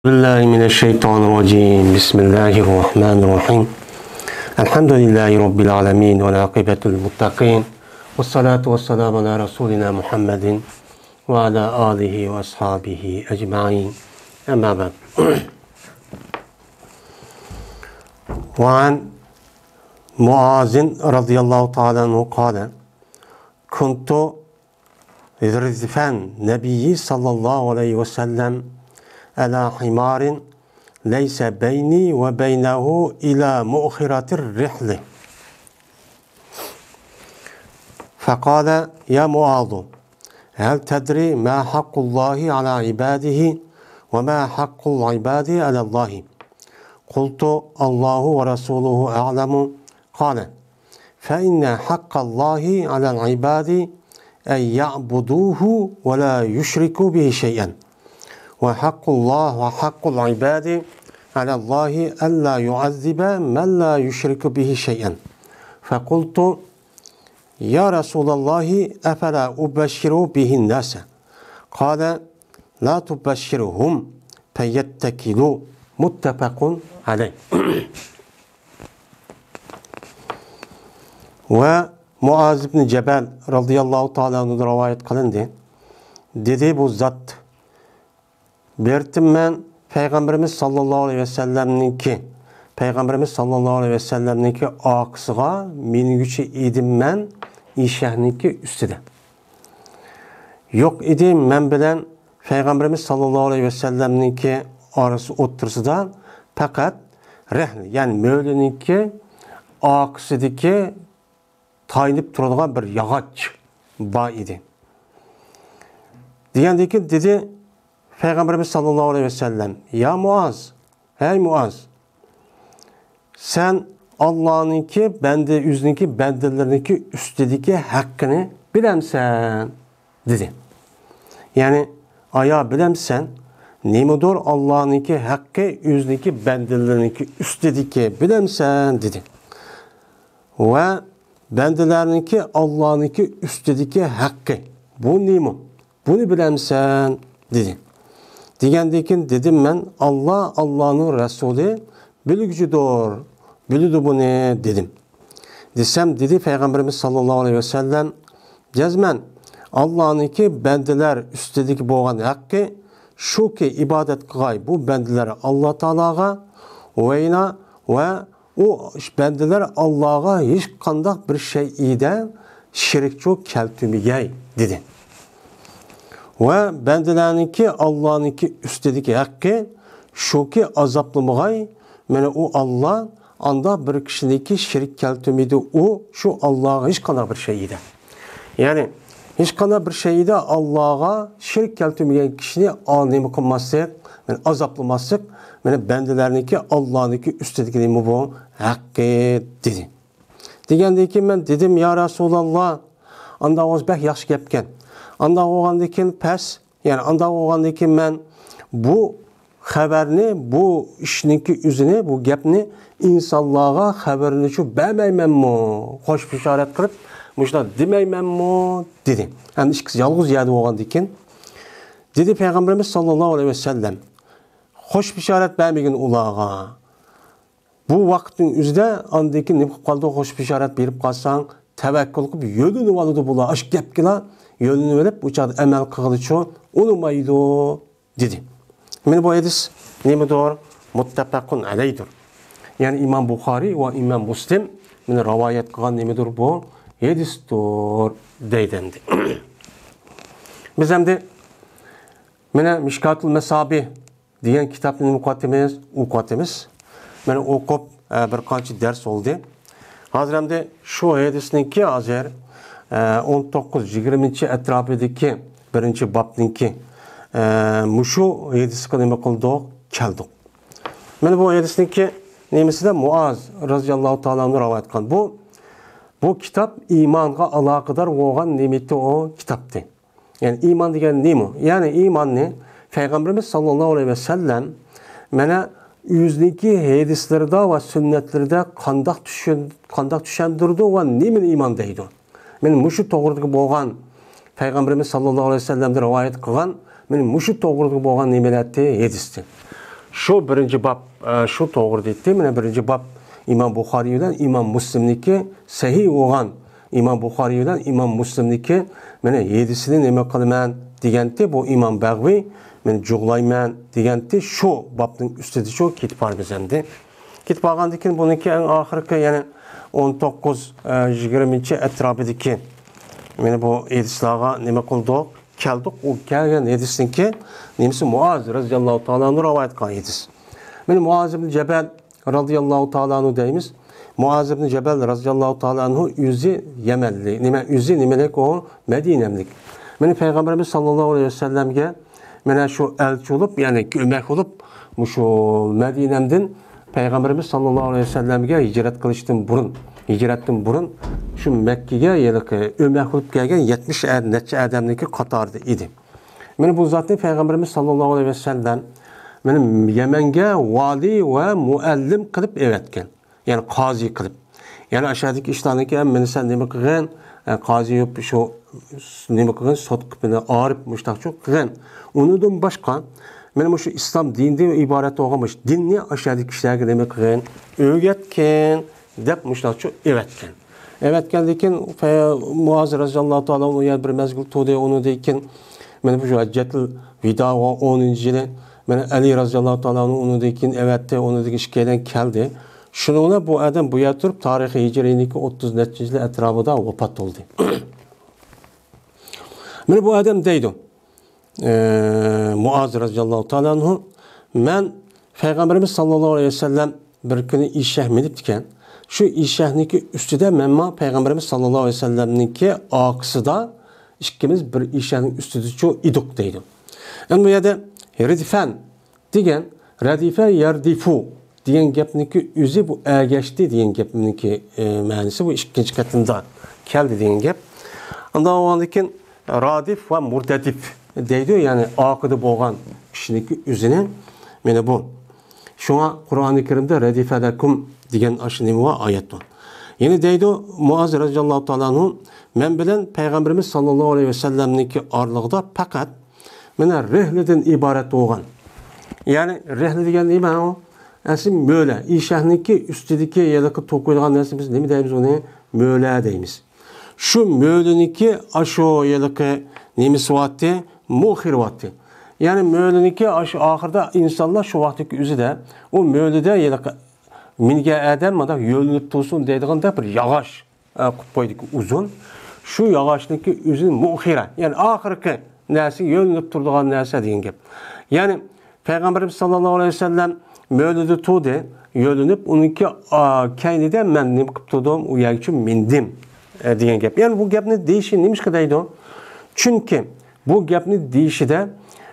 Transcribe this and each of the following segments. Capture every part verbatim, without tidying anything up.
بالله من الشيطان الرجيم. بسم الله الرحمن الرحيم. الحمد لله رب العالمين والعاقبة للمتقين والصلاة والسلام على رسولنا محمد وعلى آله وأصحابه أجمعين. أما بعد. وعن معاذ رضي الله تعالى عنه قال: كنت ردف النبي صلى الله عليه وسلم على حمار ليس بيني وبينه إلا مؤخرة الرحل. فقال: يا معاذ، هل تدري ما حق الله على عباده وما حق العباد على الله؟ قلت: الله ورسوله أعلم. قال: فإن حق الله على العباد أن يعبدوه ولا يشركوا به شيئا، وحق الله، وحق العباد على الله ألا يعذب من لا يشرك به شيئا. فقلت: يا رسول الله، أفلا أبشر به الناس؟ قال: لا تبشرهم فيتكلوا. متفق عليه. ۋە مۇئاز ئىبنى جەبەل رەزىياللاھۇ تائالا ئەنھۇدىن رىۋايەت قىلىندى. دېدى، بۇ زات، بىر قېتىم مەن پەيغەمبىرىمىز ساللاللاھۇ ئەلەيھى ۋەسەللەمنىڭكى، پەيغەمبىرىمىز ساللاللاھۇ ئەلەيھى ۋەسەللەمنىڭكى ئارقىسىغا مىنگۈچى ئىدىم مەن ئېشەكنىڭكى ئۈستىدە. يوق ئىدى مەن بىلەن پەيغەمبىرىمىز ساللاللاھۇ ئەلەيھى ۋەسەللەمنىڭكى ئارىسى ئوتتۇرىسىدا پەقەت رەھل، يەنى مۆلىنىڭكى ئارقىسىدىكى تايىنىپ تۇرىدىغان بىر ياغاچ بار ئىدى. دېگەندىن كېيىن دېدى پەيغەمبىرىمىز ساللاللاھۇ ئەلەيھى ۋەسەللەم، يا مۇئاز، ھەي مۇئاز، سەن ئاللانىڭكى بەندە، ئۆزىنىڭكى بەندىلىرىنىڭكى ئۈستىدىكى ھەققىنى بىلەمسەن؟ دېدى. يەنى، ئايا بىلەمسەن، نېمىدۇر ئاللانىڭكى ھەققى ئۆزىنىڭكى بەندىلىرىنىڭكى ئۈستىدىكى، بىلەمسەن؟ دېدى. ۋە بەندىلەرنىڭكى ئاللانىڭكى ئۈستىدىكى ھەققى، بۇ نېمە؟ بۇنى بىلەمسەن؟ دېدى. دېگەندىن كېيىن دېدىم مەن، ئاللا، ئاللانىڭ رەسۇلى بىلگۈچىدۇر، بىلىدۇ بۇنى، دېدىم. دېسەم، دېدى پەيغەمبىرىمىز ساللاللاھۇ ئەلەيھى ۋەسەللەم، جەزمەن ئاللانىڭكى بەندىلەر ئۈستىدىكى بولغان ھەققى شۇكى، ئىبادەت قىلغاي بۇ بەندىلەر ئاللا تائالاغا، ۋەينا، ۋە ئۇ بەندىلەر ئاللاغا ھېچقانداق بىر شەيئىدە شېرىكچۇ كەلتۈرمىگەي، دېدى. ۋە بەندىلەرنىڭكى ئاللانىڭكى ئۈستىدىكى ھەققى شۇكى، ئازابلىمىغاي، مانا ئۇ ئاللا ئاندا بىر كىشىنىڭكى شېرىك كەلتۈرمىدى ئۇ شۇ ئاللاغا ھېچقانداق بىر شەيئىدە. يەنى، ھېچقانداق بىر شەيئىدە ئاللاغا شېرىك كەلتۈرمىگەن كىشىنى ئا-، نېمە قىلماسلىق، يەنى ئازابلىماسلىق، مانا بەندىلەرنىڭكى ئاللانىڭكى ئۈستىدىكى نېمە بۇ؟ ھەققى، دېدى. دېگەندىن كېيىن مەن دېدىم، يا رەسۇلاللا، ئانداق بولسا بەك ياخشى گەپكەن. ئانداق بولغاندىن كېيىن پەس، يەنى ئانداق بولغاندىن كېيىن مەن بۇ خەۋەرنى، بۇ ئىشنىڭكى ئۆزىنى، بۇ گەپنى ئىنسانلارغا خەۋىرىنىچۇ بەرمەيمەنمۇ؟ خوش بېشارەت قىلىپ، مۇشۇنداق دېمەيمەنمۇ؟ دېدى. ئەمدى ئىككىسى يالغۇز يەردە بولغاندىن كېيىن، دېدى پەيغەمبىرىمىز ساللاللاھۇ ئەلەيھى ۋەسەللەم، خوش بېشارەت بەرمىگىن ئۇلارغا. بۇ ۋاقىتنىڭ ئۆزىدە ئاندىن كېيىن نېمە قىلىپ قالىدۇ؟ خوش بېشارەت بېرىپ قالساڭ، تەۋەككۈل قىلىپ يۆلىنىۋالىدۇ بۇلار. ئاشۇ گەپكىلا يۆلىنىۋېلىپ، ئۇ چاغدا ئەمەل قىلغىلىچۇ ئۇنىمايدۇ، دېدى. مانا بۇ ھەدىس نېمىدۇر؟ مۇتتەپەقۇن ئەلەيدۇر. يەنى ئىمام بۇخارىي ۋە ئىمام مۇسلىم مانا رىۋايەت قىلغان نېمىدۇر؟ بۇ ھەدىستۇر، دەيدۇ ئەمدى. بىز ئەمدى مانا مىشكاتۇل مەسابىھ دېگەن كىتابنى نېمە قىلىۋاتىمىز؟ ئوقۇۋاتىمىز. مانا ئوقۇپ، ئە، بىر قانچە دەرس بولدى. ھازىر ئەمدى شۇ ھەدىسنىڭكى ھازىر، ئە، ئون توققۇز، يىگىرمىنچى ئەتراپىدىكى بىرىنچى بابنىڭكى، ئە، مۇشۇ ھەدىسكە نېمە قىلدۇق؟ كەلدۇق. مانا بۇ ھەدىسنىڭكى نېمىسىدە مۇئاز رازىياللاھۇ تائالا ئەنھۇ رىۋايەت قىلغان. بۇ، بۇ كىتاب ئىمانغا ئالاقىدار بولغان نېمىتى ئۇ كىتابتى. يەنى ئىمان دېگەن نېمە؟ يەنى ئىماننى پەيغەمبىرىمىز ساللاللاھۇ ئەلەيھى ۋەسەللەم مانا ئۆزىنىڭكى ھەدىسلىرىدا ۋە سۈننەتلىرىدە قانداق چۈشەن-، قانداق چۈشەندۈرىدۇ ۋە نېمىنى ئىمان دەيدۇ؟ مانا مۇشۇ توغرىدىكى بولغان پەيغەمبىرىمىز ساللاللاھۇ ئەلەيھى ۋەسەللەمدىن رىۋايەت قىلغان مانا مۇشۇ توغرىدىكى بولغان نېمىلەرتى ھەدىستى. شۇ بىرىنچى باب، ئە، شۇ توغرىدا ئېيتتى. مانا بىرىنچى باب ئىمام بۇخارىي بىلەن ئىمام مۇسلىمنىڭكى سەھىھ بولغان، ئىمام بۇخارىي بىلەن ئىمام مۇسلىمنىڭكى مانا ھەدىسىنى نېمە قىلىمەن دېگەنتى بۇ ئىمام بەغۋى، مانا جۇغلايمەن دېگەنتى شۇ بابنىڭ ئۈستىدە شۇ كېتىپ بارىمىز ئەمدى. كېتىپ بارغاندىن كېيىن بۇنىڭكى ئەڭ ئاخىرقى، يەنى ئون توققۇز، ئە، يىگىرمىنچى ئەتراپىدىكى مانا بۇ ھەدىسلارغا نېمە قىلدۇق؟ كەلدۇق. ئۇ كەلگەن ھەدىسنىڭكى نېمىسى؟ مۇئاز رەزىياللاھۇ تائالا ئانھۇ رىۋايەت قىلغان ھەدىس. مانا مۇئاز ئىبن جەبەل رەزىياللاھۇ تائالا ئانھۇ دەيمىز. مۇئاز ئىبن جەبەل رەزىياللاھۇ تائالا ئانھۇ ئۆزى يەمەنلىك، نېمە، ئۆزى نېمىلىك ئۇ؟ مەدىنەملىك. مانا پەيغەمبىرىمىز ساللاللاھۇ ئەلەيھى ۋەسەللەمگە مانا شۇ ئەلچى بولۇپ، يەنى كۆمەك بولۇپ، مۇشۇ مەدىنەمدىن پەيغەمبىرىمىز ساللاللاھۇ ئەلەيھى ۋەسەللەمگە ھىجرەت قىلىشتىن بۇرۇن، ھىجرەتتىن بۇرۇن شۇ مەككىگە ھېلىقى ئۆمەك بولۇپ كەلگەن يەتمىش ئە-، نەچچە ئادەمنىڭكى قاتارىدا ئىدى. مانا بۇ زاتنى پەيغەمبىرىمىز ساللاللاھۇ ئەلەيھى ۋەسەللەم مانا يەمەنگە ۋالىي ۋە مۇئەللىم قىلىپ ئەۋەتكەن. يەنى قازى قىلىپ. يەنى ئاشۇ يەردىكى ئىشلارنىڭكى ھەممىنى سەن نېمە قىلغىن، ئە، قازى يوپ شۇ نېمە قىلغىن، سوت قىلىپ، ئارىپ مۇشتاقچۇ قىلغىن. ئۇنىڭدىن باشقا، مانا مۇشۇ ئىسلام دىنىدىن ئىبارەت بولغان مۇشۇ دىننى ئاشۇ يەردىكى كىشىلەرگە نېمە قىلغىن، ئۆگەتكىن دەپ مۇشتاقچۇ ئەۋەتكەن. ئەۋەتكەندىن كېيىن، فە-، مۇئاز رەزىياللاھۇ تائالا ئۇ يەردە بىر مەزگىل تۇردى. ئۇنىڭدىن كېيىن، مانا بۇ ھەججەتۇل ۋىدا بولغان ئونىنچى يىلى، مانا ئەلى رەزىياللاھۇ تائالا ئۇنىڭدىن كېيىن ئەۋەتتى. ئۇنىڭدىن كېيىن ئىككىيلەن كەلدى. شۇنىڭ بىلەن بۇ ئادەم بۇ يەردە تۇرۇپ، تارىخىي ھىجرىينىڭكى ئوتتۇز نەچچىنچى يىلى ئەتراپىدا ۋاپات بولدى. مانا بۇ ئادەم دەيدۇ، ئە، مۇئاز رەزىياللاھۇ تائالا ئەنھۇ، مەن پەيغەمبىرىمىز ساللاللاھۇ ئەلەيھى ۋەسەللەم بىر كۈنى ئېشەك مىنىپتىكەن. شۇ ئېشەكنىڭكى ئۈستىدە مەنمۇ پەيغەمبىرىمىز ساللاللاھۇ ئەلەيھى ۋەسەللەمنىڭكى ئارقىسىدا ئىككىمىز بىر ئېشەكنىڭ ئۈستىدىچۇ ئىدۇق دەيدۇ. ئەمدى بۇ يەردە رىدفەن دېگەن، رەدىفە يەردىفۇ دېگەن گەپنىڭكى ئۆزى بۇ ئەگەشتى دېگەن گەپنىڭكى، ئە، مەنىسى بۇ ئىككىنچى قېتىمدا كەلدى دېگەن گەپ. ئاندىن بولغاندىن كېيىن رادىف ۋە مۇردەدىف دەيدۇ، يەنى ئارقىدا بولغان كىشىنىڭكى ئۆزىنى. مانا بۇ. شۇڭا قۇرئانى كەرىمدە رەدىفە لەكۇم دېگەن ئاشۇ نېمە بار؟ ئايەت بار. يەنە دەيدۇ مۇئاز رەزىياللاھۇ تائالا ئەنھۇ، مەن بىلەن پەيغەمبىرىمىز ساللاللاھۇ ئەلەيھى ۋەسەللەمنىڭكى ئارىلىقىدا پەقەت مانا رىھلىدىن ئىبارەت بولغان. يەنى رىھلە دېگەن نېمە ئۇ؟ ئەسلى مۆلە. ئېشەكنىڭكى ئۈستىدىكى ھېلىقى توقۇيدىغان نەرسە بىز نېمە دەيمىز ئۇنى؟ مۆلە دەيمىز. شۇ مۆلىنىڭكى ئاشۇ ھېلىقى نېمىسى بارتى؟ مۇخىرى بارتى. يەنى مۆلىنىڭكى ئاشۇ ئاخىرىدا ئىنسانلار شۇ ۋاقىتتىكى ئۆزىدە ئۇ مۆلىدە ھېلىقى مىنگەن ئادەم مۇنداق يۆلىنىپ تۇرسۇن دەيدىغاندەك بىر ياغاچ، ئە، قىلىپ قويدىكى ئۇزۇن. شۇ ياغاچنىڭكى ئۆزىنى مۇخىرە، يەنى ئاخىرقى نەرسە، يۆلىنىپ تۇرىدىغان نەرسە دېگەن گەپ. يەنى پەيغەمبىرىمىز ساللاللاھۇ ئەلەيھى ۋەسەللەم مۆلىدە تۇردى، يۆلىنىپ، ئۇنىڭكى، ئا، كەينىدە مەن نېمە قىلىپ تۇردۇم، ئۇ يەرگىچە مىندىم، ئە، دېگەن گەپ. يەنى بۇ گەپنى دېيىشى نېمىشقا دەيدۇ؟ چۈنكى بۇ گەپنى دېيىشىدە،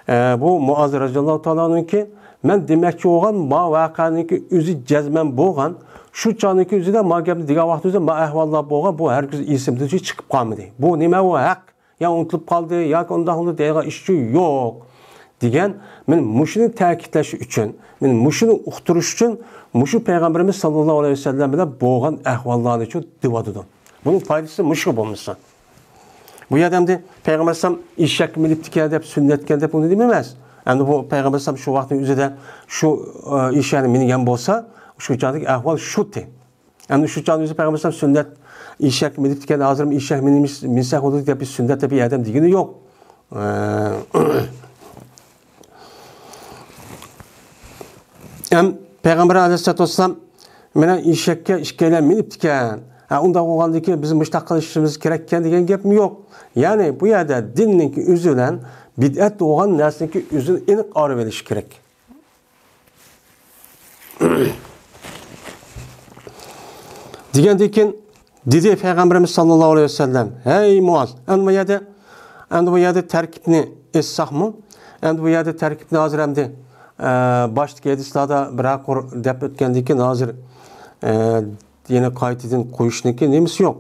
ئە، بۇ مۇئاز رەزىياللاھۇ تائالا ئەنھۇنىڭكى، مەن دېمەكچى بولغان ما ۋەقەنىڭكى ئۆزى جەزمەن بولغان، شۇ چاغنىڭكى ئۆزىدە ما گەپنى دېگەن ۋاقتىمىزدا ما ئەھۋاللار بولغان، بۇ ھەرگىز ئېسىمدىن چىقىپ قالمىدى. بۇ نېمە، ئۇ ھەق؟ يا ئۇنتۇلۇپ قالدى، ياكى ئۇنداق بولدى دەيدىغان ئىشچۇ يوق. دېگەن، مەن مۇشۇنى تەكىتلەش ئۈچۈن، مەن مۇشۇنى ئۇقتۇرۇش ئۈچۈن، مۇشۇ پەيغەمبىرىمىز ساللاللاھۇ ئەلەيھى ۋەسەللەم بىلەن بولغان ئەھۋاللارنى شۇ دېۋاتىدۇ. بۇنىڭ پايدىسى مۇشۇ بولمىسا. بۇ يەردە ئەمدى پەيغەمبەر ئەلەيھىسسالام ئېشەككە مىنىپتىكەن دەپ، سۈننەتكەن دەپ ئۇنى دېمەيمىز. ئەمدى بۇ پەيغەمبەر ئەلەيھىسسالام شۇ ۋاقىتنىڭ ئۆزىدە شۇ، ئە، ئېشەكنى مىنگەن بولسا، شۇ چاغدىكى ئەھۋال شۇتى. ئەمدى شۇ چاغدا ئۆزى پەيغەمبەر ئەلەيھىسسالام سۈننەت ئېشەك مىنىپتىكەن، ھازىرمۇ ئېشەك مىنىمىز-، مىنسەك بولدى دەپ بىز سۈننەت دەپ بىر ئادەم دېگىنى يوق. ئە، ئەم، پەيغەمبەر ئەلەيھىسسالاتۇ ۋەسسالام مانا ئېشەككە ئىككىيلەن مىنىپتىكەن. ھە، ئۇنداق بولغاندىكىن بىز مۇشۇنداق قىلىشىمىز كېرەككەن دېگەن گەپمۇ يوق. يەنى بۇ يەردە دىننىڭكى ئۆزى بىلەن بىدئەت بولغان نەرسىنىڭكى ئۆزىنى ئېنىق ئايرىۋېلىش كېرەك. دېگەندىن كېيىن دېدى پەيغەمبىرىمىز ساللاللاھۇ ئەلەيھى ۋەسەللەم، ھەي مۇئاز، ئەمدى بۇ يەردە، ئەمدى بۇ يەردە تەركىبنى ئېيتساقمۇ؟ ئەمدى بۇ يەردە تەركىبنى ھازىر ئەمدى، ئە، باشتىكى ھەدىسلاردا بىرەر قۇر دەپ ئۆتكەندىن كېيىن ھازىر، ئە، يەنە قايتىدىن قويۇشنىڭكى نېمىسى يوق.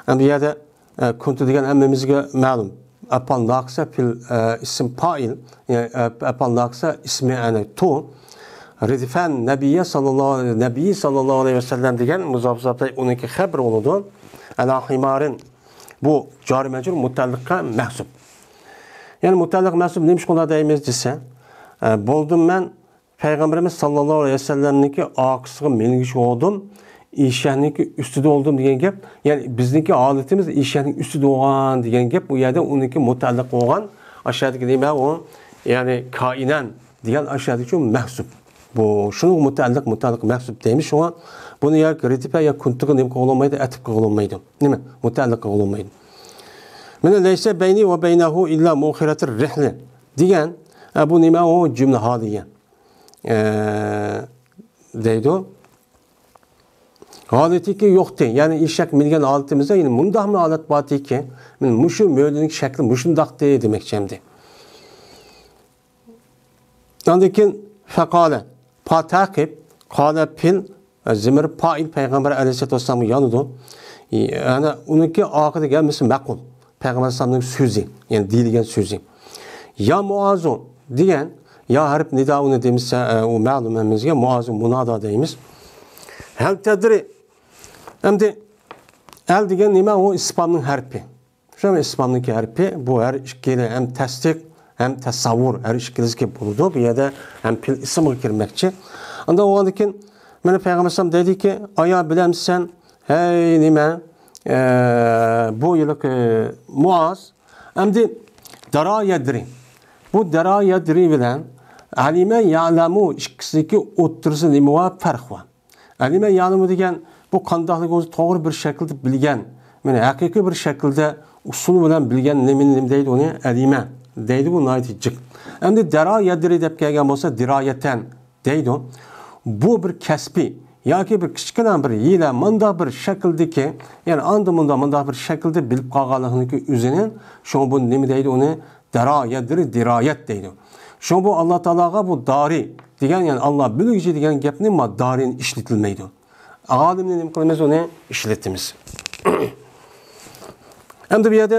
ئەمدى بۇ يەردە ئە، كۇنتۇ دېگەن ھەممىمىزگە مەلۇم. ئەپئال ناقىسە پېئىل، ئە، ئىسىم پائىل، يەنى، ئە، ئەپئال ناقىسە ئىسمى، يەنى تو. رىدفەن نەبىيە ساللاللاھۇ، نەبىي ساللاللاھۇ ئەلەيھى ۋەسەللەم دېگەن مۇزاپ، مۇزاپتا ئۇنىڭكى خەبىرى بولىدۇ. ئەلا خىمارىن. بۇ جارى مەجرۇر مۇتەئەللىققە مەنسۇب. يەنى مۇتەئەللىق مەنسۇب نېمىشقا ئۇنداق دەيمىز دېسە، ئە، بولدۇم مەن پەيغەمبىرىمىز ساللاللاھۇ ئەلەيھى ۋەسەللەمنىڭكى ئارقىسىغا مىنگۈچ بولدۇم، ئېشەكنىڭكى ئۈستىدە بولدۇم دېگەن گەپ، يەنى بىزنىڭكى ھالىتىمىز ئېشەكنىڭ ئۈستىدە بولغان دېگەن گەپ، ئۇ يەردە ئۇنىڭكى مۇتەئەللىق بولغان ئاشۇ يەردىكى نېمە ئۇ، يەنى كائىنەن دېگەن ئاشۇ يەردىكى مەھسۇپ. بۇ شۇنىڭغا مۇتەئەللىق، مۇتەئەللىق مەھسۇپ دەيمىز. شۇڭا بۇنى ياكى رىتىپە يا كۇنتىغا نېمە قىلغىلى بولمايدۇ، ئەتىپ قىلغىلى بولمايدۇ. نېمە؟ مۇتەئەللىق قىلغىلى بولمايدۇ. مانا لەيسە بەينى ۋە بەينەھۇ ئىللا مۇئەخخىرەتۇر رىھلى دېگەن، ئە، بۇ نېمە ئۇ جۈملە ھالىيە. ئە، دەيدۇ. ھالىتىكى يوقتى، يەنى ئېشەك مىنگەن ھالىتىمىزدە يەنە مۇنداقمۇ ھالەت بارتىكى، مانا مۇشۇ مۆلىنىڭ شەكلى مۇشۇنداقتى دېمەكچى ئەمدى. ئاندىن كېيىن فەقالە، پا تەقىب، قالە پىل، زىمىر پائىل پەيغەمبەر ئەلەيھىسسالاتۇ ۋەسسالامغا يانىدۇ. ئەنە ئۇنىڭكى ئارقىدىكى ھەممىسى مەقۇل. پەيغەمبەر ئەلەيھىسسالامنىڭ سۆزى، يەنى دېيىلگەن سۆزى. يا مۇئازۇ دېگەن، يا ھەرپ نىدا ئۇنى دېمىسە، ئە، ئۇ مەلۇم ھەممىمىزگە، مۇئازۇ مۇنادا دەيمىز. ھەل تەدرى. ئەمدى ھەل دېگەن نېمە؟ ئۇ ئىستىفھامنىڭ ھەرپى. شۇ ئىستىفھامنىڭكى ھەرپى، بۇ ھەر ئىككىلى ھەم تەستىق، ھەم تەسەۋۋۇر، ھەر ئىككىلىسىگە بولىدۇ. بۇ يەردە ھەم پېئىل ئىسىمغا كىرمەكچى. ئاندا بولغاندىن كېيىن، مانا پەيغەمبەر ئەلەيھىسسالام دەيدىكى، ئايا بىلەمسەن، ھەي نېمە، ئە، بۇ يىلقى مۇئاز، ئەمدى دارا يەدرى. بۇ دارا يەدرى بىلەن ئەلىمە يەلەمۇ ئىككىسىنىڭكى ئوتتۇرىسىدا نېمە بار؟ پەرق بار. ئەلىمە يەلىمۇ دېگەن بۇ قانداقلىقىنى توغرا بىر شەكىلدە بىلگەن، مانا ھەقىقىي بىر شەكىلدە ئۇسۇل بىلەن بىلگەن نېمىنى، نېمە دەيدۇ ئۇنى؟ ئەلىمە دەيدۇ، بۇ ناھايىتى جىق. ئەمدى دارا يەدرى دەپ كەلگەن بولسا، دىرايەتەن دەيدۇ. بۇ بىر كەسپىي ياكى بىر كىچىككىنە بىر ھىيلە، مانداق بىر شەكىلدىكى، يەنى ئاندا مۇندا مانداق بىر شەكىلدە بىلىپ قالغانلىقىنىڭكى ئۆزىنى، شۇڭا بۇ نېمە دەيدۇ ئۇنى؟ دارا يەدرى، دىرايەت دەيدۇ. شۇڭا بۇ ئاللا تائالاغا بۇ دارى دېگەن، يەنى ئاللا بىلگۈچى دېگەن گەپنى ما دارىنى ئىشلىتىلمەيدۇ. ئالىمنى نېمە قىلىمىز؟ ئۇنى ئىشلىتىمىز. ئەمدى بۇ يەردە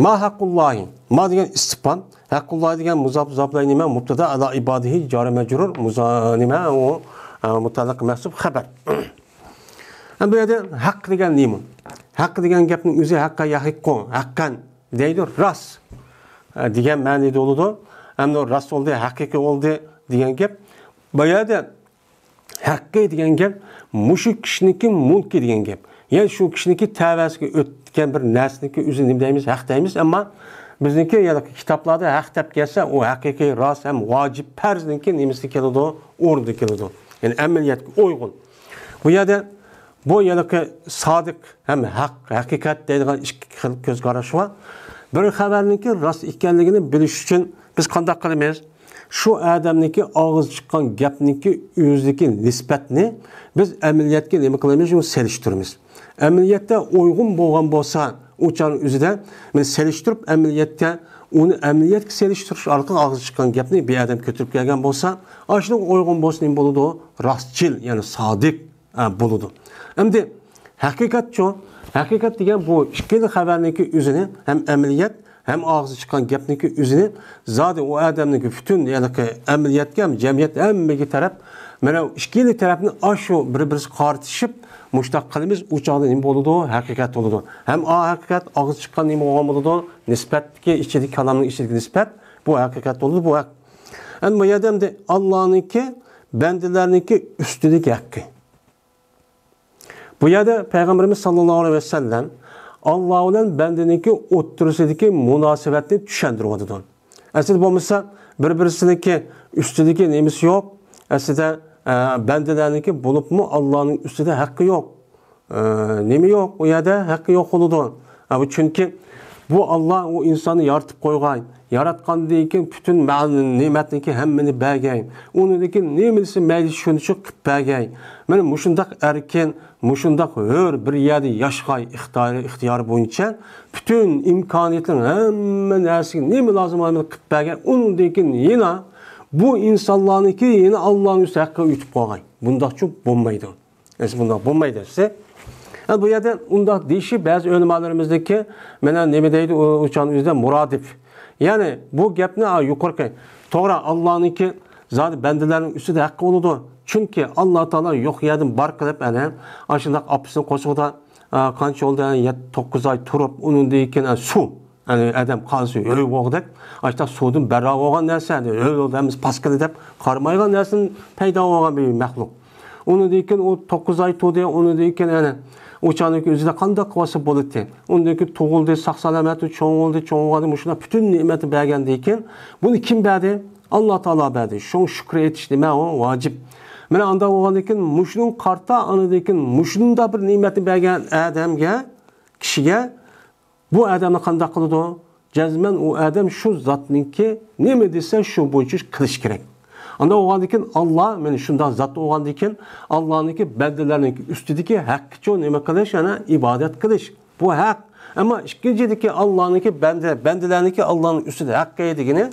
ما ھەققۇللاھى. ما دېگەن ئىستىفھام. ھەققۇللاھى دېگەن مۇزاپ، مۇزاپلەي نېمە؟ مۇبتادا، ئەلا ئىبادىھى، جارى مەجرۇر، مۇزا-، نېمە ئۇ، ئە، مۇتەئەللىق مەھسۇپ خەبەر. ئەمدى بۇ يەردە ھەق دېگەن نېمە؟ ھەق دېگەن گەپنىڭ ئۆزى ھەققە يەھىققۇ، ھەققەن دەيدۇ، راست، ئە، دېگەن مەنىدە بولىدۇ. ئەمدى راست بولدى، ھەقىقىي بولدى دېگەن گەپ. بۇ يەردە ھەققى دېگەن گەپ مۇشۇ كىشىنىڭكى مۈلكى دېگەن گەپ. يەنى شۇ كىشىنىڭكى تەۋەسىگە ئۆتكەن بىر نەرسىنىڭكى ئۆزىنى نېمە دەيمىز؟ ھەق دەيمىز. ئەمما بىزنىڭكى يەنى كىتابلاردا ھەق دەپ كەلسە، ئۇ ھەقىقىي، راست ھەم ۋاجىپ پەرزنىڭكى نېمىسىدە كېلىدۇ؟ ئورنىدا كېلىدۇ. يەنى ئەمەلىيەتكە ئۇيغۇن. بۇ يەردە بۇ يەنىكى سادىق ھەم ھەق، ھەقىقەت دەيدىغان ئىككى خىل كۆز قاراش بار. بىر خەۋەرنىڭكى راست ئىكەنلىكىنى بىلىش ئۈچۈن بىز قانداق قىلىمىز؟ شۇ ئادەمنىڭكى ئاغزى چىققان گەپنىڭكى ئۆزىدىكى نىسبەتنى بىز ئەمەلىيەتكە نېمە قىلىمىز؟ شۇنى سېلىشتۇرىمىز. ئەمەلىيەتتە ئۇيغۇن بولغان بولسا، ئۇ چاغنىڭ ئۆزىدە مەن سېلىشتۇرۇپ، ئەمەلىيەتكە، ئۇنى ئەمەلىيەتكە سېلىشتۇرۇش ئارقىلىق ئاغزى چىققان گەپنى بىر ئادەم كۆتۈرۈپ كەلگەن بولسا، ئاشۇنىڭغا ئۇيغۇن بولسا نېمە بولىدۇ؟ راستچىل، يەنى سادىق، ئە، بولىدۇ. ئەمدى ھەقىقەتچۇ؟ ھەقىقەت دېگەن بۇ ئىككىلا خەۋەرنىڭكى ئۆزىنى، ھەم ئەمەلىيەت، ھەم ئاغزى چىققان گەپنىڭكى ئۆزىنى زادى ئۇ ئادەمنىڭكى پۈتۈن، يەنى ئەمەلىيەتكە ھەم جەمئىيەت ھەممىگە تەرەپ، مانا ئىككىلا تەرەپنى ئاشۇ بىر-بىرسىگە قارىتىشىپ، مۇشۇنداق قىلىمىز، ئۇ چاغدا نېمە بولىدۇ؟ ھەقىقەت بولىدۇ. ھەم ئا ھەقىقەت ئاغزى چىققان نېمە بولغان بولىدۇ؟ نىسبەتتىكى ئىچىدىكى كالامنىڭ ئىچىدىكى نىسبەت، بۇ ھەقىقەت بولىدۇ، بۇ ھەق. ئەمدى بۇ يەردە ئەمدى ئاللانىڭكى بەندىلەرنىڭكى ئۈستىدىكى ھەققى. بۇ يەردە پەيغەمبىرىمىز ساللاللاھۇ ئەلەيھى ۋەسەللەم ئاللا بىلەن بەندىنىڭكى ئوتتۇرىسىدىكى مۇناسىۋەتنى چۈشەندۈرۈۋاتىدۇ. ئەسلىدە بولمىسا بىر-بىرسىنىڭكى ئۈستىدىكى نېمىسى يوق. ئەسلىدە، ئە، بەندىلەرنىڭكى بولۇپمۇ ئاللانىڭ ئۈستىدە ھەققى يوق. ئە، نېمە يوق؟ ئۇ يەردە ھەققى يوق بولىدۇ. ئە، بۇ چۈنكى بۇ ئاللا ئۇ ئىنساننى يارىتىپ قويغاي. ياراتقاندىن كېيىن پۈتۈن مەن-، نېمەتنىڭكى ھەممىنى بەرگەي. ئۇنىڭدىن كېيىن نېمىسى مەيلى شۇنى شۇ قىلىپ بەرگەي. مانا مۇشۇنداق ئەركىن، مۇشۇنداق ھۆر بىر يەردە ياشىغاي ئىختىيارى، ئىختىيارى بويىچە پۈتۈن ئىمكانىيەتلىرىڭ ھەممە نەرسىگە نېمە لازىم بولغاننى قىلىپ بەرگەي. ئۇنىڭدىن كېيىن يەنە بۇ ئىنسانلارنىڭكى يەنە ئاللانىڭ ئۈستىدە ھەققىگە ئۆتۈپ قالغاي. بۇنداقچۇ بولمايدۇ. ئەسلى بۇنداق بولمايدۇ ئەسلى. ھە، بۇ يەردە ئۇنداق دېيىشى بەزى ئۆلىمالىرىمىزنىڭكى، مانا نېمە دەيدۇ، ئۇ، ئۇ چاغنىڭ ئۆزىدە مۇرادىپ. يەنى بۇ گەپنى، ئا، يۇقىرىقى، توغرا، ئاللانىڭكى زادى بەندىلەرنىڭ ئۈستىدە ھەققى بولىدۇ. چۈنكى ئاللا تائالا يوق يەردىن بار قىلىپ، ئەنە، ئاشۇنداق ئاپىسىنىڭ قورسىقىدا، ئا، قانچە بولدى، يەتتە، توققۇز ئاي تۇرۇپ، ئۇنىڭدىن كېيىن، ئا، سۇ. يەنى ئادەم قازىسى ھۆل بولغۇدەك، ئاشۇنداق سۇدىن بەررا بولغان نەرسە، يەنى ھۆل بولدى، ھەممىسى پاس كېتىدۇ دەپ قارىمايدىغان نەرسىدىن پەيدا بولغان بىر مەخلۇق. ئۇنىڭدىن كېيىن ئۇ توققۇز ئاي تۇردى، ئۇنىڭدىن كېيىن يەنە ئۇ چاغنىڭكى ئۆزىدە قانداق قىلىۋالسا بولاتتى. ئۇنىڭدىن كېيىن تۇغۇلدى، ساق-سالامەت چوڭ بولدى، چوڭ بولغاندا مۇشۇنداق پۈتۈن نېمەتنى بەرگەندىن كېيىن، بۇنى كىم بەردى؟ ئاللا تائالا بەردى. شۇڭا شۈكرى ئېيتىش نېمە ئۇ؟ ۋاجىپ. مانا ئانداق بولغاندىن كېيىن مۇشۇنىڭغا قارىتا، ئاندىن كېيىن مۇشۇنداق بىر نېمەتنى بەرگەن ئادەمگە، كىشىگە بۇ ئادەمنى قانداق قىلىدۇ؟ جەزمەن ئۇ ئادەم شۇ زاتنىڭكى نېمە دېسە، شۇ بويىچە قىلىش كېرەك. ئانداق بولغاندىن كېيىن، ئاللا مانا شۇنداق زات بولغاندىن كېيىن، ئاللانىڭكى بەندىلەرنىڭكى ئۈستىدىكى ھەققىچۇ نېمە قىلىش، يەنى ئىبادەت قىلىش. بۇ ھەق. ئەمما ئىككىنچىدىكى ئاللانىڭكى بەندە، بەندىلەرنىڭكى ئاللانىڭ ئۈستىدە ھەققى دېگىنى،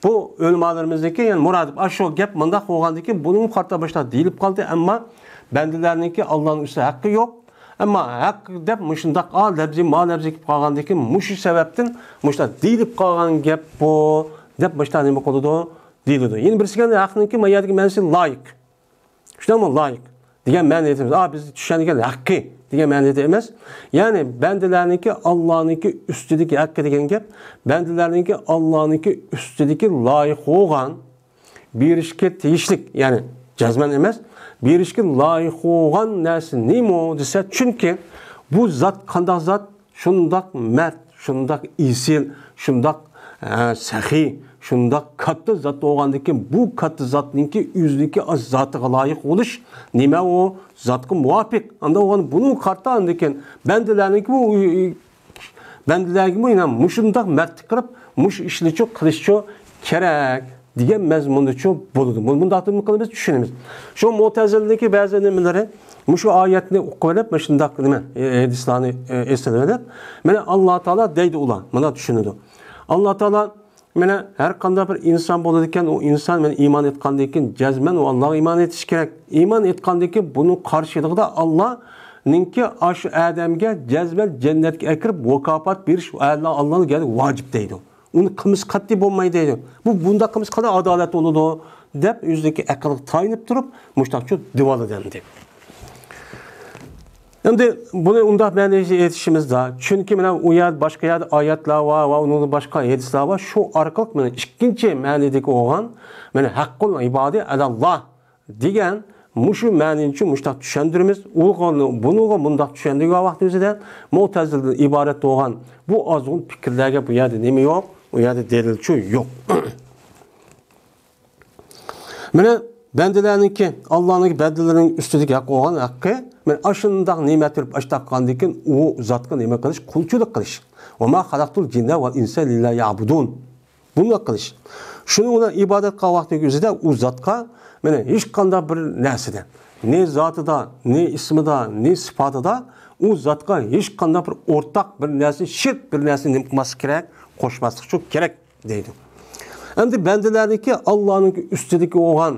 بۇ ئۆلىمالىرىمىزنىڭكى، يەنى مۇراد، ئاشۇ گەپ مۇنداق بولغاندىن كېيىن، بۇنىڭ قارىتا باشتا دېيىلىپ قالدى، ئەمما بەندىلەرنىڭكى ئاللانىڭ ئۈستىدە ھەققى يوق. ئەمما ھەق دەپ مۇشۇنداق ئا لەپزى، ما لەپزى كېلىپ قالغاندىن كېيىن، مۇشۇ سەۋەبتىن مۇشۇنداق دېيىلىپ قالغان گەپ بۇ، دەپ مۇشۇنداق نېمە قىلىدۇ؟ دېيىلىدۇ. يەنە بىرسى كەلدى، ھەقنىڭكى ما يەردىكى مەنىسى لايىق. شۇنداقمۇ؟ لايىق دېگەن مەنىدە ئېيتىمىز. ئا، بىز چۈشەنگەن ھەققى دېگەن مەنىدە ئەمەس. يەنى بەندىلەرنىڭكى ئاللانىڭكى ئۈستىدىكى ھەققى دېگەن گەپ، بەندىلەرنىڭكى ئاللانىڭكى ئۈستىدىكى لايىق بولغان، بېرىشكە تېگىشلىك، يەنى جەزمەن ئەمەس، بېرىشكە لايىق بولغان نەرسە نېمە دېسە، چۈنكى بۇ زات قانداق زات؟ شۇنداق مەرد، شۇنداق ئېسىل، شۇنداق، ئە، سېخىي، شۇنداق كاتتا زات بولغاندىكىن، بۇ كاتتا زاتنىڭكى ئۆزىنىڭكى ئاش زاتىغا لايىق بولۇش نېمە ئۇ؟ زاتقا مۇۋاپىق. ئانداق بولغان بۇنىڭ قارىتا ئاندىكىن بەندىلەرنىڭكى بۇ بەندىلەرگىمۇ يەنە مۇشۇنداق مەردلىك قىلىپ، مۇشۇ ئىشنىچۇ قىلىشچۇ كېرەك دېگەن مەزمۇندىچۇ بولىدۇ. بۇ، بۇنداق قىلىپ چۈشىنىمىز. شۇ مۇتەزىلىنىڭكى بەزى نېمىلىرى مۇشۇ ئايەتنى ئوقۇۋېلىپ، مۇشۇنداق نېمە، ئە، ھەدىسلەرنى، ئە، ئېسىلىۋېلىپ، مانا، ئاللا تائالا دەيدۇ ئۇلار، مانا چۈشىنىدۇ. ئاللا تائالا مانا، ھەر قانداق بىر ئىنسان بولىدىكەن، ئۇ ئىنسان مانا ئىمان ئېيتقاندىن كېيىن جەزمەن ئۇ ئاللاغا ئىمان ئېيتىشى كېرەك. ئىمان ئېيتقاندىن كېيىن بۇنىڭ قارشىلىقىدا ئاللانىڭكى ئاشۇ ئادەمگە جەزمەن جەننەتكە ئەكىرىپ مۇكاپات بېرىش ئاللا، ئاللانىڭ گەرچە ۋاجىپ دەيدۇ. ئۇنى قىلمىسا قەتئىي بولمايدۇ دەيدۇ. بۇ، بۇنداق قىلمىسا قانداق ئادالەت بولىدۇ؟ دەپ ئۆزىنىڭكى ئەقلىگە تايىنىپ تۇرۇپ مۇشۇنداقچۇ دېۋالىدى ئەمدى. ئەمدى بۇنى ئۇنداق مەنىدە ئېيتىشىمىزدا، چۈنكى مانا ئۇ يەردە باشقا يەردە ئايەتلەر بار ۋە ئۇنىڭدىن باشقا ھەدىسلەر بار. شۇ ئارقىلىق مانا ئىككىنچى مەنىدىكى بولغان مانا ھەققۇل ئىبادى ئەلەللا دېگەن مۇشۇ مەنىنى مۇشۇنداق چۈشەندۈرىمىز. ئۇلغا، بۇنىڭغا مۇنداق چۈشەندۈرگەن ۋاقتىمىزدا مۇتەزىلىدىن ئىبارەت بولغان بۇ ئازغۇن پىكىرلەرگە بۇ يەردە نېمە يوق؟ ئۇ يەردە دەلىلچۇ يوق. مانا بەندىلەرنىڭكى، ئاللانىڭكى بەندىلىرىنىڭ ئۈستىدىكى ھەق بولغان ھەققى، مانا ئاشۇنداق نېمەت بېرىپ ئاشتاققاندىن كېيىن ئۇ زاتقا نېمە قىلىش؟ قۇلچىلىق قىلىش. «وما خلقت الجن والإنس إلا ليعبدون.» بۇنداق قىلىش. شۇنىڭ بىلەن ئىبادەت قىلغان ۋاقتىنىڭ ئۆزىدە ئۇ زاتقا مانا ھېچقانداق بىر نەرسىدە، نى زاتىدا، نى ئىسمىدا، نى سىپاتىدا ئۇ زاتقا ھېچقانداق بىر ئورتاق بىر نەرسە، شىرك بىر نەرسە نېمە قىلماسلىق كېرەك؟ قوشماسلىقچۇ كېرەك دەيدۇ. ئەمدى بەندىلەرنىڭكى ئاللانىڭكى ئۈستىدىكى بولغان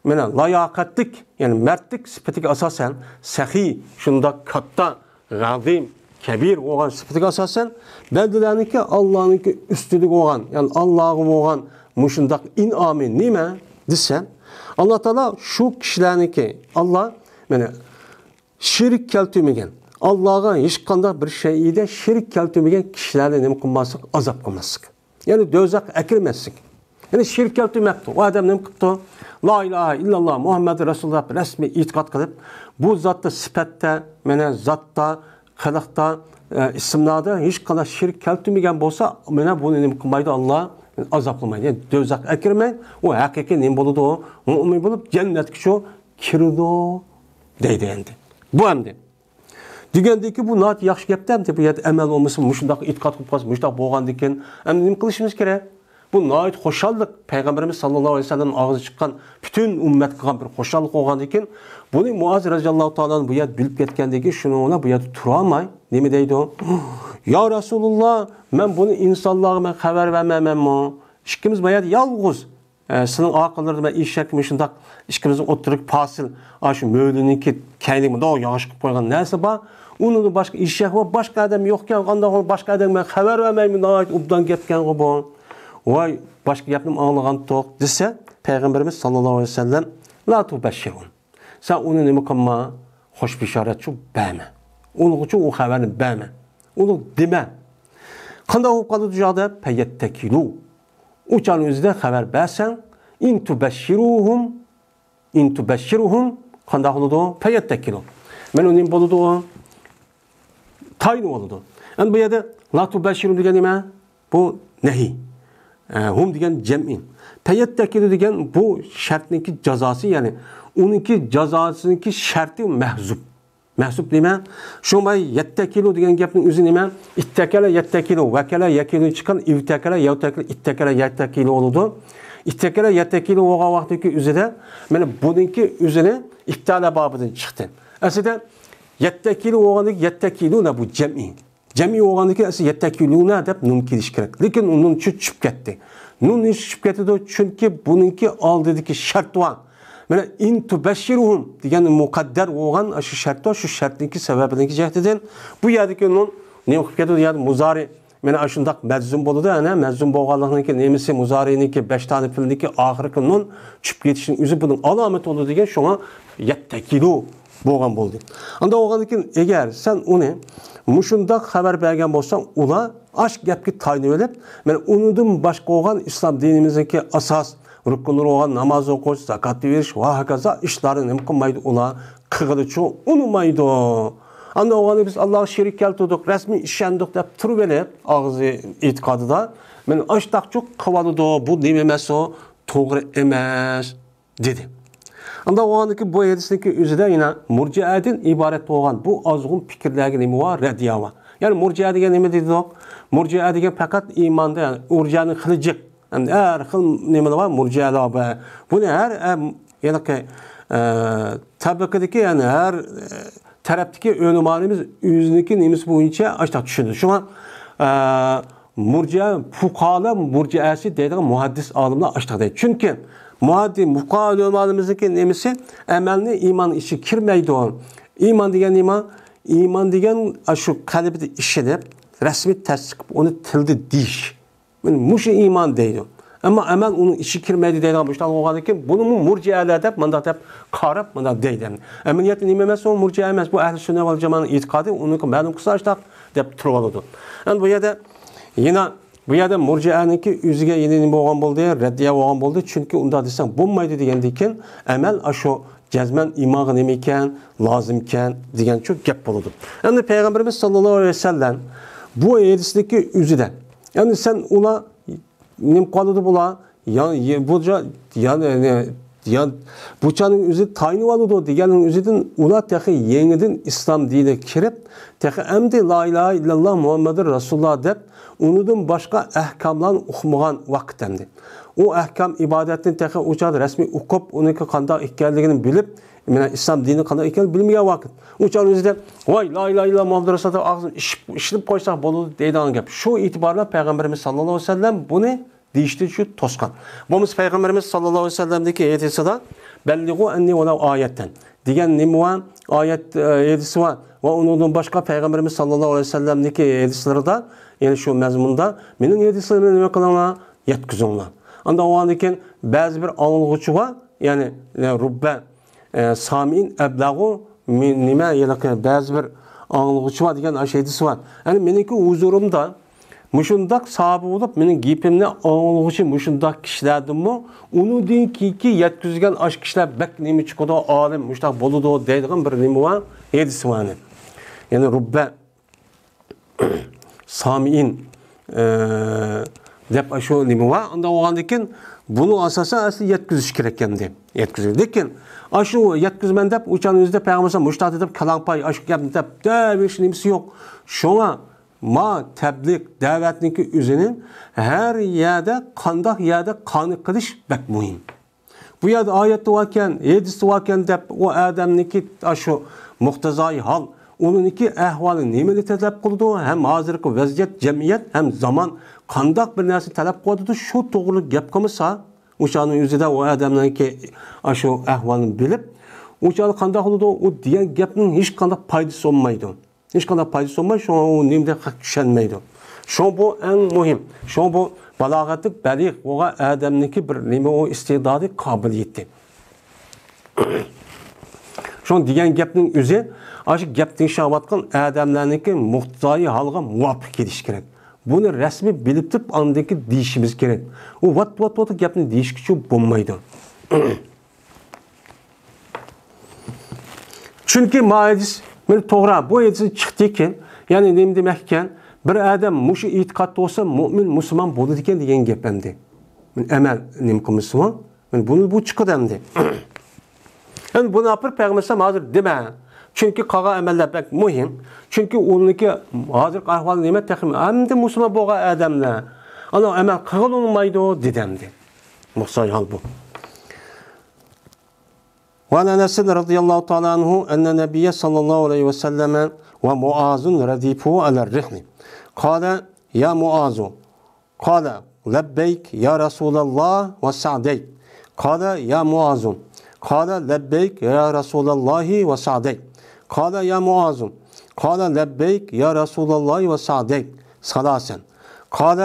مانا لاياقەتلىك، يەنى مەردلىك سۈپىتىگە ئاساسەن، سەخىي، شۇنداق كاتتا، ئەزىم، كەبىر بولغان سۈپىتىگە ئاساسەن، بەندىلەرنىڭكى ئاللانىڭكى ئۈستىدىكى بولغان، يەنى ئاللاغا بولغان مۇشۇنداق ئىنئامى نېمە دېسە، ئاللا تائالا شۇ كىشىلەرنىڭكى، ئاللا مانا شېرىك كەلتۈرمىگەن، ئاللاغا ھېچقانداق بىر شەيئىدە شېرىك كەلتۈرمىگەن كىشىلەرنى نېمە قىلماسلىق؟ ئازاب قىلماسلىق. يەنى دوزاخقا ئەكىرمەسلىك. يەنى شېرىك كەلتۈرمەپتۇ. ئۇ ئادەم نېمە قىپتۇ؟ لا ئىلاھە ئىللاللا مۇھەممەد رەسۇلۇللا دەپ رەسمىي ئېتىقاد قىلىپ، بۇ زاتتا سۈپەتتە، مانا زاتتا، قىلىقتا، ئە، ئىسىملاردا ھېچقانداق شېرىك كەلتۈرمىگەن بولسا، مانا بۇنى نېمە قىلمايدۇ؟ ئاللا ئازابلىمايدۇ. يەنى دوزاخقا ئەكىرمەي، ئۇ ھەقىقىي نېمە بولىدۇ؟ مۇئمىن بولۇپ جەننەتكىچۇ كىرىدۇ دەيدۇ ئەمدى. بۇ ئەمدى. دېگەندىكى بۇ ناھايىتى ياخشى گەپتە، ئەمدى بۇ يەردە ئەمەل بولمىسا، مۇشۇنداق ئېتىقاد قىلىپ قالسا، مۇشۇنداق بولغاندىكىن، ئەمدى نېمە قىلىشىمىز كېرەك؟ بۇ ناھايىتى خۇشاللىق، پەيغەمبىرىمىز ساللاللاھۇ ئەلەيھى ۋەسەللەم ئاغزى چىققان پۈتۈن ئۈممەت قىلغان بىر خۇشاللىق بولغاندىكىن، بۇنى مۇئاز رەزىياللاھۇ تائالا بۇ يەردە بىلىپ كەتكەندىكىن، شۇنىڭ بىلەن بۇ يەردە تۇرالماي، نېمە دەيدۇ؟ يا رەسۇلۇللا، مەن بۇنى ئىنسانلارغا مەن خەۋەر بەرمەيمەنمۇ؟ ئىككىمىز بۇ يەردە يالغۇز. ئە، سېنىڭ ئارقىلىرىڭدا مەن ئېشەك مۇشۇنداق ئىككىمىزنىڭ ئوتتۇرىدىكى پاسىل، ئاشۇ مۆلىنىڭكى كەينىگە مۇنداق ياغاچ قىلىپ قويغان نەرسە بار. ئۇنىڭدىن باشقا ئېشەك بار، باشقا ئادەم يوقكەن، ئانداق بولغان باشقا ئادەمگە مەن خەۋەر بەرمەيمەن، ناھايىتى ئوبدان گەپكەنغۇ بۇ. ۋاي، باشقا گەپنىمۇ ئاڭلىغانتۇق، دېسە، پەيغەمبىرىمىز ساللاللاھۇ ئەلەيھى ۋەسەللەم، لا تۇبەششىرھۇ. سەن ئۇنى نېمە قىلما، خۇش بېشارەتچۇ بەرمە. ئۇنىڭغىچۇ ئۇ خەۋەرنى بەرمە. ئۇنى دېمە. قانداق بولۇپ قالىدۇ جاغدا؟ پەيەتتەكىلۇ. ئۇ چاغنىڭ ئۆزىدە خەۋەر بەرسەڭ، ئىن تۇبەششىرۇھۇم، ئىن تۇبەششىرۇھۇم، قانداق بولىدۇ؟ پەيەتتەكىلۇ. مانا ئۇ نېمە بولىدۇ؟ تايىنىۋالىدۇ. ئەمدى بۇ يەردە لا تۇبەششىرۇ دېگەن نېمە؟ بۇ نەھى. ئە، ھۇم دېگەن جەمئىي. پەيەتتەكىلۇ دېگەن بۇ شەرتنىڭكى جازاسى، يەنى ئۇنىڭكى جازاسىنىڭكى شەرتى مەھزۇپ. مەھزۇپ نېمە؟ شۇڭا يەتتەكىلۇ دېگەن گەپنىڭ ئۆزى نېمە؟ ئىتتەكەلە يەتتەكىلۇ، ۋەكەلە يەكىلۇ چىققان، ئىۋتەكەلە يەۋتەكىلۇ، ئىتتەكەلە يەتتەكىلۇ بولىدۇ. ئىتتەكەلە يەتتەكىلۇ بولغان ۋاقتىدىكى ئۆزىدە، مانا بۇنىڭكى ئۆزىنى ئىپتالە بابىدىن چىقتى. ئەسلىدە يەتتەكىلۇ بولغاندىكى يەتتەكىلۇنە بۇ جەمئىي. جەمئىي بولغاندىكى ئەسلى يەتتەكىلۇنە دەپ نۇن كېلىشى كېرەك. لېكىن ئۇ نۇن چۈ-، چۈشۈپ كەتتى. نۇن نېمە ئۈچۈن چۈشۈپ كەتتى؟ چۈنكى بۇنىڭكى ئالدىدىكى شەرت بار. مانا ئىن تۇبەششىرۇھۇم دېگەن مۇقەددەر بولغان شۇ شەرت بار، شۇ شەرتنىڭكى سەۋەبىنىڭكى جەھىتىدىن بۇ يەردىكى نۇن نېمە قىلىپ كەتتى؟ يەنى مۇزارى. مانا ئاشۇنداق مەجزۇم بولىدۇ. ئەنە مەجزۇم بولغانلىقنىڭكى نېمىسى؟ مۇزارىنىڭكى بەش دانە پېئىلنىڭكى ئاخىرقى نۇن چۈشۈپ كېتىشىنىڭ ئۆزى بۇنىڭ ئالامىتى بولىدۇ دېگەن، شۇڭا يەتتەكىلۇ بولغان بولدى. ئاندا بولغاندىن كېيىن، ئەگەر سەن ئۇنى مۇشۇنداق خەۋەر بەرگەن بولساڭ، ئۇلار ئاش گەپكە تايىنىۋېلىپ، مانا ئۇنىڭدىن باشقا بولغان ئىسلام دىنىمىزنىڭكى ئاساس رۇكۇنلىرى بولغان ناماز ئوقۇش، زاكات بېرىش ۋە ھاكازا ئىشلارنى نېمە قىلمايدۇ، ئۇلار قىلغىلىچۇ ئۇنىمايدۇ. ئاندا بولغاندا بىز ئاللاغا شېرىك كەلتۈردۇق، رەسمىي ئىشەندۇق دەپ تۇرۇۋېلىپ، ئاغزى ئېتىقادىدا، مانا ئاشتاقچۇ قىلىۋالىدۇ، بۇ نېمە ئەمەس ئۇ، توغرا ئەمەس. دېدى. ئاندا ئۇ ئاندىكى بۇ ھەدىسنىڭكى ئۆزىدە يەنە مۇرجىئەدىن ئىبارەت بولغان بۇ ئازغۇن پىكىرلەرگە نېمە بار؟ رەددىيە بار. يەنى مۇرجىئە دېگەن نېمە دېدۇق؟ مۇرجىئە دېگەن پەقەت ئىماندا، يەنى مۇرجىئەنىڭ خېلى جىق. يەنى ھەر خىل نېمىلەر بار، مۇرجىئەلەر بار. بۇنى ھەر، ھەر، ھېلىقى، ئە، تەبىقىدىكى، يەنى ھەر، ئە، تەرەپتىكى ئۆلىمالىرىمىز ئۆزىنىڭكى نېمىسى بويىچە ئاشتاق چۈشىنىدۇ. شۇڭا، ئە، مۇرجىئە، پۇقالا مۇرجىئەسى دەيدىغان مۇھەددىس ئالىملار ئاشتاق دەيدۇ. چۈنكى مۇھەددىس، پۇقالا ئۆلىمالىرىمىزنىڭكى نېمىسى ئەمەلنى ئىمان ئىچىگە كىرمەيدۇ. ئىمان دېگەن نېمە؟ ئىمان دېگەن ئاشۇ قەلبىدە ئىشىنىپ، رەسمىي تەستىق قىلىپ، ئۇنى تىلدا دېيىش. مانا مۇشۇ ئىمان دەيدۇ. ئەمما ئەمەل ئۇنىڭ ئىچىگە كىرمەيدۇ دەيدىغان بولۇشلار بولغاندىن كېيىن، بۇنىمۇ مۇرجىئەلەر دەپ مۇنداق دەپ قاراپ، مۇنداق دەيدۇ. ئەمەلىيەتتە نېمە ئەمەس ئۇ؟ مۇرجىئە ئەمەس. بۇ ئەھلى سۈننە ۋەل جامائەنىڭ ئېتىقادى، ئۇنىڭكى مەلۇم قىلسا ئاشتاق دەپ تۇرۇۋالىدۇ. ئەمدى بۇ يەردە يەنە، بۇ يەردە مۇرجىئەنىڭكى ئۆزىگە يەنە نېمە بولغان بولدى؟ رەددىيە بولغان بولدى. چۈنكى ئۇنداق دېسەڭ بولمايدۇ دېگەندىن كېيىن، ئەمەل ئاشۇ جەزمەن ئىمانغا نېمە ئىكەن؟ لازىم ئىكەن دېگەنچۇ گەپ بولىدۇ. ئەمدى پەيغەمبىرىمىز ساللاللاھۇ ئەلەيھى ۋەسەللەم بۇ ھەدىسنىڭكى ئۆزىدە، يەنى سەن ئۇلار نېمە قىلىدۇ بۇلار؟ يا، يا، بۇ جا-، يا، يا، يا، بۇ چاغنىڭ ئۆزى تايىنىۋالىدۇ دېگەننىڭ ئۆزىدىن ئۇلار تېخى يېڭىدىن ئىسلام دىنىگە كىرىپ، تېخى ئەمدى لا ئىلاھە ئىللاللا مۇھەممەدۇر رەسۇلۇللا دەپ، ئۇنىڭدىن باشقا ئەھكاملارنى ئۇقمىغان ۋاقىت ئەمدى. ئۇ ئەھكام ئىبادەتنى تېخى ئۇ چاغدا رەسمىي ئۇقۇپ، ئۇنىڭكى قانداق ئىكەنلىكىنى بىلىپ، مانا ئىسلام دىنى قانداق ئىكەنلىكىنى بىلمىگەن ۋاقىت. ئۇ چاغنىڭ ئۆزىدە، ۋاي، لا ئىلاھە ئىللاللا مۇھەممەدۇر رەسۇلۇللا دەپ ئاغزىدىن ئىشىپ، ئىشلىنىپ قويساق بولىدۇ دەيدىغان گەپ. شۇ ئېتىبار بىلەن پەيغەمبىرىمىز ساللاللاھۇ ئەلەيھى ۋەسەللەم بۇنى دېيىشتىن شۇ توسقان. بولمىسا پەيغەمبىرىمىز ساللاللاھۇ ئەلەيھى ۋەسەللەمدىكى ھەدىسىدە، بەللىغۇ ئەننى ۋەلەۋ ئايەتەن دېگەن نېمە ۋە ئايەت، ئە، ھەدىسى ۋە، ۋە ئۇنىڭدىن باشقا پەيغەمبىرىمىز ساللاللاھۇ ئەلەيھى ۋەسەللەمدىكى ھەدىسلىرىدا، يەنى شۇ مەزمۇندا، مېنىڭ ھەدىسلىرىمنى نېمە قىلىڭلار؟ يەتكۈزۈڭلار. ئاندا ئۇنىڭدىن كېيىن بەزى بىر ئاڭلىغۇچى بار، يەنى، ئە، رۇببە ئە، سامىئىن ئەبلەغۇ مىن-، نېمە، ھېلىقى بەزى بىر ئاڭلىغۇچى بار دېگەن ئاشۇ ھەدىسى بار. يەنى مېنىڭكى ھۇزۇرۇمدا مۇشۇنداق ساھابە بولۇپ، مېنىڭ گېپىمنى ئاڭلىغۇچى مۇشۇنداق كىشىلەردىنمۇ، ئۇنىڭدىن كېيىنكى يەتكۈزگەن ئاشۇ كىشىلەر بەك نېمە چىقىدۇ، ئالىم مۇشۇنداق بولىدۇ دەيدىغان بىر نېمە بار، ھەدىسى بار. يەنى رۇببە سامىئىن، ئە، دەپ ئاشۇ نېمە بار. ئۇنداق بولغاندىكىن بۇنى ئاساسەن ئەسلى يەتكۈزۈش كېرەك ئەمدى. يەتكۈزۈش. لېكىن ئاشۇ يەتكۈزىمەن دەپ ئۇچان ئۆزىدە پەيغەمبەر مۇشۇنداق دەپ كالاڭپاي ئاشۇ گەپنى دەپ دەۋېرىش نېمىسى يوق. شۇڭا ما تەبلىغ دەۋەتنىڭكى ئۆزىنى ھەر يەردە، قانداق يەردە قانۇن قىلىش بەك مۇھىم. بۇ يەردە ئايەتتە باركەن، ھەدىستە باركەن دەپ، ئۇ ئادەمنىڭكى ئاشۇ مۇقتەزايى ھال، ئۇنىڭكى ئەھۋالى نېمىنى تەلەپ قىلىدۇ؟ ھەم ھازىرقى ۋەزىيەت، جەمئىيەت ھەم زامان قانداق بىر نەرسە تەلەپ قىلىۋاتىدۇ، شۇ توغرىلىق گەپ قىلمىسا، ئۇ چاغنىڭ ئۆزىدە ئۇ ئادەمنىڭكى ئاشۇ ئەھۋالىنى بىلىپ، ئۇ چاغدا قانداق بولىدۇ؟ ئۇ دېگەن گەپنىڭ ھېچقانداق پايدىسى بولمايدۇ. ھېچقانداق پايدىسى بولماي، شۇڭا ئۇ نېمىدەك چۈشەنمەيدۇ. شۇڭا بۇ ئەڭ مۇھىم. شۇڭا بۇ بالاغەتلىك بەلىغ بولغان ئادەمنىڭكى بىر نېمە ئۇ ئىستېدادى، قابىلىيىتى. شۇڭا دېگەن گەپنىڭ ئۆزى، ئاشۇ گەپ تىڭشاۋاتقان ئادەملەرنىڭكى مۇقتىزايى ھالغا مۇۋاپىق كېلىشى كېرەك. بۇنى رەسمىي بىلىپ تۇرۇپ ئاندىن كېيىن دېيىشىمىز كېرەك. ئۇ ۋات، ۋات، ۋات گەپنى دېيىشكىچە بولمايدۇ. چۈنكى ما ھەدىس، مانا توغرا، بۇ ھەدىستىن چىقتىكەن، يەنى نېمە دېمەككەن؟ بىر ئادەم مۇشۇ ئېتىقادتا بولسا، مۇئمىن، مۇسۇلمان بولىدىكەن دېگەن گەپ ئەمدى. ئەمەل نېمە قىلمىسىمۇ، مانا بۇنى بۇ چىقىدۇ ئەمدى. ئەمدى بۇنى ئاپىرىپ پەيغەمبەر ئەلەيھىسسالام ھازىر دېمە. چۈنكى قالغان ئەمەللەر بەك مۇھىم. چۈنكى ئۇنىڭكى ھازىرقى ئەھۋالى نېمە؟ تېخى ئەمدى مۇسۇلمان بولغان ئادەملەر. ئانا ئەمەل قىلغىلى بولمايدۇ، دېدى ئەمدى. مۇساي ھال بۇ. وعن أنس رضي الله تعالى عنه أن النبي صلى الله عليه وسلم ومعاذ ردفه على الرحل. قال: يا معاذ. قال: لبيك يا رسول الله وسعديك. قال: يا معاذ. قال: لبيك يا رسول الله وسعديك. قال: يا معاذ. قال: لبيك يا رسول الله وسعديك. ثلاثا. قال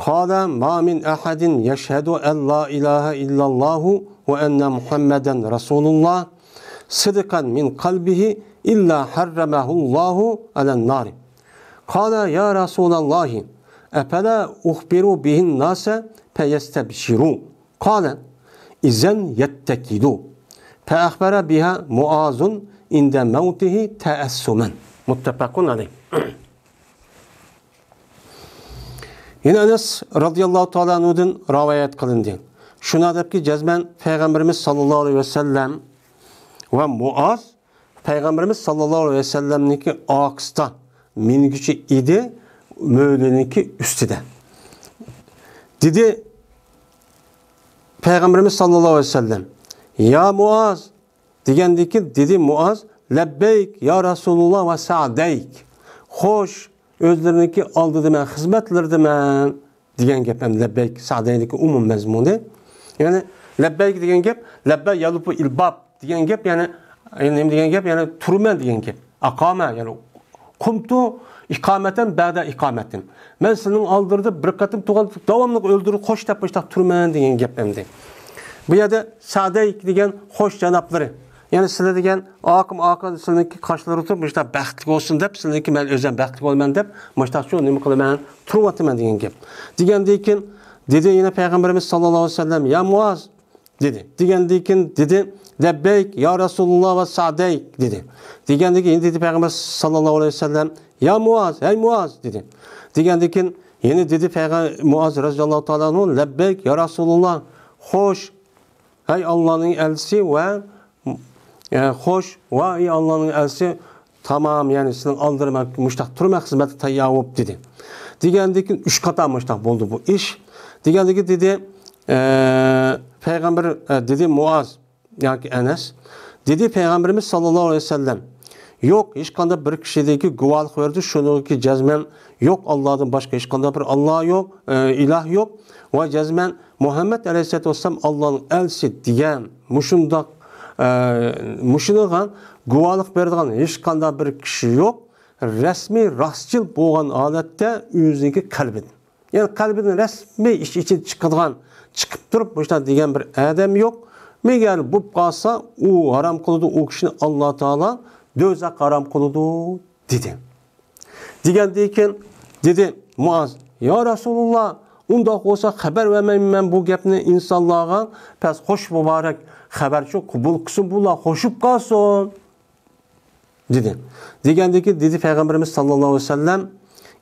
قال: ما من أحد يشهد أن لا إله إلا الله وأن محمدا رسول الله صدقا من قلبه إلا حرمه الله على النار. قال: يا رسول الله، أفلا أخبر به الناس فيستبشروا؟ قال: إذن يتكلوا. فأخبر بها معاذ عند موته تأثما. متفق عليه. يەنە ئەنەس رەزىياللاھۇ تائالا ئەنھۇدىن رىۋايەت قىلىندى. شۇنداق دەپكى، جەزمەن پەيغەمبىرىمىز ساللاللاھۇ ئەلەيھى ۋەسەللەم ۋە مۇئاز پەيغەمبىرىمىز ساللاللاھۇ ئەلەيھى ۋەسەللەمنىڭكى ئارقىسىدا مىنگۈچى ئىدى، مۆلىنىڭكى ئۈستىدە. دېدى پەيغەمبىرىمىز ساللاللاھۇ ئەلەيھى ۋەسەللەم، يا مۇئاز، دېگەندىن كېيىن دېدى مۇئاز، لەببەيك يا رەسۇلۇللا ۋە سەئدەيك. خوش، ئۆزلىرىنىڭكى ئالدىدا مەن، خىزمەتلىرىدە مەن دېگەن گەپ. ئەمدى لەببەيك سەئدەينىڭكى ئومۇم مەزمۇنى. يەنى لەببەيك دېگەن گەپ، لەببە يەلۇپۇ ئىلباب دېگەن گەپ، يەنى، يەنى نېمە دېگەن گەپ؟ يەنى تۇرىمەن دېگەن گەپ. ئاقامە، يەنى قۇمتۇ ئىقامەتەن بەدە ئىقامەتىن. مەن سېنىڭ ئالدىڭدا بىر قېتىم تۇرغان، داۋاملىق ئۆلدۈرۈپ خوش دەپ مۇشتاق تۇرىمەن دېگەن گەپ ئەمدى. بۇ يەردە سەئدەيك دېگەن خوش جانابلىرى. يەنى سىلەر دېگەن ئاقىم ئاقا سىلىنىڭكى قاشلىرى تۇرۇپ مۇشتاق بەختلىك بولسۇن دەپ، سىلىنىڭكى مەن ئۆزۈم بەختلىك بولىمەن دەپ مۇشتاق شۇ نېمە قىلىمەن، تۇرۇۋاتىمەن دېگەن گەپ. دېگەندىن كېيىن دېدى يەنە پەيغەمبىرىمىز ساللاللاھۇ ئەلەيھى ۋەسەللەم، يا مۇئاز، دېدى. دېگەندىن كېيىن دېدى، لەببەيك يا رەسۇلۇللا ۋە سەئدەيك، دېدى. دېگەندىن كېيىن دېدى پەيغەمبەر ساللاللاھۇ ئەلەيھى ۋەسەللەم، يا مۇئاز، ھەي مۇئاز، دېدى. دېگەندىن كېيىن يەنە دېدى پەيغەم-، مۇئاز رەزىياللاھۇ تائالا ئەنھۇ، لەببەيك يا رەسۇلۇللا، خوش، ھەي ئاللانىڭ ئەلچىسى ۋە، ئە، خوش، ۋە ئەي ئاللانىڭ ئەلچىسى، تامام، يەنى سېنىڭ ئالدىڭدا مەن مۇشتاق تۇرىمەن خىزمەتكە تەييار بولۇپ، دېدى. دېگەندىن كېيىن ئۈچ قاتا مۇشتاق بولدى بۇ ئىش. دېگەندىن كېيىن دېدى، ئە، پەيغەمبەر، ئە، دېدى مۇئاز ياكى ئەنەس، دېدى پەيغەمبىرىمىز ساللاللاھۇ ئەلەيھى ۋەسەللەم، يوق، ھېچقانداق بىر كىشىدىكى گۇۋاھلىق بەردى، شۇنىڭكى جەزمەن يوق، ئاللادىن باشقا ھېچقانداق بىر ئاللا يوق، ئە، ئىلاھ يوق ۋە جەزمەن مۇھەممەد ئەلەيھىسسالاتۇ ۋەسسالام ئاللانىڭ ئەلچىسى دېگەن مۇشۇنداق، ئە، مۇشۇنىڭغا گۇۋاھلىق بېرىدىغان ھېچقانداق بىر كىشى يوق، رەسمىي راستچىل بولغان ھالەتتە ئۆزىنىڭكى قەلبىدىن. يەنى قەلبىدىن رەسمىي ئىچ-ئىچىدىن چىقىدىغان، چىقىپ تۇرۇپ مۇشۇنداق دېگەن بىر ئادەم يوق. مەگەر بولۇپ قالسا، ئۇ ھارام قىلىدۇ، ئۇ كىشىنى ئاللا تائالا دوزاخقا ھارام قىلىدۇ، دېدى. دېگەندىن كېيىن دېدى مۇئاز، يا رەسۇلۇللا، ئۇنداق بولسا خەۋەر بەرمەيمەن بۇ گەپنى ئىنسانلارغا، پەس خوش مۇبارەك خەۋەرچۇ قوبۇل قىلسۇن بۇلار، خوشۇپ قالسۇن، دېدى. دېگەندىن كېيىن دېدى پەيغەمبىرىمىز ساللاللاھۇ ئەلەيھى ۋەسەللەم،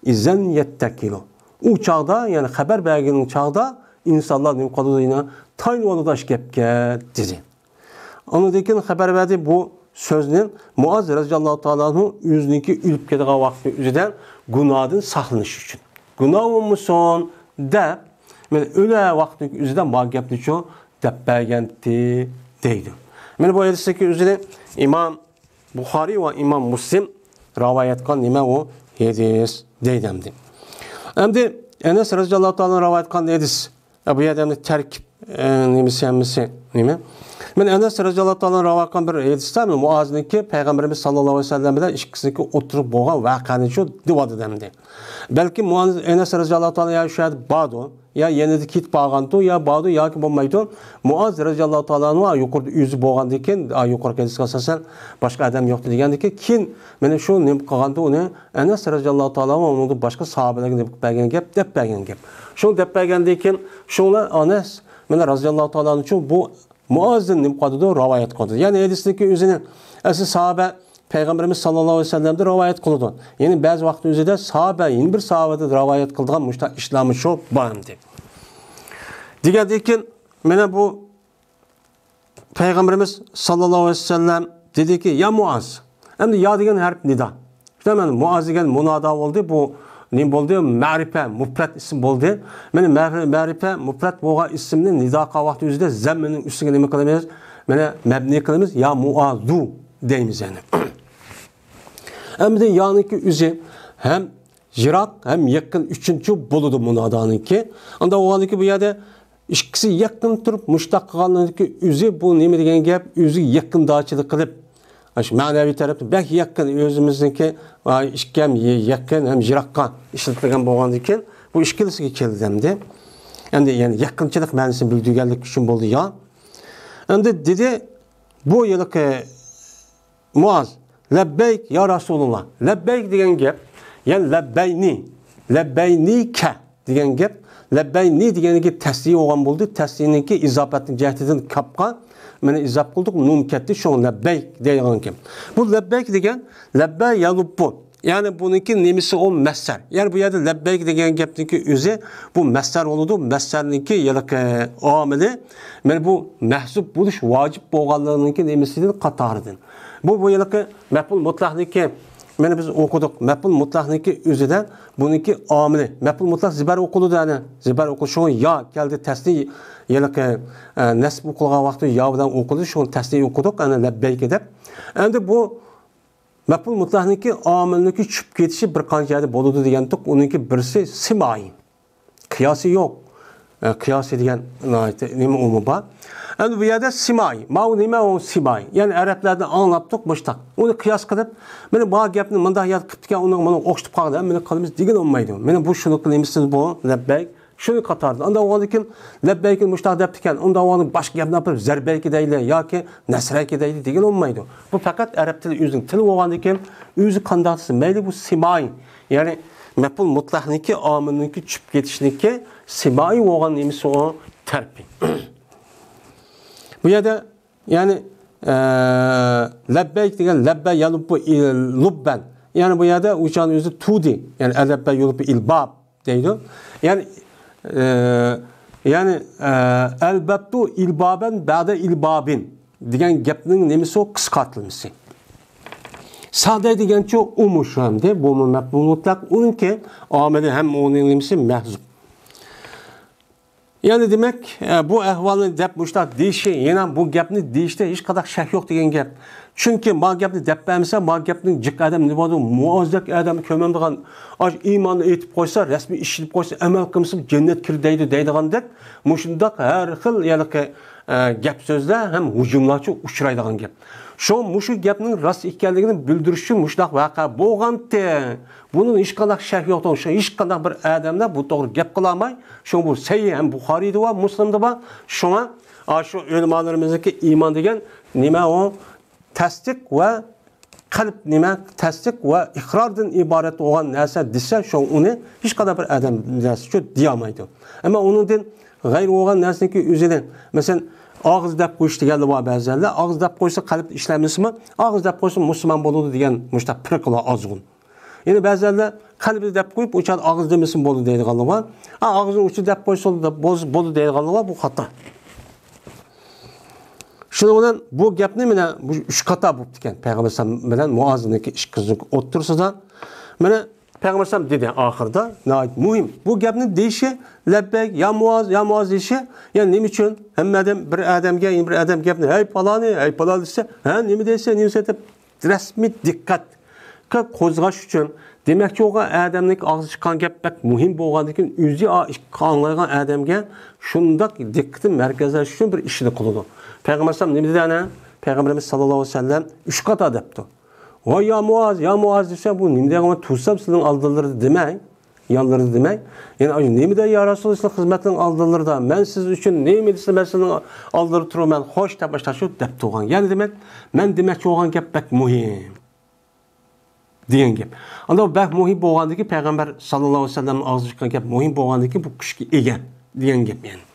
ئىزەن يەتتەكىلۇ. ئۇ چاغدا، يەنى خەۋەر بەرگەن چاغدا ئىنسانلار نېمە قىلىدۇ، يەنە تايىنىۋالىدۇ ئاشۇ گەپكە، دېدى. ئاندىن كېيىن خەۋەر بەردى، بۇ سۆزنى مۇئاز رەزىياللاھۇ تائالا ئەنھۇ ئۆزىنىڭكى ئۆلۈپ كېتىدىغان ۋاقتى ئۆزىدە گۇناھدىن ساقلىنىش ئۈچۈن. گۇناھ بولمىسۇن دەپ، مەن ئۆلە ۋاقتىنىڭ ئۆزىدە ما گەپنىچۇ دەپ بەرگەنتى دەيدۇ. مانا بۇ ھەدىستىكى ئۆزىنى ئىمام بۇخارىي ۋە ئىمام مۇسلىم رىۋايەت قىلغان نېمە ئۇ ھەدىس دەيدۇ ئەمدى. ئەمدى ئەنەس رەزىياللاھۇ تائالا رىۋايەت قىلغان ھەدىس. ئە، بۇ يەردە ئەمدى تەركىب، ئە، نېمىسى ھەممىسى نېمە؟ مانا ئەنەس رەزىياللاھۇ تائالا رىۋايەت قىلغان بىر ھەدىستە مۇئازنىڭكى پەيغەمبىرىمىز ساللاللاھۇ ئەلەيھى ۋەسەللەم بىلەن ئىككىسىنىڭكى ئوتتۇرىغا بولغان ۋەقەنىچۇ دېۋادى ئەمدى. بەلكى مۇئاز، ئەنەس رەزىياللاھۇ تائالا يا شۇ يەردە باردۇ. يا يېنىدا كېتىپ بارغانتۇ، يا باردۇ ياكى بولمايدۇ. مۇئاز رەزىياللاھۇ تائالا ئانھۇ يۇقىرىدا ئۆزى بولغاندىن كېيىن، يۇقىرىقى ھەدىسكە ئاساسەن باشقا ئادەم يوقتۇ دېگەندىن كېيىن، كېيىن مانا شۇ نېمە قىلغانتۇ ئۇنى؟ ئەنەس رەزىياللاھۇ تائالا ئانھۇ ئۇنىڭدىن باشقا ساھابىلەرگە نېمە قىلىپ بەرگەن گەپ، دەپ بەرگەن گەپ. شۇ دەپ بەرگەندىن كېيىن، شۇڭلار ئەنەس، مانا رەزىياللاھۇ تائالا ئانھۇ بۇ مۇئازدىن نېمە قىلىدۇ؟ رىۋايەت قىلىدۇ. يەنى ھەدىسنىڭكى ئۆزىنى ئەسلى ساھابە پەيغەمبىرىمىز ساللاللاھۇ ئەلەيھى ۋەسەللەمدىن رىۋايەت قىلىدۇ. يەنى بەزى ۋاقىتنىڭ ئۆزىدە ساھابە يەنە بىر ساھابىدىن رىۋايەت قىلىدىغان مۇشۇنداق ئىشلارمۇ شۇ بار ئەمدى. دېگەندىن كېيىن مانا بۇ پەيغەمبىرىمىز ساللاللاھۇ ئەلەيھى ۋەسەللەم دېدىكى، يا مۇئاز. ئەمدى يا دېگەن ھەرپ نىدا. شۇنداق مانا مۇئاز دېگەن مۇنادا بولدى. بۇ نېمە بولدى؟ مەرىپە، مۇپرەت ئىسىم بولدى. مانا مەرىپە، مۇپرەت بولغان ئىسىمنى نىدا قىلغان ۋاقتى ئۆزىدە زەممىنىڭ ئۈستىگە نېمە قىلىمىز؟ مانا مەبنى قىلىمىز. يا مۇئازۇ دەيمىز يەنى. ئەمدى يانىڭكى ئۆزى ھەم يىراق، ھەم يېقىن ئۈچۈنچى بولىدۇ مۇنادانىڭكى. ئاندا بولغاندىكى بۇ يەردە ئىككىسى يېقىن تۇرۇپ مۇشتاق قىلغانلىقى ئۆزى بۇ نېمە دېگەن گەپ؟ ئۆزى يېقىنداچىلىق قىلىپ، ئاشۇ مەنەۋىي تەرەپتە بەك يېقىن، ئۆزىمىزنىڭكى، ئا، ئىككى ھەم يېقىن ھەم يىراققا ئىشلىتىلگەن بولغاندىن كېيىن، بۇ ئىككىلىسىگە كېلىدۇ ئەمدى. ئەمدى يەنى يېقىنچىلىق مەنىسىنى بىلدۈرگەنلىك ئۈچۈن بولدى يا. ئەمدى دېدى، بۇ ھېلىقى مۇئاز، لەببەيك يا رەسۇلۇللا. لەببەيك دېگەن گەپ، يەنى لەببەينى، لەببەينىكە دېگەن گەپ. لەببەينى دېگەنگە تەسنىيە بولغان بولدى. تەسنىيەنىڭكى ئىزاپەتنىڭ جەھىتىدىن كاپقا مانا ئىزاپ قىلدۇق، نۇن كەتتى، شۇڭا لەببەيك دەيدىغان گەپ. بۇ لەببەيك دېگەن، لەببە يەلۇببۇ. يەنى بۇنىڭكى نېمىسى ئۇ مەسدەر. يەنى بۇ يەردە لەببەيك دېگەن گەپنىڭكى ئۆزى بۇ مەسدەر بولىدۇ. مەسدەرنىڭكى ھېلىقى ئامىلى، مانا بۇ مەھزۇپ بولۇش ۋاجىپ بولغانلىقىنىڭكى نېمىسىدىن، قاتارىدىن. بۇ، بۇ ھېلىقى مەپئۇل مۇتلەقنىڭكى، مانا بىز ئوقۇدۇق. مەپئۇل مۇتلەقنىڭكى ئۆزىدە بۇنىڭكى ئامىلى. مەپئۇل مۇتلەق زىبەر ئوقۇلىدۇ، يەنى زىبەر ئوقۇلۇش. شۇڭا يا كەلدى، تەسنىي ھېلىقى، ئە، نەسب ئوقۇلغان ۋاقتى يا بىلەن ئوقۇلدى. شۇڭا تەسنىي ئوقۇدۇق، ئەنە لەببەيك دەپ. ئەمدى بۇ مەپئۇل مۇتلەقنىڭكى ئامىلنىڭكى چۈشۈپ كېتىشى بىر قانچە يەردە بولىدۇ دېگەنتۇق. ئۇنىڭكى بىرسى سىمائىي. قىياسى يوق. ئە، قىياسى دېگەن ناھايىتى نېمە ئۇمۇ بار. ئەمدى بۇ يەردە سىمائىي. ماۋۇ نېمە ئۇ سىمائىي؟ يەنى ئەرەبلەردىن ئاڭلاپتۇق مۇشتاق. ئۇنى قىياس قىلىپ، مانا بۇ گەپنى مۇنداق يەردە قىپتىكەن، ئۇنى مانا ئوخشىتىپ قالدى، مانا قىلىمىز دېگىلى بولمايدۇ. مانا بۇ شۇنىڭكى نېمىسى بۇ، لەببەيك. شۇنى قاتارىدا. ئاندا بولغاندىن كېيىن لەببەيكنى مۇشتاق دەپتىكەن، ئۇندا بولغاندا باشقا گەپنى ئاپىرىپ زەربەيكى دەيلى ياكى نەسرەيكى دەيلى دېگىلى بولمايدۇ. بۇ پەقەت ئەرەب تىلى ئۆزىنىڭ تىلى بولغاندىن كېيىن ئۆزى قانداق دېسە مەيلى، بۇ سىمائىي. يەنى مەپئۇل مۇتلەقنىڭكى ئامىلنىڭكى چۈشۈپ كېتىشنىڭكى سىمائىي بولغان نېمىسى ئۇ تەرىپى. بۇ يەردە يەنى، ئە، لەببەيك دېگەن لەببە يەلۇببۇ ئىل-، لۇببەن. يەنى بۇ يەردە ئۇچان ئۆزى تۇدى. يەنى ئەلەببە يۇلۇببۇ ئىلباب دەيدۇ. يەنى، ئە، يەنى، ئە، ئەلبەبتۇ ئىلبابەن بەدە ئىلبابىن دېگەن گەپنىڭ نېمىسى ئۇ؟ قىسقارتىلمىسى. سادە دېگەنچۇ ئۇمۇ شۇ ئەمدى. بۇمۇ مەپئۇل مۇتلەق. ئۇنىڭكى ئامىلى ھەم ئۇنىڭ نېمىسى مەھزۇپ. يەنى دېمەك، ئە، بۇ ئەھۋالنى دەپ مۇشۇنداق دېيىشى، يەنە بۇ گەپنى دېيىشتە ھېچقانداق شەك يوق دېگەن گەپ. چۈنكى ما گەپنى دەپ بەرمىسە، ما گەپنىڭ جىق ئادەم نېمە بولىدۇ؟ مۇئەززەك ئادەم كۆمەمدىغان، ئاش ئىماننى ئېيتىپ قويسا، رەسمىي ئىشلىتىپ قويسا، ئەمەل قىلمىسا جەننەت كىرىدۇ دەيدىغاندەك، مۇشۇنداق ھەر خىل ھېلىقى، ئە، گەپ سۆزلەر ھەم ھۇجۇملارچۇ ئۇچرايدىغان گەپ. شۇڭا مۇشۇ گەپنىڭ راست ئىكەنلىكىنى بىلدۈرۈش ئۈچۈن مۇشۇنداق ۋەقە بولغانتى. بۇنىڭ ھېچقانداق شەك يوق. شۇ ھېچقانداق بىر ئادەملەر بۇ توغرا گەپ قىلالماي. شۇڭا بۇ سەھىھ ھەم بۇخارىيدا بار، مۇسلىمدا بار. شۇڭا، ئا، شۇ ئۆلىمالىرىمىزنىڭكى ئىمان دېگەن نېمە ئۇ؟ تەستىق ۋە قەلب نېمە؟ تەستىق ۋە ئىقراردىن ئىبارەت بولغان نەرسە دېسە، شۇ ئۇنى ھېچقانداق بىر ئادەم نەرسە شۇ دېيەلمەيدۇ. ئەمما ئۇنىڭدىن غەيرى بولغان نەرسىنىڭكى ئۆزىنى، مەسىلەن، ئاغزى دەپ قويۇش دېگەنلەر بار بەزىلەر. ئاغزى دەپ قويسا قەلبتە ئىشلەنمىسىمۇ، ئاغزى دەپ قويسا مۇسۇلمان بولىدۇ دېگەن مۇشۇنداق پىرقىلار ئازغۇن. يەنە بەزىلەر قەلبىدە دەپ قويۇپ، ئۇ چاغدا ئاغزى دېمىسىمۇ بولىدۇ دەيدىغانلار بار. ئا، ئاغزىنىڭ ئۇچىدا دەپ قويسا بولىدۇ، بولسا بولىدۇ دەيدىغانلار بار، بۇ خاتا. شۇنىڭ بىلەن بۇ گەپنى مانا بۇ ئۈچ قاتا بوپتىكەن. پەيغەمبەر ئەلەيھىسسالام بىلەن مۇئازنىڭكى ئىككىسىنىڭ ئوتتۇرىسىدا. مانا پەيغەمبەر ئەلەيھىسسالام دېدى ئاخىرىدا، ناھايىتى مۇھىم. بۇ گەپنى دېيىشى، لەببەيك، يا مۇئاز، يا مۇئاز دېيىشى، يا نېمە ئۈچۈن؟ ھەممە ئادەم، بىر ئادەمگە يەنە بىر ئادەم گەپنى، ھەي پالانى، ھەي پالان دېسە، ھە، نېمە دەيسەن، نېمە دەيسەن دەپ رەسمىي دىققەتكە قوزغاش ئۈچۈن، دېمەكچى بولغان ئادەمنىڭ ئاغزى چىققان گەپ بەك مۇھىم بولغاندىن كېيىن، ئۆزى ئا-، ئىككى ئاڭلايدىغان ئادەمگە شۇنداق دىققىتىنى مەركەزلەش ئۈچۈن بىر ئىشنى قىلىدۇ. پەيغەمبەر ئەلەيھىسسالام نېمە دېدى ئەنە؟ پەيغەمبىرىمىز ساللاللاھۇ ئەلەيھى ۋەسەللەم ئۈچ قاتا دەپتۇ. ۋاي يا مۇئاز، يا مۇئاز دېسە، بۇ نېمە دېگەن؟ تۇرسام سىلىنىڭ ئالدىلىرىدا دېمەي. يانلىرىدا دېمەي. يەنى، ئاي، نېمە دەي يا رەسۇلۇللا، سىلەر خىزمەتنىڭ ئالدىلىرىدا، مەن سىز ئۈچۈن نېمە دېسە، مەن سىزنىڭ ئالدىلىرىدا تۇرىمەن، خوش دەپ ئاشتا شۇ دەپ تۇرغان. يەنى دېمەك، مەن دېمەكچى بولغان گەپ بەك مۇھىم دېگەن گەپ. ئاندا بەك مۇھىم بولغاندىكىن، پەيغەمبەر ساللاللاھۇ ئەلەيھى ۋەسەللەمنىڭ ئاغزىدىن چىققان گەپ مۇھىم بولغاندىكىن، بۇ كۈچكە ئىگە دېگەن گەپ يەنى.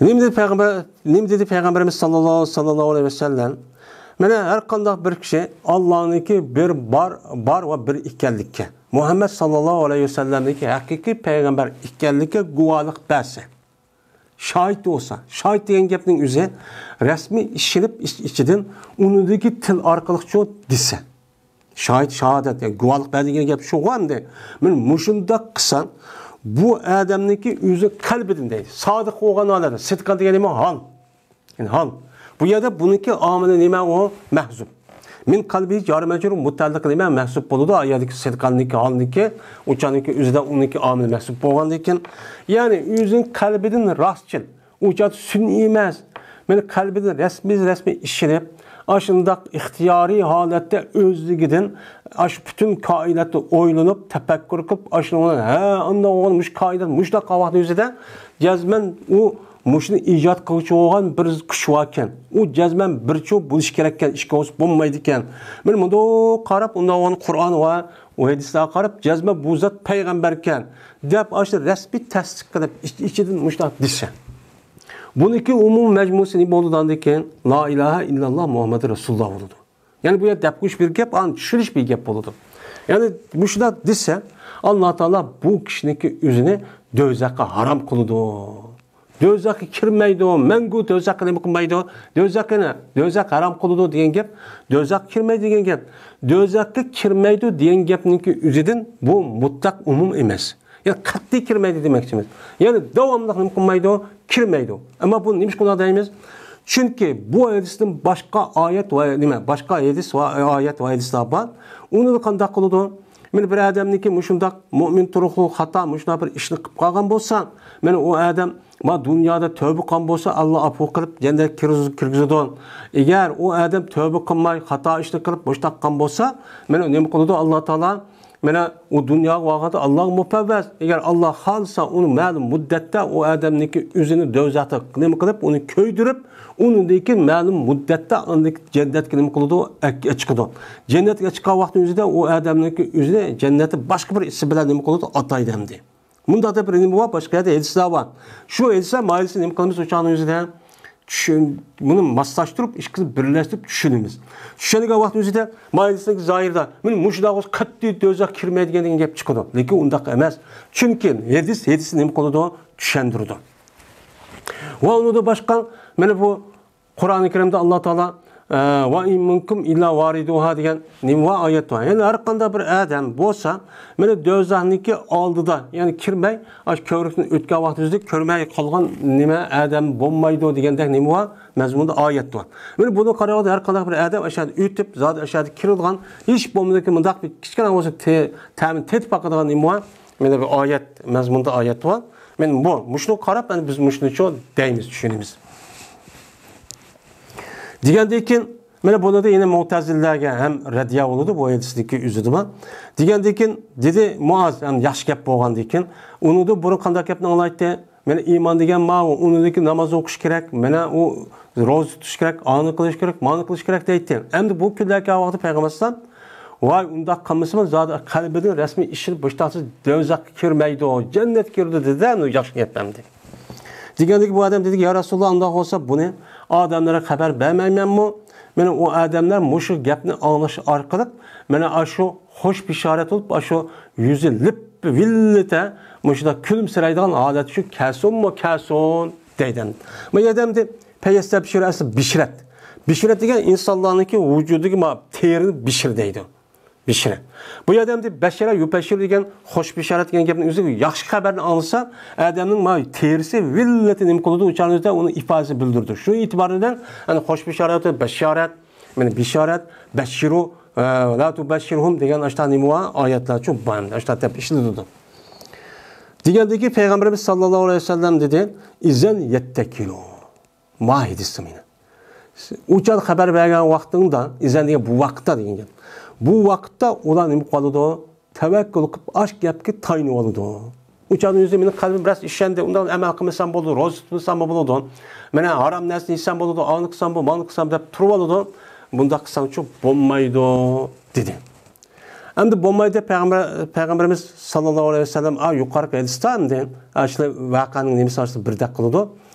نېمە دېدى پەيغەمبەر، نېمە دېدى پەيغەمبىرىمىز ساللاللاھۇ، ساللاللاھۇ ئەلەيھى ۋەسەللەم؟ مانا، ھەر قانداق بىر كىشى ئاللانىڭكى بىر بار، بار ۋە بىر ئىكەنلىككە، مۇھەممەد ساللاللاھۇ ئەلەيھى ۋەسەللەمنىڭكى ھەقىقىي پەيغەمبەر ئىكەنلىككە گۇۋاھلىق بەرسە، شاھىت بولسا، شاھىت دېگەن گەپنىڭ ئۆزى رەسمىي ئىشىنىپ ئىچ-، ئىچىدىن ئۇنىڭدىكى تىل ئارقىلىقچۇ دېسە. شاھىت، شاھادەت، يەنى گۇۋاھلىق بەر دېگەن گەپ شۇغۇ ئەمدى. مانا مۇشۇنداق قىلساڭ، بۇ ئادەمنىڭكى ئۆزى قەلبىدىن دەيدۇ. سادىق بولغان ھالەتتە. سىدقان دېگەن نېمە؟ ھال. يەنى ھال. بۇ يەردە بۇنىڭكى ئامىلى نېمە؟ ئۇ مەھزۇپ. مىن قەلبى جار مەجرۇر مۇتەئەللىق نېمە؟ مەھزۇپ بولىدۇ. ئايەتتىكى سىدقاننىڭكى ھالىنىڭكى، ئۇچانىڭكى ئۆزىدە ئۇنىڭكى ئامىلى مەھزۇپ بولغاندىن كېيىن، يەنى ئۆزىنىڭ قەلبىدىن راستچىل، ئۇ چاغدا سۈنئىي ئەمەس. مانا قەلبىدىن رەسمىي، رەسمىي ئىشىنىپ، ئاشۇنداق ئىختىيارىي ھالەتتە ئۆزلۈكىدىن ئاشۇ پۈتۈن كائىناتنى ئويلىنىپ، تەپەككۇر قىلىپ، ئاشۇنىڭ، ھە، ئۇنداق بولغان مۇشۇ كائىنات مۇشۇنداق قالغان ۋاقىتنىڭ ئۆزىدە جەزمەن ئۇ مۇشۇنى ئىجاد قىلغۇچى بولغان بىر كۈچ باركەن. ئۇ جەزمەن بىرچۇ بولۇشى كېرەككەن، ئىككى بولسا بولمايدىكەن. مانا مۇنداق قاراپ، ئۇنداق بولغان قۇرئان ۋە ئۇ ھەدىسلەرگە قاراپ، جەزمەن بۇ زات پەيغەمبەركەن دەپ، ئاشۇ رەسمىي تەستىق قىلىپ، ئىچ-، ئىچىدىن مۇشۇنداق دېسە. بۇنىڭكى ئومۇمىي مەزمۇنى نېمە بولىدۇ دېگەندىن كېيىن، لا ئىلاھە ئىللاللا مۇھەممەدۇر رەسۇلۇللا بولىدۇ. يەنى بۇ يەردە دەپ قويۇش بىر گەپ، ئاندىن چۈشىنىش بىر گەپ بولىدۇ. يەنى مۇشۇنداق دېسە، ئاللا تائالا بۇ كىشىنىڭكى ئۆزىنى دوزاخقا ھارام قىلىدۇ. دوزاخقا كىرمەيدۇ، مەڭگۈ دوزاخقا نېمە قىلمايدۇ؟ دوزاخقا نە-، دوزاخ ھارام قىلىدۇ دېگەن گەپ، دوزاخقا كىرمەيدۇ دېگەن گەپ. دوزاخقا كىرمەيدۇ دېگەن گەپنىڭكى ئۆزىدىن بۇ مۇتلەق ئومۇم ئەمەس. يەنى قەتئىي كىرمەيدۇ دېمەكچىمىز. يەنى داۋاملىق نېمە قىلمايدۇ؟ كىرمەيدۇ. ئەمما بۇ نېمىشقا ئۇنداق دەيمىز؟ چۈنكى بۇ ھەدىستىن باشقا ئايەت ۋە نېمە، باشقا ھەدىس ۋە ئايەت ۋە ھەدىسلەر بار. ئۇنى قانداق قىلىدۇ؟ مانا بىر ئادەمنىڭكى مۇشۇنداق مۇئمىن تۇرۇقلۇق خاتا مۇشۇنداق بىر ئىشنى قىلىپ قالغان بولسا، مانا ئۇ ئادەم ما دۇنيادا تۆبە قىلغان بولسا، ئاللا ئاپۇ قىلىپ جەننەتكە كىرگۈز-، كىرگۈزىدۇ. ئەگەر ئۇ ئادەم تۆبە قىلماي، خاتا ئىشنى قىلىپ مۇشۇنداق قىلغان بولسا، مانا نېمە قىلىدۇ ئاللا تائالا؟ مانا ئۇ دۇنياغا بارغاندا ئاللاغا مۇپەۋۋەز. ئەگەر ئاللا خالىسا، ئۇنى مەلۇم مۇددەتتە ئۇ ئادەمنىڭكى ئۆزىنى دوزاختا نېمە قىلىپ، ئۇنى كۆيدۈرۈپ، ئۇنىڭدىن كېيىن مەلۇم مۇددەتتە ئاندىن جەننەتكە نېمە قىلىدۇ؟ ئەك-، چىقىدۇ. جەننەتكە چىققان ۋاقتىنىڭ ئۆزىدە ئۇ ئادەمنىڭكى ئۆزىنى جەننەتتە باشقا بىر ئىسىم بىلەن نېمە قىلىدۇ؟ ئاتايدۇ ئەمدى. مۇنداق دەپ بىر نېمە بار، باشقا يەردە ھەدىسلەر بار. شۇ ھەدىسلەر مايىلسى نېمە قىلىمىز ئۇ چاغنىڭ ئۆزىدە؟ چۈشۈن-، بۇنى ماسلاشتۇرۇپ، ئىككىسىنى بىرلەشتۈرۈپ چۈشىنىمىز. چۈشەنگەن ۋاقىت ئۆزىدە مايىلسىنىڭ زاھىرىدا، مانا مۇشۇنداق بولسا قەتئىي دوزاخ كىرمەيدىغان دېگەن گەپ چىقىدۇ. لېكىن ئۇنداق ئەمەس. چۈنكى ھەدىس، ھەدىس نېمە قىلىدۇ؟ چۈشەندۈرىدۇ. ۋە ئۇنىڭدىن باشقا، مانا بۇ قۇرئانى كەرىمدە ئاللا تائالا، ئە، «ۋە ئىن مىنكۇم ئىللا ۋارىدۇھا» دېگەن نېمە بار؟ ئايەت بار. يەنى ھەر قانداق بىر ئادەم بولسا، مانا دوزاخنىڭكى ئالدىدا، يەنى كىرمەي، ئاشۇ كۆۋرۈكتىن ئۆتكەن ۋاقتىمىزدا كۆرمەي قالغان نېمە ئادەم بولمايدۇ دېگەندەك نېمە بار؟ مەزمۇندا ئايەت بار. مانا بۇنى قاراۋاتقان ھەر قانداق بىر ئادەم ئاشۇ يەردە ئۆتۈپ، زادى ئاشۇ يەردە كىرىدىغان، ھېچ بولمىدىكى مۇنداق بىر كىچىككىنە بولسا تە-، تەمىنى تېتىپ باقىدىغان نېمە بار؟ مانا بۇ ئايەت، مەزمۇندا ئايەت بار. مانا بۇ، مۇشۇنى قاراپ، مانا بىز مۇشۇنىچۇ دەيمىز، چۈشىنىمىز. دېگەندىن كېيىن، مانا بۇنىڭدا يەنە مۇتەزىلىلەرگە ھەم رەددىيە بولىدۇ، بۇ ھەدىستىكى ئۆزىدىمۇ. دېگەندىن كېيىن، دېدى مۇئاز، يەنى ياخشى گەپ بولغاندىن كېيىن، ئۇنىڭدا بۇرۇن قانداق گەپنى ئاڭلايتتى؟ مانا ئىمان دېگەن ماۋۇ، ئۇنىڭدىن كېيىن ناماز ئوقۇش كېرەك، مانا ئۇ روزا تۇتۇش كېرەك، ئانى قىلىش كېرەك، مانى قىلىش كېرەك دەيتتى. ئەمدى بۇ كۈنلەرگە كەلگەن ۋاقىتتا پەيغەمبەر ئەلەيھىسسالام، ۋاي، ئۇنداق قىلمىسىمۇ زادى قەلبىدىن رەسمىي ئىشىنىپ، بۇشتاقسىز دوزاخقا كىرمەيدۇ، جەننەتكە كىرىدۇ دېدى، ئەمدى ياخشى گەپ ئەمدى. دېگەندىكى بۇ ئادەم دېدىكى، يا رەسۇلاللا، ئۇنداق بولسا بۇنى ئادەملەرگە خەۋەر بەرمەيمەنمۇ؟ مانا ئۇ ئادەملەر مۇشۇ گەپنى ئاڭلاش ئارقىلىق، مانا ئاشۇ خوش بېشارەت بولۇپ، ئاشۇ يۈزى لىپ-ۋىللىتە، مۇشۇنداق كۈلۈمسىرەيدىغان ھالەتتە شۇ كەلسۇنمۇ كەلسۇن دەيدۇ. ما يەردە ئەمدى پەيەستەبشىر ئەسلى بىشرەت. بىشرەت دېگەن ئىنسانلارنىڭكى ۋۇجۇدىدىكى ما تېرىنى بىشىر دەيدۇ. بىشرە. بۇ يەردە ئەمدى بەشىرە يۇبەششىر دېگەن خوش بېشارەت دېگەن گەپنىڭ ئۆزى ياخشى خەۋەرنى ئاڭلىسا، ئادەمنىڭ ما تېرىسى ۋىللىتى نېمە قىلىدۇ، ئۇ چاغدا ئۇنىڭ ئىپادىسى بىلدۈرىدۇ. شۇ ئېتىبار بىلەن، يەنى خوش بېشارەت، بەشارەت، مانا بىشارەت، بەششىرۇ، ئە، لا تۇبەششىرھۇم دېگەن ئاشتا نېمە بار؟ ئايەتلەرچۇ بار ئەمدى. ئاشتا دەپ ئىشلىتىدۇ. دېگەندىكى پەيغەمبىرىمىز ساللاللاھۇ ئەلەيھى ۋەسەللەم دېدى، ئىزەن يەتتەكىلۇ. ما ھەدىسى مانا. ئۇ چاغدا خەۋەر بەرگەن ۋاقتىڭدا، ئىزەن دېگەن بۇ ۋاقىتتا دېگەن گەپ. بۇ ۋاقىتتا ئۇلار نېمە قىلىدۇ؟ تەۋەككۈل قىلىپ، ئاش گەپكە تايىنىۋالىدۇ. ئۇ چاغدا ئۆزى مېنىڭ قەلبىم بىراز ئىشەندى، ئۇنداق ئەمەل قىلمىسام بولىدۇ، روزا تۇتمىساممۇ بولىدۇ، مانا ھارام نەرسىنى يېسەم بولىدۇ، ئانى قىلساممۇ، مانى قىلسام دەپ تۇرۇۋالىدۇ. بۇنداق قىلساڭچۇ بولمايدۇ، دېدى. ئەمدى بولمايدۇ دەپ پەيغەمبەر، پەيغەمبىرىمىز ساللاللاھۇ ئەلەيھى ۋەسەللەم، ئا، يۇقىرىقى ھەدىستە ئەمدى، ئا، شۇ ۋەقەنىڭ نېمىسى ئارىسىدا بىردەك قىلىدۇ.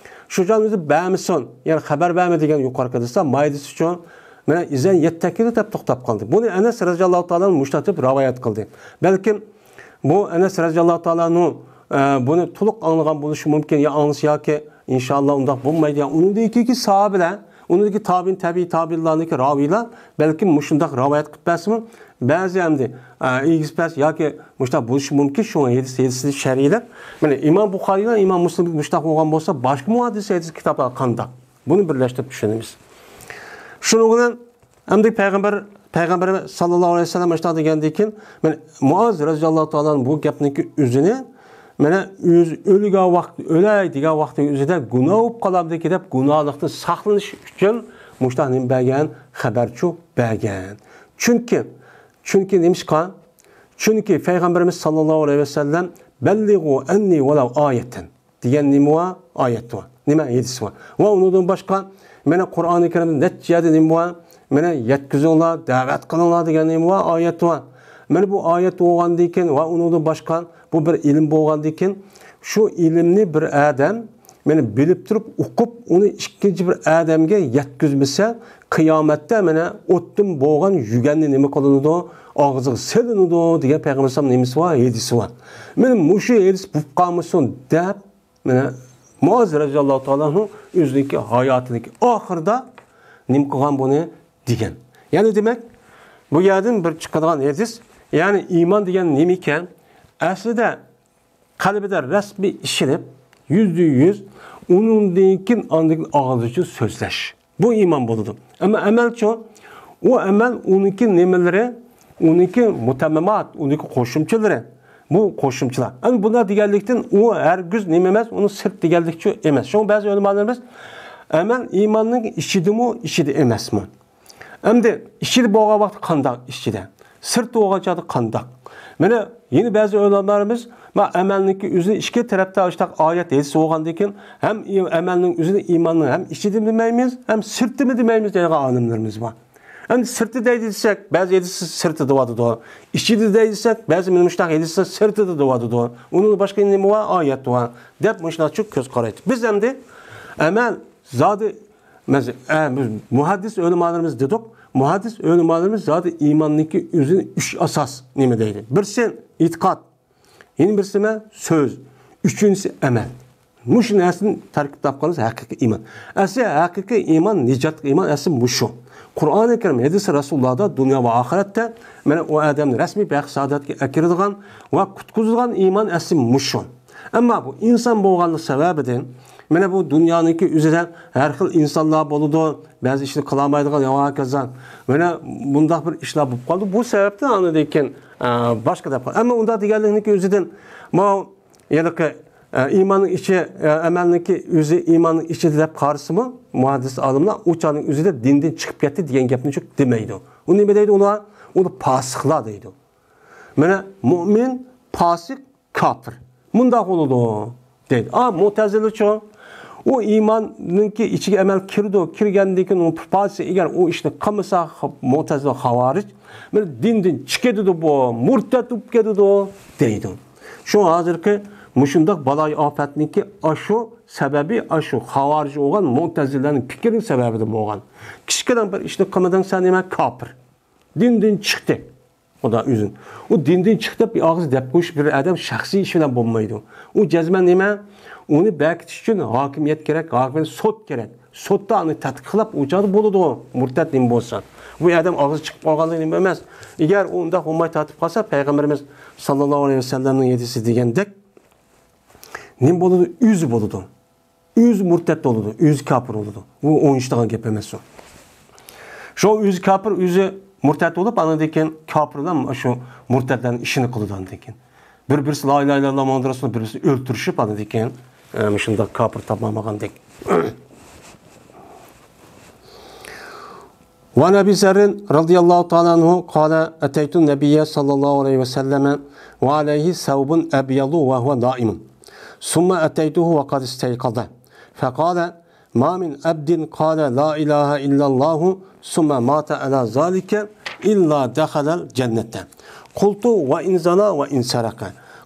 شۇ جايدا ئۆزى بەرمىسۇن، يەنى خەۋەر بەرمە دېگەن يۇقىرىقى ھەدىستە، ما ھەدىس ئۈچۈن، مانا، ئىزەن يەتتەكىدۇ دەپ توختاپ قالدى. بۇنى ئەنەس رەزىياللاھۇ تائالا ئەنھۇ مۇشۇنداق دەپ رىۋايەت قىلدى. بەلكىم بۇ ئەنەس رەزىياللاھۇ تائالا ئەنھۇ، ئە، بۇنى تولۇق ئاڭلىغان بولۇشى مۇمكىن، يا ئاڭلىسا ياكى، ئىنشائاللا، ئۇنداق بولمايدۇ. يا ئۇنىڭدىن كېيىنكى ساھابىلەر، ئۇنىڭدىكى تابىئىن، تەبىئىي تابىئىنلاردىكى راۋىيلار بەلكىم مۇشۇنداق رىۋايەت قىلىپ بەرسىمۇ، بەزى ئەمدى، ئە، ئېگىز پەس ياكى مۇشۇنداق بولۇشى مۇمكىن، شۇڭا ھەدىس، ھەدىسنى شەرھلەپ، مانا، ئىمام بۇخارىيلا ئىمام مۇسلىم مۇشۇنداق بولغان بولسا، باشقا مۇھەددىس، ھەدىس كىتابلار قانداق؟ بۇنى بىرلەشتۈرۈپ چۈشىنىمىز. شۇنىڭ بىلەن ئەمدى پەيغەمبەر، پەيغەمبەر ساللاللاھۇ ئەلەيھى ۋەسەللەم مۇشۇنداق دېگەندىن كېيىن، مانا، مۇئاز رەزىياللاھۇ تائالا بۇ گەپنىڭكى ئۆزىنى، مانا، ئۆزى ئۆلگەن ۋاقىت، ئۆلەي دېگەن ۋاقىتنىڭ ئۆزىدە گۇناھ بولۇپ قالامدىكى دەپ، گۇناھلىقتىن ساقلىنىش ئۈچۈن مۇشۇنداق نېمە بەرگەن؟ خەۋەرچۇ بەرگەن. چۈنكى، چۈنكى نېمىشقا؟ چۈنكى پەيغەمبىرىمىز ساللاللاھۇ ئەلەيھى ۋەسەللەم، بەللىغۇ ئەننى ۋەلەۋ ئايەتەن. دېگەن نېمە بار؟ ئايەت بار. نېمە؟ ھەدىس بار. ۋە ئۇنىڭدىن باشقا، مانا، قۇرئانى كەرىمدە نەچچە يەردە نېمە بار؟ مانا، يەتكۈزۈڭلار، دەۋەت قىلىڭلار دېگەن نېمە بار؟ ئايەت بار. مانا بۇ ئايەت بولغاندىن كېيىن ۋە ئۇنىڭدىن باشقا، بۇ بىر ئىلىم بولغاندىن كېيىن، شۇ ئىلىمنى بىر ئادەم، مانا، بىلىپ تۇرۇپ ئوقۇپ، ئۇنى ئىككىنچى بىر ئادەمگە يەتكۈزمىسە، قىيامەتتە، مانا، ئوتتىن بولغان يۈگەننى نېمە قىلىنىدۇ؟ ئاغزىغا سېلىنىدۇ، دېگەن پەيغەمبەر ئەلەيھىسسالام نېمىسى بار؟ ھەدىسى بار. مانا مۇشۇ ھەدىس بولۇپ قالمىسۇن دەپ، مانا، مۇئاز رەزىياللاھۇ تائالا ئەنھۇ ئۆزىنىڭكى ھاياتىنىڭكى ئاخىرىدا نېمە قىلغان بۇنى دېگەن. يەنى دېمەك، بۇ يەردىن بىر چىقىدىغان ھەدىس، يەنى ئىمان دېگەن نېمە ئىكەن؟ ئەسلىدە قەلبىدە رەسمىي ئىشىنىپ، يۈزدە يۈز، ئۇنىڭدىن كېيىن ئاندىن كېيىن ئاغزى ئۈچۈن سۆزلەش. بۇ ئىمان بولىدۇ. ئەمما ئەمەلچۇ؟ ئۇ ئەمەل ئۇنىڭكى نېمىلىرى؟ ئۇنىڭكى مۇتەممىمات، ئۇنىڭكى قوشۇمچىلىرى. بۇ قوشۇمچىلار. ئەمما بۇنداق دېگەنلىكتىن ئۇ ھەرگىز نېمە ئەمەس، ئۇنى سىرت دېگەنلىكچۇ ئەمەس. شۇڭا بەزى ئۆلىمالىرىمىز ئەمەل ئىماننىڭ ئىچىدىمۇ، ئىچىدە ئەمەسمۇ؟ ئەمدى ئىچىدە بولغان ۋاقتى قانداق ئىچىدە؟ سىرتتا بولغان چاغدا قانداق؟ مانا يەنە بەزى ئۆلىمالىرىمىز، ما ئەمەلنىڭكى ئۆزىنى ئىككى تەرەپتە ئاشتاق ئايەت ھەدىس بولغاندىن كېيىن، ھەم ئى-، ئەمەلنىڭ ئۆزىنى ئىماننىڭ ھەم ئىچىدىمۇ دېمەيمىز، ھەم سىرتىمۇ دېمەيمىز دەيدىغان ئالىملىرىمىز بار. ئەمدى سىرتى دەيدۇ دېسەك، بەزى ھەدىس سىرتىدا دەۋاتىدۇ. ئىچىدە دەيدۇ دېسەك، بەزى مۇشۇنداق ھەدىس سىرتىدا دەۋاتىدۇ. ئۇنىڭدىن باشقا نېمە بار؟ ئايەت بار. دەپ مۇشۇنداقچە كۆز قارايدۇ. بىز ئەمدى ئەمەل زادى، مەسىلەن، ئە، بىز مۇھەددىس ئۆلىمالىرىمىز دېدۇق. مۇھەددىس ئۆلىمالىرىمىز زادى ئىماننىڭكى ئۆزىنى ئۈچ ئاساس نېمە دەيدۇ؟ بىرسى ئېتىقاد، يەنە بىرسى نېمە؟ سۆز، ئۈچىنچىسى ئەمەل. مۇشۇ نەرسىدىن تەركىب تاپقىنىمىز ھەقىقىي ئىمان. ئەسلى ھەقىقىي ئىمان، نىجاتلىق ئىمان ئەسلى مۇشۇ. قۇرئانى كەرىم، ھەدىسى رەسۇلۇللاھدا دۇنيا ۋە ئاخىرەتتە، مانا، ئۇ ئادەمنى رەسمىي بەخت سائادەتكە ئەكىرىدىغان ۋە قۇتقۇزىدىغان ئىمان ئەسلى مۇشۇ. ئەمما بۇ ئىنسان بولغانلىق سەۋەبىدىن، مانا، بۇ دۇنيانىڭكى ئۆزىدە ھەر خىل ئىنسانلار بولىدۇ، بەزى ئىشنى قىلالمايدىغان، ۋە ھاكازا. مانا، بۇنداق بىر ئىشلار بولۇپ قالدى. بۇ سەۋەبتىن ئاندىن كېيىن، ئە، باشقا دەپ قالدى. ئەمما ئۇنداق دېگەنلىكنىڭكى ئۆزىدىن، ماۋۇ ھېلىقى، ئە، ئىماننىڭ ئىچى، ئە، ئەمەلنىڭكى ئۆزى ئىماننىڭ ئىچىدە دەپ قارىسىمۇ، مۇھەددىس ئالىملار ئۇ چاغنىڭ ئۆزىدە دىندىن چىقىپ كەتتى دېگەن گەپنى چوق دېمەيدۇ. ئۇ نېمە دەيدۇ ئۇلار؟ ئۇنى پاسىقلار دەيدۇ. مانا، مۇئمىن، پاسىق، كاپىر. مۇنداق بولىدۇ، دەيدۇ. ئا، مۇتەزىلىچۇ؟ ئۇ ئىماننىڭكى ئىچىگە ئەمەل كىرىدۇ، كىرگەندىن كېيىن ئۇنىڭ پاسى، ئەگەر ئۇ ئىشنى قىلمىسا، مۇتەزىلە، خاۋارىج، بىر دىندىن چىقىدۇ بۇ، مۇرتەت بولۇپ كېتىدۇ، دەيدۇ. شۇ ھازىرقى مۇشۇنداق بالايىئاپەتنىڭكى ئاشۇ سەۋەبى، ئاشۇ خاۋارىج بولغان مۇتەزىلەنىڭ پىكرىنىڭ سەۋەبىدىن بولغان. كىچىككىنە بىر ئىشنى قىلمىدىڭ سەن نېمە؟ كاپىر. دىندىن چىقتى. خۇدا ئۆزىنى. ئۇ دىندىن چىقتى دەپ ئاغزى دەپ قويۇش بىر ئادەم شەخسىي ئىش بىلەن بولمايدۇ. ئۇ جەزمەن نېمە؟ ئۇنى بەكىتىش ئۈچۈن ھاكىمىيەت كېرەك، ھاكىمىيەت سوت كېرەك. سوتتا ئۇنى تەتقىقلاپ، ئۇ چاغدا بولىدۇ. مۇرتەت نېمە بولسا. بۇ ئادەم ئاغزى چىقىپ قالغانلىقى نېمە ئەمەس. ئەگەر ئۇ ئۇنداق بولماي تارتىپ قالسا، پەيغەمبىرىمىز ساللاللاھۇ ئەلەيھى ۋەسەللەمنىڭ ھەدىسى دېگەندەك نېمە بولىدۇ؟ ئۆزى بولىدۇ. ئۆزى مۇرتەت بولىدۇ، ئۆزى كاپىر بولىدۇ. بۇ ئوينىشىدىغان گەپ ئەمەس ئۇ. شۇ ئۆزى كاپىر، ئۆزى مۇرتەت بولۇپ، ئاندىن كېيىن كاپىرلار شۇ مۇرتەتلەرنىڭ ئىشىنى قىلىدۇ ئاندىن كېيىن. بىر-، بىرسى لا ئىلاھە ئىللاللا مۇھەممەد رەسۇلۇللا، بىر-، بىرسى ئۆلتۈرۈشۈپ، ئاندىن كېيىن، ئە، مۇشۇنداق كاپىر تاپالمىغاندەك. وعن أبي ذر رضي الله تعالى عنه قال: أتيت النبي صلى الله عليه وسلم وعليه ثوب أبيض وهو نائم، ثم أتيته وقد استيقظ، فقال: ما من عبد قال لا إله إلا الله ثم مات على ذلك إلا دخل الجنة. قلت: وإن زنى وإن سرق؟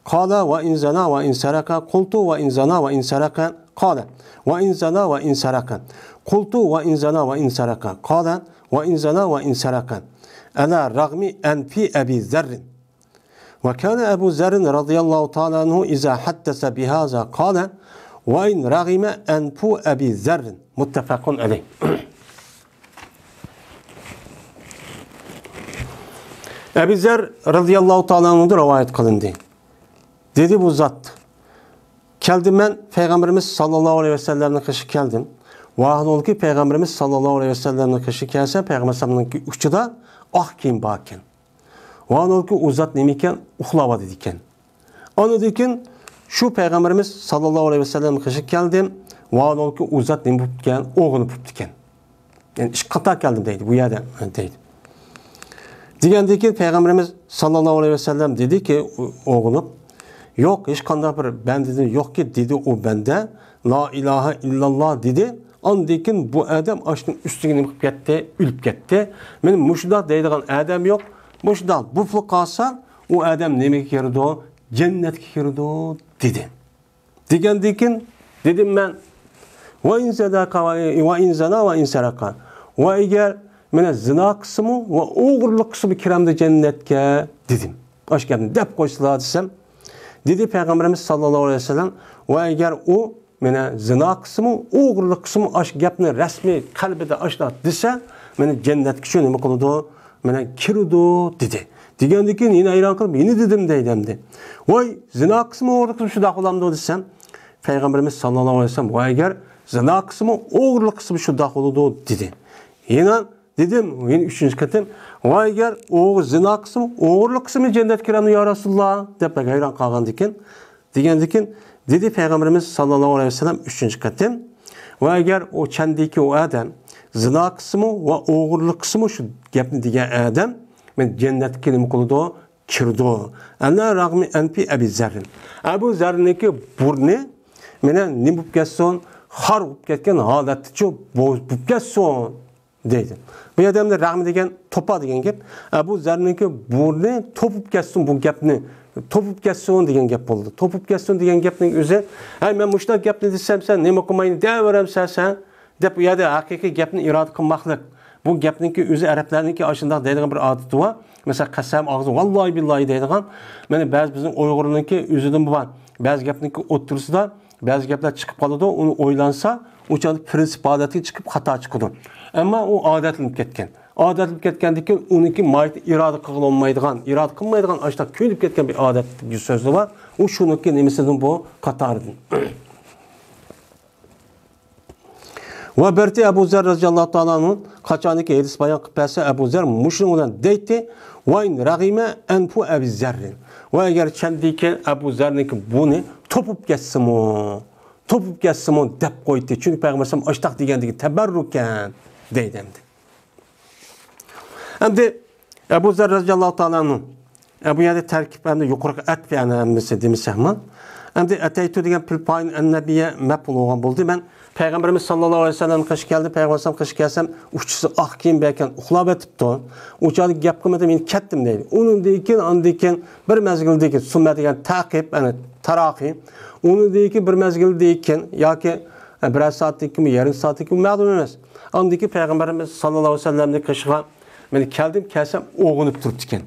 قال: وإن زنى وإن سرق. قلت: وإن زنى وإن سرق؟ قال: وإن زنى وإن سرق. قلت: وإن زنى وإن سرق؟ قال: وإن زنى وإن سرق، على رغم أنف أبي ذر. وكان أبو ذر رضي الله تعالى عنه إذا حدث بهذا قال: وإن رغم أنف أبي ذر. متفق عليه. ئەبۇ زەر رەزىياللاھۇ تائالا ئەنھۇدىن رىۋايەت قىلىندى. دېدى بۇ زات: كەلدىم مەن پەيغەمبىرىمىز ساللاللاھۇ ئەلەيھى ۋەسەللەمنىڭ قېشىغا كەلدىم. ۋاھالەنكى، پەيغەمبىرىمىز ساللاللاھۇ ئەلەيھى ۋەسەللەمنىڭ قېشىغا كەلسەم، پەيغەمبەر ئەلەيھىسسالامنىڭكى ئۇچىدا ئاق كىيىم بار ئىكەن. ۋاھالەنكى، ئۇ زات نېمە ئىكەن؟ ئۇخلاۋاتىدىكەن. ئاندىن كېيىن شۇ پەيغەمبىرىمىز ساللاللاھۇ ئەلەيھى ۋەسەللەمنىڭ قېشىغا كەلدىم. ۋاھالەنكى، ئۇ زات نېمە بوپتىكەن؟ ئويغىنىپ بوپتىكەن. يەنى ئىككى قېتىم كەلدىم دەيدۇ بۇ يەردە، دەيدۇ. دېگەندىن كېيىن پەيغەمبىرىمىز ساللاللاھۇ ئەلەيھى ۋەسەللەم دېدىكى، ئويغىنىپ، يوق، ھېچقانداق بىر بەندىدىن يوقكى، دېدى ئۇ بەندە، لا ئىلاھە ئىللاللا دېدى. ئاندىن كېيىن بۇ ئادەم ئاشۇنىڭ ئۈستىگە نېمە قىلىپ كەتتى؟ ئۆلۈپ كەتتى. مانا مۇشۇنداق دەيدىغان ئادەم يوق. مۇشۇنداق بوپلا قالسا، ئۇ ئادەم نېمىگە كىرىدۇ؟ جەننەتكە كىرىدۇ، دېدى. دېگەندىن كېيىن دېدىم مەن، ۋە ئىن زەنە ۋە ئىن سەرەقە. ۋە ئەگەر مانا زىنا قىلسىمۇ ۋە ئوغرىلىق قىلسىمۇ كىرەمدۇ جەننەتكە، دېدىم. ئاشۇ گەپنى دەپ قويسىلا دېسەم، دېدى پەيغەمبىرىمىز ساللاللاھۇ ئەلەيھى ۋەسەللەم، ۋە ئەگەر ئۇ مانا زىنا قىلسىمۇ، ئوغرىلىق قىلسىمۇ، ئاشۇ گەپنى رەسمىي قەلبىدە ئاشۇنداق دېسە، مانا جەننەتكىچۇ نېمە قىلىدۇ؟ مانا كىرىدۇ، دېدى. دېگەندىن كېيىن يەنە ھەيران قېلىپ، يەنە دېدىم دەيدۇ ئەمدى. ۋاي، زىنا قىلسىمۇ، ئوغرىلىق قىلسىمۇ شۇنداق بولامدۇ دېسەم، پەيغەمبىرىمىز ساللاللاھۇ ئەلەيھى ۋەسەللەم، ۋاي، ئەگەر زىنا قىلسىمۇ، ئوغرىلىق قىلسىمۇ شۇنداق بولىدۇ، دېدى. يەنە دېدىم، يەنە ئۈچىنچى قېتىم، ۋاي، ئەگەر ئوغرى زىنا قىلسىمۇ، ئوغرىلىق قىلسىمۇ جەننەتكە كىرەمدۇ يا رەسۇلاللا؟ دەپ بەك ھەيران قالغاندىكىن، دېگەندىكىن، دېدى پەيغەمبىرىمىز ساللاللاھۇ ئەلەيھى ۋەسەللەم ئۈچىنچى قېتىم، ۋە ئەگەر ئۇ چەندىكى ئۇ ئادەم زىنا قىلسىمۇ ۋە ئوغرىلىق قىلسىمۇ شۇ گەپنى دېگەن ئادەم، مانا جەننەتكە نېمە قىلىدۇ؟ كىرىدۇ. ئەنە رەغمى ئەنپى ئەبى زەررىن. ئەبۇ زەرنىڭكى بۇرنى مانا نېمە بولۇپ كەتسۇن؟ خار بولۇپ كەتكەن ھالەتتىچۇ بولۇپ كەتسۇن. دەيدۇ. بۇ يەردە ئەمدى رەغمى دېگەن توپا دېگەن گەپ. ئەبۇ زەرنىڭكى بۇرنى توپۇپ كەتسۇن بۇ گەپنى. توپۇپ كەتسۇن دېگەن گەپ بولىدۇ. توپۇپ كەتسۇن دېگەن گەپنىڭ ئۆزى، ھەي، مەن مۇشۇنداق گەپنى دېسەم، سەن نېمە قىلماينى دەۋېرەمسەن سەن؟ دەپ، بۇ يەردە ھەقىقىي گەپنى ئىرادە قىلماقلىق. بۇ گەپنىڭكى ئۆزى ئەرەبلەرنىڭكى ئاشۇنداق دەيدىغان بىر ئادىتى بار. مەسىلەن، قەسەم، ئاغزى، ۋاللاھى بىللاھى دەيدىغان. مانا بەزى بىزنىڭ ئۇيغۇرنىڭكى ئۆزىدىمۇ بار. بەزى گەپنىڭكى ئوتتۇرىسىدا بەزى گەپلەر چىقىپ قالىدۇ، ئۇنى ئويلانسا، ئۇ چاغدا پىرىنسىپ ھالەتكە چىقىپ خاتا چىقىدۇ. ئەمما ئۇ ئادەتلىنىپ كەتكەن. ئادەتلىنىپ كەتكەندىن كېيىن ئۇنىڭكى ماھىيىتى ئىرادە قىلغىلى بولمايدىغان، ئىرادە قىلمايدىغان، ئاشۇنداق كۆيۈنۈپ كەتكەن بىر ئادەت سۆزى بار. ئۇ شۇنىڭكى نېمىسىدىن، بۇ قاتارىدىن. ۋە بىرتى ئەبۇ زەر رەزىياللاھۇ تائالا ئەنھۇ قاچانكى ھەدىس بايان قىلىپ بەرسە، ئەبۇ زەر مۇشۇنىڭ بىلەن دەيتتى، ۋە ئىن رەغىمە ئەنپۇ ئەبى زەررىن. ۋە ئەگەر چەندىكى ئەبۇ زەرنىڭكى بۇرنى توپۇپ كەتسىمۇ، توپۇپ كەتسىمۇ دەپ قويدى. چۈنكى پەيغەمبەر ئەلەيھىسسالام ئاشتاق دېگەندىكى تەبەررۇكەن دەيدۇ ئەمدى. ئەمدى ئەبۇ زەر رەزىياللاھۇ تائالا ئەنھۇ، ئە، بۇ يەردە تەركىب ئەمدى يۇقىرىقى ئەتپى ئەنە ھەممىسى دېمىسەكمۇ. ئەمدى ئەتەيتۇ دېگەن پىل پايىل ئەننەبىيە مەپئۇل بولغان بولدى. مەن پەيغەمبىرىمىز ساللاللاھۇ ئەلەيھى ۋەسەللەم قېشىغا كەلدىم، پەيغەمبەر ئەلەيھىسسالام قېشىغا كەلسەم، ئۇچىسى ئاق كىيىم بەركەن، ئۇخلاۋېتىپتۇ. ئۇ چاغدا گەپ قىلمىدىم، يەنە كەتتىم دەيدۇ. ئۇنىڭدىن كېيىن، ئاندىن كېيىن بىر مەزگىلدىن كېيىن، سۈممە دېگەن تەقىب، يەنى تاراخىي. ئۇنىڭدىن كېيىن بىر مەزگىلدىن كېيىن ياكى بىرەر سائەتتىن كېيىنمۇ، يېرىم سائەتتىن كېيىنمۇ، مەلۇم ئەمەس. ئاندىن كېيىن پەيغەمبىرىمىز ساللاللاھۇ ئەلەيھى ۋەسەللەمنىڭ قېشىغا مانا كەلدىم، كەلسەم ئويغىنىپ تۇرۇپتىكەن.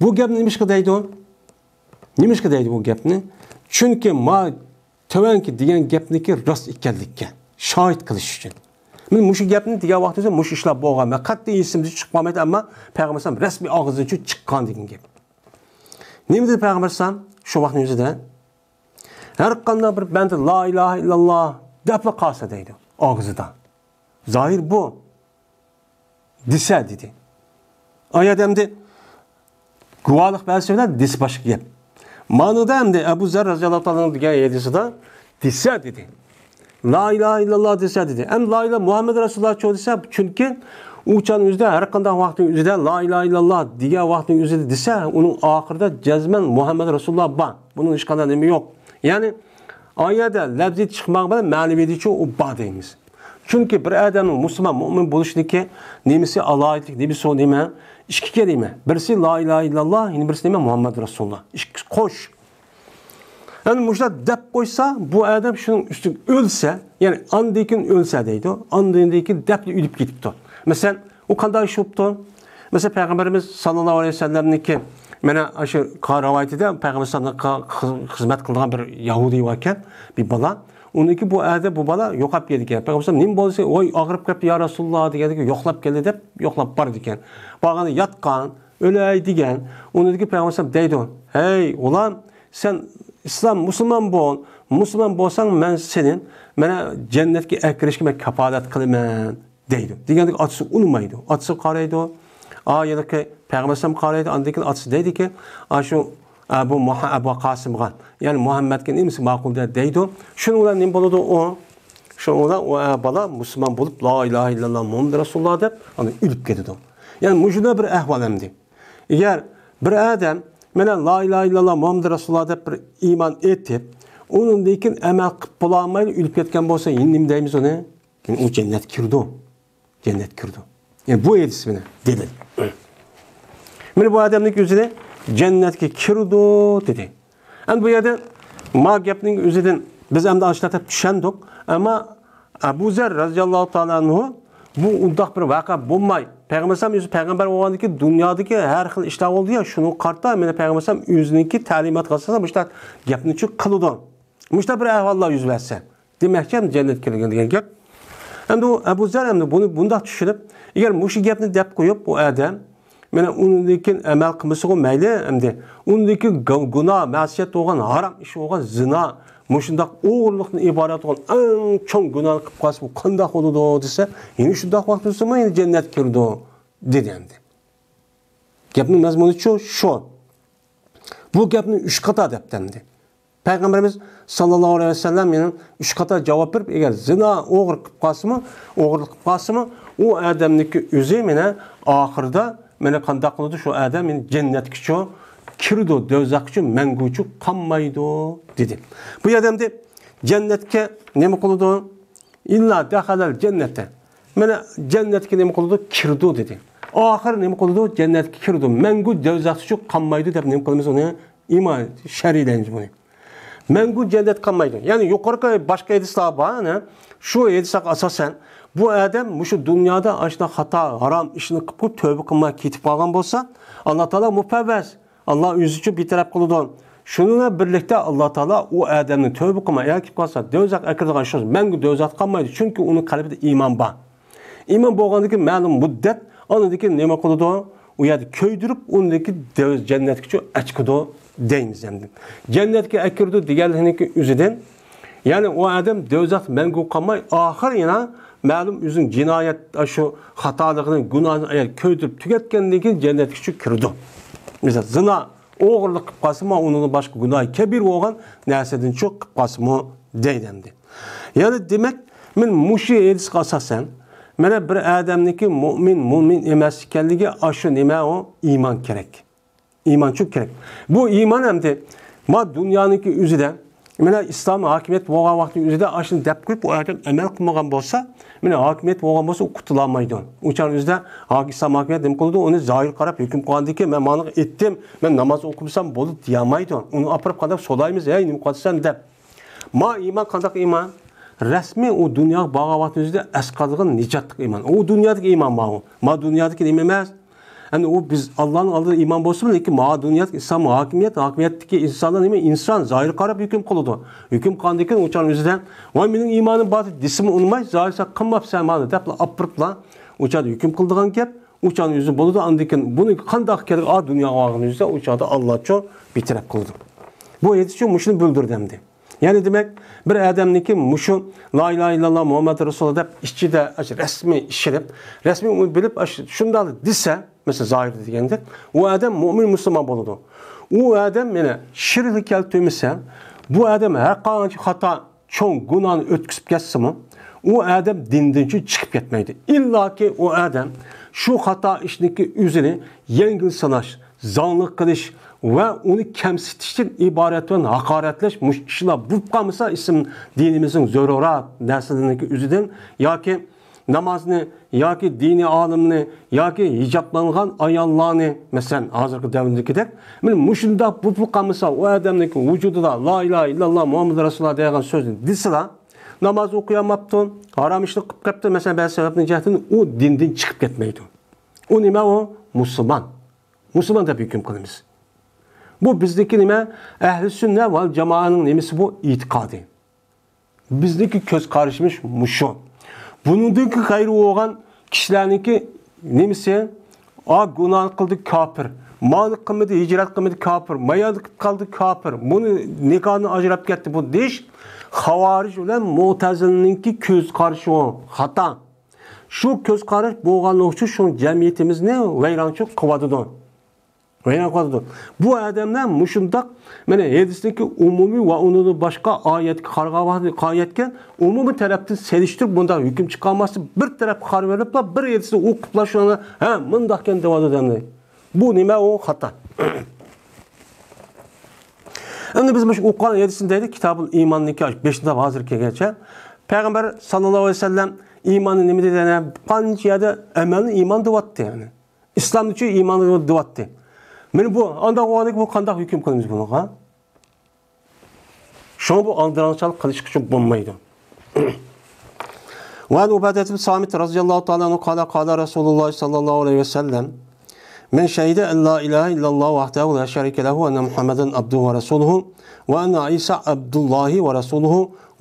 بۇ گەپنى نېمىشقا دەيدۇ؟ نېمىشقا دەيدۇ بۇ گەپنى؟ چۈنكى ما تۆۋەنكى دېگەن گەپنىكى راست ئىكەنلىككە شاھىت قىلىش ئۈچۈن. مانا مۇشۇ گەپنى دېگەن ۋاقتىمىزدا مۇشۇ ئىشلار بولغان. مەن قەتئىي ئېسىمدىن چىقىپ قالمايدۇ، ئەمما پەيغەمبەر ئەلەيھىسسالام رەسمىي ئاغزىدىن چىققان دېگەن گەپ. نېمە دېدى پەيغەمبەر ئەلەيھىسسالام شۇ ۋاقىتنىڭ ئۆزىدە؟ ھەر قانداق بىر بەندە لا ئىلاھە ئىللاللا دەپلا قالسا دەيدۇ ئاغزىدا. زاھىر بۇ. دېسە دېدى. ئايەت ئەمدى گۇۋاھلىق بەرسە بىلەن دېسە باشقا گەپ. مانىدا ئەمدى ئەبۇ زەر رەزىياللاھۇ تائالا ئەنھۇ دېگەن ھەدىسىدە دېسە دېدى. لا ئىلاھە ئىللاللا دېسە دېدى. ئەمدى لا ئىلاھە مۇھەممەد رەسۇلۇللاھچۇ دېسە، چۈنكى ئۇ چاغنىڭ ئۆزىدە، ھەر قانداق ۋاقىتنىڭ ئۆزىدە لا ئىلاھە ئىللاللا دېگەن ۋاقىتنىڭ ئۆزىدە دېسە، ئۇنىڭ ئاخىرىدا جەزمەن مۇھەممەد رەسۇلۇللا بار. بۇنىڭ ھېچقانداق نېمە يوق. يەنى ئايەتتە لەپزى چىقمىغان بىلەن مەنىۋىدىچۇ ئۇ بار دەيمىز. چۈنكى بىر ئادەمنىڭ مۇسۇلمان، مۇئمىن بولۇشىدىكى نېمىسى، ئالاھىدىلىك نېمىسى ئۇ نېمە؟ ئىككى كەلىمە. بىرسى لا ئىلاھە ئىللاللا، يەنە بىرسى نېمە؟ مۇھەممەد رەسۇلۇللا. ئىككىسى قوش. يەنى مۇشۇنداق دەپ قويسا، بۇ ئادەم شۇنىڭ ئۈستىگە ئۆلسە، يەنى ئاندىن كېيىن ئۆلسە دەيدۇ، ئاندىن كېيىن دەپلا ئۆلۈپ كېتىپتۇ. مەسىلەن، ئۇ قانداق ئىش بوپتۇ؟ مەسىلەن، پەيغەمبىرىمىز ساللاللاھۇ ئەلەيھى ۋەسەللەمنىڭكى، مەنە ئاشۇ رىۋايىتىدە پەيغەمبەر ساللاللاھۇ ئەلەيھى ۋەسەللەمگە خىزمەت قىلىدىغان بىر يەھۇدىي بار ئىكەن، بىر بالا. ئۇنىڭكى بۇ ئەردە بۇ بالا يوقاپ كېتىدىكەن. پەيغەمبەر ئەلەيھىسسالام، «نېمە بولدى سېنىڭ؟ ۋاي، ئاغرىپ كەتتى يا رەسۇلۇللا» دېگەندىكى يوقلاپ كەلدى دەپ يوقلاپ بارىدىكەن. بارغاندا ياتقان، ئۆلەي دېگەن. ئۇنىڭدىكى پەيغەمبەر ئەلەيھىسسالام دەيدۇ، «ھەي ئۇلان، سەن ئىسلام، مۇسۇلمان بول. مۇسۇلمان بولساڭ، مەن سېنى مانا جەننەتكە ئەكىرىشكە مەن كاپالەت قىلىمەن» دەيدۇ. دېگەندىكى ئاتىسى ئۇنىمايدۇ. ئاتىسى قارايدۇ. ئا، يەنىكى پەيغەمبەر ئەلەيھىسسالام قارايدۇ. ئاندىن كېيىن ئاتىسى دەيدىكى، ئاشۇ ئەبۇ مۇھا-، ئەبۇ قاسىمغا، يەنى مۇھەممەدكە نېمىسى ماقۇل دە-، دەيدۇ. شۇنىڭ بىلەن نېمە بولىدۇ ئۇ؟ شۇنىڭ بىلەن ئۇ، ئە، بالا مۇسۇلمان بولۇپ، لا ئىلاھە ئىللاللا مۇھەممەد رەسۇلۇللا دەپ، ئاندىن ئۆلۈپ كېتىدۇ. يەنى مۇشۇنداق بىر ئەھۋال ئەمدى. ئەگەر بىر ئادەم، مانا لا ئىلاھە ئىللاللا مۇھەممەد رەسۇلۇللا دەپ بىر ئىمان ئېيتىپ، ئۇنىڭدىن كېيىن ئەمەل قىلىپ بولالمايلا ئۆلۈپ كەتكەن بولسا، يەنە نېمە دەيمىز ئۇنى؟ يەنى ئۇ جەننەتكە كىرىدۇ. جەننەتكە كىرىدۇ. يەنى بۇ ھەدىس مانا دەلىل. مانا بۇ ئادەمنىڭ ئۆزىنى جەننەتكە كىرىدۇ دېدى. ئەمدى بۇ يەردە ما گەپنىڭ ئۆزىدىن بىز ئەمدى ئاشۇنداق دەپ چۈشەندۇق. ئەمما ئەبۇ زەر رەزىياللاھۇ تائالا ئەنھۇ بۇ ئۇنداق بىر ۋەقە بولماي. پەيغەمبەر ئەلەيھىسسالام ئۆزى پەيغەمبەر بولغاندىن كېيىن دۇنيادىكى ھەر خىل ئىشلار بولدى يا، شۇنىڭغا قارىتا مانا پەيغەمبەر ئەلەيھىسسالام ئۆزىنىڭكى تەلىماتىغا ئاساسەن مۇشۇنداق گەپنى چۈ قىلىدۇ. مۇشۇنداق بىر ئەھۋاللار يۈز بەرسە، دېمەكچى، ئەمدى جەننەتكە كىرگەن دېگەن گەپ. ئەمدى ئۇ ئەبۇ زەر ئەمدى بۇنى بۇنداق چۈشىنىپ، ئەگەر مۇشۇ گەپنى دەپ قويۇپ، ئۇ ئادەم مانا ئۇنىڭدىن كېيىن ئەمەل قىلمىسىغۇ مەيلى، ئەمدى ئۇنىڭدىن كېيىن گۇ-، گۇناھ، مەسىيەت بولغان، ھارام ئىش بولغان، زىنا، مۇشۇنداق ئوغرىلىقتىن ئىبارەت بولغان ئەڭ چوڭ گۇناھنى قىلىپ قالسا، بۇ قانداق بولىدۇ دېسە، يەنە شۇنداق ۋاقىت بولسىمۇ يەنە جەننەتكە كىرىدۇ، دېدى ئەمدى. گەپنىڭ مەزمۇنى شۇ، شۇ. بۇ گەپنى ئۈچ قاتا دەپتۇ ئەمدى. پەيغەمبىرىمىز ساللاللاھۇ ئەلەيھى ۋەسەللەم يەنە ئۈچ قاتا جاۋاب بېرىپ، ئەگەر زىنا، ئوغرى قىلىپ قالسىمۇ، ئوغرىلىق قىلىپ قالسىمۇ، ئۇ ئادەمنىڭكى ئۆزى مانا ئاخىرىدا مانا قانداق قىلىدۇ؟ شۇ ئادەم يەنە جەننەتكىچۇ كىرىدۇ، دوزاخقىچۇ مەڭگۈچۇ قالمايدۇ، دېدى. بۇ ئادەمدە جەننەتكە نېمە قىلىدۇ؟ «ئىللا دەخەلەل جەننەتە.» مانا جەننەتكە نېمە قىلىدۇ؟ كىرىدۇ دېدى. ئاخىر نېمە قىلىدۇ؟ جەننەتكە كىرىدۇ. مەڭگۈ دوزاختا چۈ قالمايدۇ دەپ نېمە قىلىمىز ئۇنى؟ ئىمان شەرھلەيمىز بۇنى. مەڭگۈ جەننەتتە قالمايدۇ. يەنى يۇقىرىقى باشقا ھەدىسلەر بار، ئەنە شۇ ھەدىسلەرگە ئاساسەن بۇ ئادەم مۇشۇ دۇنيادا ئاشۇنداق خاتا، ھارام ئىشنى قىلىپ تۆۋبە قىلماي كېتىپ قالغان بولسا، ئاللا تائالا مۇپەۋۋەز، ئاللا ئۆزى ئۈچۈن بىتەرەپ قىلىدۇ. شۇنىڭ بىلەن بىرلىكتە ئاللا تائالا ئۇ ئادەمنى تۆۋبە قىلماي ئەگەر كېلىپ قالسا، دوزاخقا ئەكىرىدىغان ئىش، مەڭگۈ دوزاختا قالمايدۇ، چۈنكى ئۇنىڭ قەلبىدە ئىمان بار. ئىمان بولغاندىن كېيىن مەلۇم مۇددەت، ئاندىن كېيىن نېمە قىلىدۇ؟ ئۇ يەردە كۆيدۈرۈپ، ئۇندىن كېيىن دەۋ-، جەننەتكىچۇ ئەچىقىدۇ دەيمىز ئەمدى. جەننەتكە ئەكىرىدۇ دېگەنلىكنىڭكى ئۆزىدىن، يەنى ئۇ ئادەم دوزاختا مەڭگۈ قالماي، ئاخىر يەنە مەلۇم ئۆزىنىڭ جىنايەت، شۇ خاتالىقىنى، گۇناھىنى ئەگەر كۆيدۈرۈپ تۈگەتكەندىن كېيىن جەننەتكىچۇ كىرىدۇ. مىسال، زىنا، ئوغرىلىق قىلىپ قالسىمۇ، ئۇنىڭدىن باشقا گۇناھى كەبىر بولغان نەرسىدىنچۇ قىلىپ قالسىمۇ دەيدۇ ئەمدى. يەنى دېمەك، مەن مۇشۇ ھەدىسكە ئاساسەن، مانا بىر ئادەمنىڭكى مۇئمىن، مۇئمىن ئەمەس ئىكەنلىكى ئاشۇ نېمە ئۇ؟ ئىمان كېرەك. ئىمانچۇ كېرەك. بۇ ئىمان ئەمدى ما دۇنيانىڭكى ئۆزىدە، مانا ئىسلام ھاكىمىيەت بولغان ۋاقىتنىڭ ئۆزىدە ئاشۇنى دەپ قويۇپ، ئۇ ئادەم ئەمەل قىلمىغان بولسا، مانا ھاكىمىيەت بولغان بولسا، ئۇ قۇتۇلالمايدۇ. ئۇ چاغنىڭ ئۆزىدە ھاك-، ئىسلام ھاكىمىيەت نېمە قىلىدۇ؟ ئۇنى زاھىر قاراپ ھۆكۈم قىلغاندىن كېيىن، مەن مانىغا ئېيتتىم، مەن ناماز ئوقۇمىسام بولدى دېيەلمەيدۇ. ئۇنى ئاپىرىپ قانداق سولايمىز، ھەي، نېمە قىلىۋاتىسەن دەپ. ما ئىمان قانداق ئىمان؟ رەسمىي ئۇ دۇنياغا بارغان ۋاقتىمىزدا ئەسقاتىدىغان نىجاتلىق ئىمان. ئۇ دۇنيادىكى ئىمان بار ئۇ. ما دۇنيادىكى نېمە ئەمەس. ئەمدى ئۇ بىز ئاللانىڭ ئالدىدا ئىمان بولسىمۇ، لېكىن ما دۇنيادىكى ئىسلام ھاكىمىيەت، ھاكىمىيەتتىكى ئىنسانلار نېمە؟ ئىنسان زاھىر قاراپ ھۆكۈم قىلىدۇ. ھۆكۈم قىلغاندىن كېيىن ئۇ چاغنىڭ ئۆزىدە، ۋاي مېنىڭ ئىمانىم بار دېسىمۇ ئۇنىماي، زاھىر سەن قىلماپسەن مانا دەپلا ئاپىرىپلا ئۇ چاغدا ھۆكۈم قىلىدىغان گەپ. ئۇ چاغنىڭ ئۆزى بولىدۇ. ئاندىن كېيىن بۇنى قانداق كېرەك، ئا، دۇنياغا بارغىنى ئۆزى ئۇ چاغدا ئاللاچۇ بىتەرەپ قىلىدۇ. بۇ ھەدىسچۇ مۇشۇنى بىلدۈردى ئەمدى. يەنى دېمەك، بىر ئادەمنىڭكى مۇشۇ لا ئىلاھە ئىللاللا مۇھەممەد رەسۇلۇللا دەپ ئىچىدە ئاشۇ رەسمىي ئىشىنىپ، رەسمىي ئۇنى بىلىپ، ئاشۇ شۇنداق دېسە، مەسىلەن، زاھىردا دېگەندەك، ئۇ ئادەم مۇئمىن مۇسۇلمان بولىدۇ. ئۇ ئادەم يەنە شىركنى كەلتۈرمىسە، بۇ ئادەم ھەر قانچە خاتا چوڭ گۇناھنى ئۆتكۈزۈپ كەتسىمۇ، ئۇ ئادەم دىندىن چىقىپ كەتمەيدۇ. ئىللاكى ئۇ ئادەم شۇ خاتا ئىشنىڭكى ئۆزىنى يەڭگىل ساناش، زاڭلىق قىلىش ۋە ئۇنى كەمسىتىشتىن ئىبارەت بىلەن ھاقارەتلەش، مۇشۇ ئىشلار بولۇپ قالمىسا، ئىسلام دىنىمىزنىڭ زۆرۈرات نەرسىلىرىنىڭكى ئۆزىدىن ياكى نامازنى ياكى دىنىي ئالىمنى ياكى ھىجابلانغان ئاياللارنى، مەسىلەن، ھازىرقى دەۋردىكىدەك، مانا مۇشۇنداق بولۇپ قالمىسا، ئۇ ئادەمنىڭكى ۋۇجۇدىدا لا ئىلاھە ئىللاللا مۇھەممەدۇر رەسۇلۇللا دېگەن سۆزنى دېسىلا، ناماز ئوقۇيالماپتۇ، ھارام ئىشنى قىلىپ قاپتۇ، مەسىلەن، بەزى سەۋەبنىڭ جەھەتتىن ئۇ دىندىن چىقىپ كەتمەيدۇ. ئۇ نېمە ئۇ؟ مۇسۇلمان. مۇسۇلمان دەپ ھۆكۈم قىلىمىز. بۇ بىزدىكى نېمە؟ ئەھلى سۈننە ۋەل جامائەنىڭ نېمىسى بۇ؟ ئېتىقادى. بىزنىڭكى كۆز قارىشىمىز مۇشۇ. بۇنىڭدىن غەيرى بولغان كىشىلەرنىڭكى نېمىسى؟ ئا، گۇناھ قىلدى، كاپىر. مانى قىلمىدى، ھىجرەت قىلمىدى، كاپىر. مايانى قىلىپ قالدى، كاپىر. بۇنى نىكاھىنى ئاجراپ كەتتى، بۇ دېيىش خاۋارىج بىلەن مۇئتەزىلىنىڭكى كۆز قارىشى ئۇ، خاتا. شۇ كۆز قاراش بولغانلىقى ئۈچۈن شۇ جەمئىيىتىمىزنى ۋەيرانچىلىق قىلىۋاتىدۇ. ۋەيران قىلىۋاتىدۇ. بۇ ئادەملەر مۇشۇنداق، مانا، ھەدىستىكى ئومۇمىي ۋە ئۇنىڭدىن باشقا ئايەتكە قارىغان ۋاقتىدا، ئايەتكە ئومۇمىي تەرەپتىن سېلىشتۇرۇپ بۇنداق ھۆكۈم چىقارماستىن، بىر تەرەپكە قارىۋېلىپلا، بىر ھەدىسنى ئوقۇپلا شۇنى، ھە، مۇنداقكەن دەۋاتىدۇ ئەمدى. بۇ نېمە؟ ئۇ خاتا. ئەمدى بىز مۇشۇ ئوقۇغان ھەدىسنى دەيلى، كىتابۇل ئىماننىڭكى بېشىدا ھازىر كەلگەنچە، پەيغەمبەر ساللاللاھۇ ئەلەيھى ۋەسەللەم ئىماننى نېمە دېدى؟ يەنە قانچە يەردە ئەمەلنى ئىمان دەۋاتتى، يەنى. ئىسلامنىچۇ ئىمان دەۋاتتى. مانا بۇ ئانداق بولغاندىكىن بۇ قانداق ھۆكۈم قىلىمىز بۇنىڭغا؟ شۇڭا بۇ ئالدىراڭچىلىق قىلىشقا بولمايدۇ. وعن عبادة بن صامت رضي الله تعالى عنه قال قال رسول الله صلى الله عليه وسلم من شهد أن لا إله إلا الله وحده لا شريك له وأن محمدا عبده ورسوله وأن عيسى عبد الله ورسوله